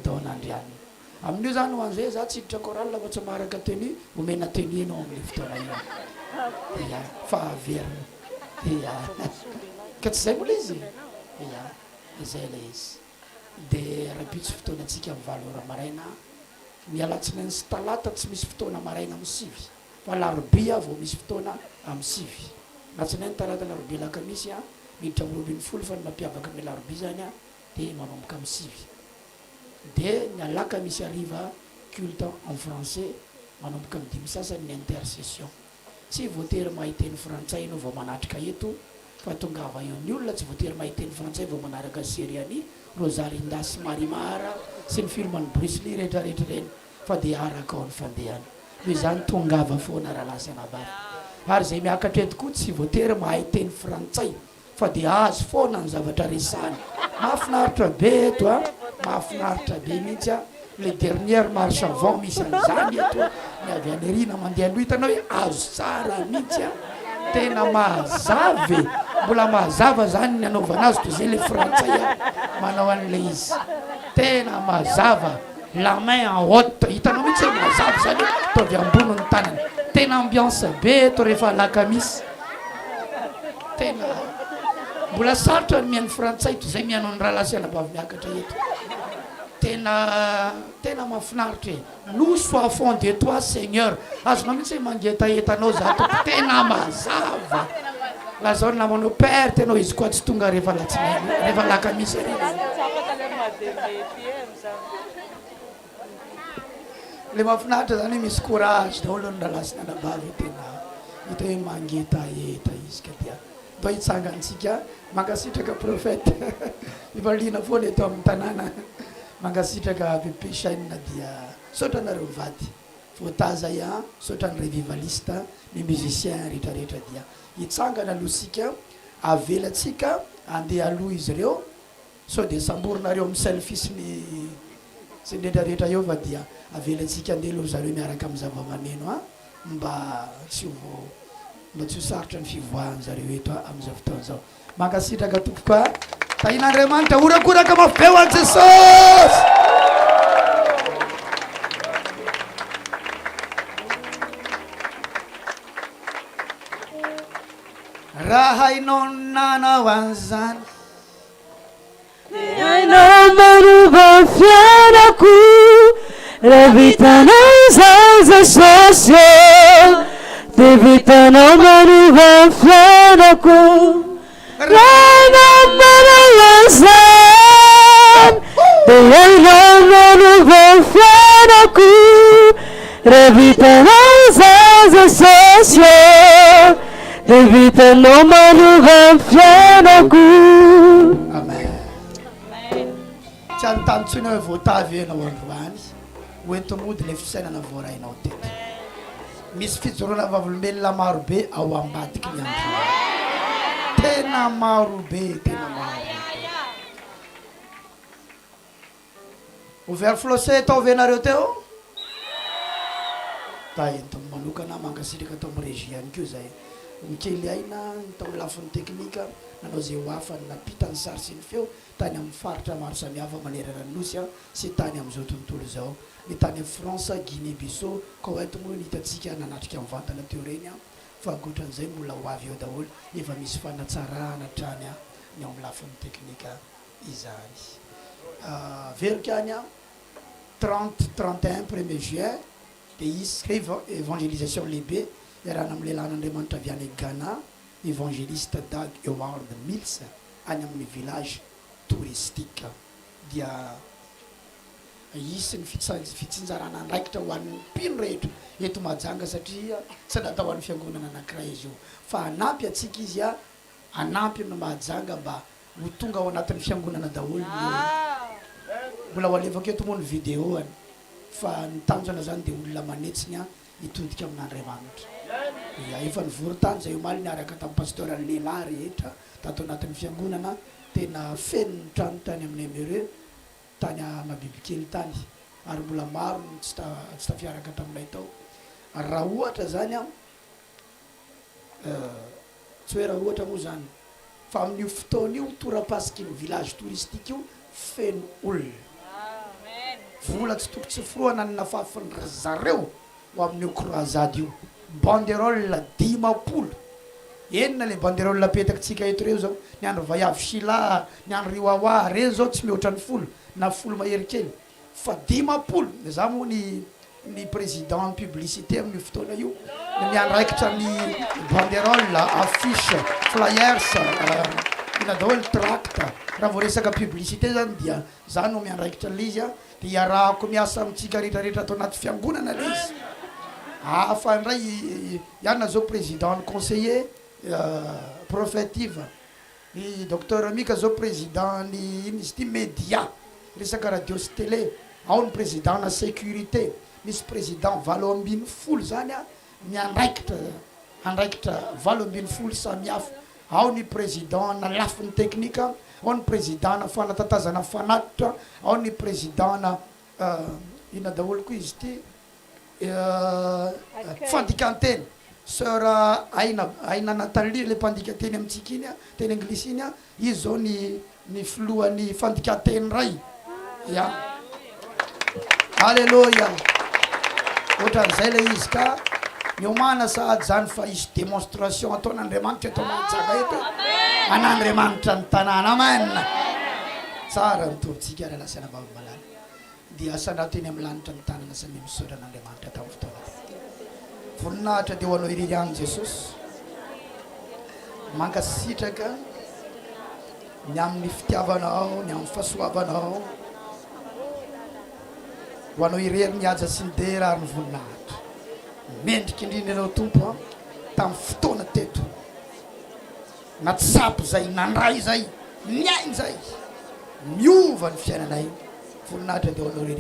Don Andriana. Amin'io zany ho an'izay za tsy hiditra chorale fa tsy maharaka tenue, omena tenue ianao amin'io fotoana io. Ia, fa averina. Ia. Ka tsy izay moa ilay izy e? Ia, izay ilay izy. Dia rahampitso fotoanantsika amin'ny valo ora maraina, ny alatsinainy sy talata tsy misy fotoana maraina amin'ny sivy, fa alarobia vao misy fotoana amin'ny sivy. Alatsinainy, talata, alarobia, alakamisy, miditra amin'ny 12 fa ny mampiavaka ny alarobia izany dia manomboka amin'ny sivy. Dia ny alakamisy hariva culte en français manomboka amin'ny dimy sasany ny intercession. Tsy voatery mahay teny frantsay ianao vao manatrika eto fa tongava eo. Ny olona tsy voatery mahay teny frantsay vao manaraka ny serie an'i Rosarinda sy Marimar sy ny film an'i Bruce Lee rehetra rehetra ireny fa dia arakao ny fandehany. Noho izany tongava foana rahalahy sy anabavy. Ary izay miakatra eto koa tsy voatery mahay teny frantsay Fa dia azo foana ny zavatra resahana. Mahafinaritra be eto a! Mahafinaritra be mihitsy a! Le dernière marche avant misy an'izany eto a! Ny avy any aoriana mandeha aloha hitanao hoe azo tsara mihitsy a! Tena mazava e! Mbola mazava zany ny anaovana azy toy izay le frantsay a manao an'ilay izy. Tena mazava. La main en haute. Hitanao mihitsy hoe mazava izany hoe ataovy ambony ny tanana. Tena ambiance be eto rehefa alakamisy. Tena mbola sarotra ny mihaino frantsay toy izay mihaino ny rahalahy sy anabavy miakatra eto. Tena tena mahafinaritra e. Nous soifons de toi Seigneur. Azonao mihitsy hoe mangetaheta anao za Tompo. Tena mazava. Lazao ny namanao perte ianao izy koa tsy tonga rehefa alatsinainy rehefa alakamisy hariva. Le mahafinaritra zany hoe misy courage daholo ny rahalahy sy ny anabavy tena hita hoe mangetaheta izy ka dia ndao hitsangantsika mankasitraka prophète efa liana foana eto amin'ny tanàna mankasitraka bebe chaine dia misaotra anareo mivady voataza ya misaotra ny revivaliste ny musicien rehetra rehetra dia hitsangana aloha isika avelantsika andeha aloha izy ireo Sao dia samborinareo amin'ny selfie sy ny sy ny rehetra rehetra eo fa dia avelantsika andeha aloha ry zareo miaraka amin'ny zavamaneno a! mba tsy ho mba tsy ho sarotra ny fivoahan-jareo eto amin'izao fotoana izao. Mankasitraka tompoko a! Tahian'Andriamanitra! Horakoraka mafy be ho an'i Jesosy! Raha hainao ny nanao an'izany. Dia hainao manova ny fiainako Raha vitanao izay Jesosy ô Dia vitanao manova ny fiainako Raha hainao manao an'izany Dia hainao manova ny fiainako Raha vitanao izay Jesosy ô Dia vitanao manova ny fiainako. Amen. Tsy hanontany intsony aho hoe voatavy ve ianao androany? Ho ento mody ilay fisainana voarainao teto. Misy fijoroana vavolombelona marobe ao ambadiky ny androany. Tena marobe, tena marobe. Overflowse tao ve nareo teo? Tahin'ny manokana mankasitraka tao amin'ny régie ihany koa izay nikely aina ny tao amin'ny lafiny teknika nanao izay ho afany nampita ny sary sy ny feo tany amin'ny faritra maro samihafa manerana ny Nosy sy tany amin'izao tontolo izao. Ny tany France, Guinée Bissau, Koweït moa no hitantsika nanatrika mivantana teo ireny fa ankoatran'izay mbola ho avy eo daholo efa misy fanatsarana hatrany ny ao amin'ny lafiny teknika. izany. Averiko ihany an, 30, 31, premier juin dia hisy evangelisation lehibe iarahana amin'ny lehilahin'Andriamanitra avy any Ghana, Evangeliste Dag Heward Mills any amin'ny village touristique. Dia hisy ny fitsinjarana andraikitra ho an'ny mpino rehetra eto Mahajanga satria tsy natao ho an'ny fiangonana anankiray izy io fa hanampy antsika izy hanampy ny Mahajanga mba Ho tonga ao anatin'ny fiangonana daholo ny olona. Mbola ho alefako eto moa ny video any fa ny tanjona zany dia olona manetsiny an hitodika amin'Andriamanitra. Ia, efa nivory tany zay omaly niaraka tamin'ny pasteur lehilahy rehetra tato anatin'ny fiangonana, tena feno ny trano tany amin'ny MRE tany Amabibikely tany ary mbola maro ny tsy tsy tafiaraka taminay tao. Raha ohatra zany an Tsy hoe raha ohatra moa izany fa amin'io fotoana io torapasiky ny village touristique io feno olona. Vola tsy toko tsy forohana ny nafafin-dry zareo ho amin'io croisade io. Banderole 50. Enina le banderole apetakitsika eto reo zao, ny an'i Vaiavy Sheila, ny an'i ry Wawa, reny zao tsy mihoatra ny folo na folo mahery kely fa 50, za moa ny ny président ny publicité amin'io fotoana io no miandraikitra ny banderole, affiche, flyers, inona daholo, tract, raha vao resaka publicité zany dia za no miandraikitra an'le izy an, dia iarahako miasa amintsika rehetra rehetra ato anaty fiangonana le izy, hafa indray i Anna zao président ny conseiller prophète Yves, Ny Docteur Mika zao président ny inona izy ity media, resaka radio sy télé, ao ny président na sécurité, misy président 18 zany an miandraikitra andraikitra 18 samihafa, ao ny président na lafiny teknika, ao ny président na fanatatazana fanatitra, ao ny président na inona daholo koa izy ity Fandikan-teny, Soeur Aina, Aina Nathalie ilay mpandika teny amintsika iny, teny anglisy iny, izy izao ny ny filohan'ny fandikan-teny iray. Ya. Aleloia. Ohatran'izay ilay izy ka miomàna sahady izany fa hisy démonstration ataon'Andriamanitra eto Mahajanga eto. An'Andriamanitra ny tanàna. Amen. Tsara ny Tompontsika rahalahy sy anabavy malala. Dia asandrato eny amin'ny lanitra ny tanana samia misaotra an'Andriamanitra tamin'ny fotoana ty. Voninahitra dia ho anao irery ihany Jesosy. Mankasitraka ny amin'ny fitiavanao, ny amin'ny fahasoavanao. Ho anao irery ny haja sy ny dera ary ny voninahitra. Mendrika indrindra ianao Tompo a, tamin'ny fotoana teto. Natsapa izay, nandray izay, niaina izay. Miova ny fiainanay. Voninahitra dia ho anao irery.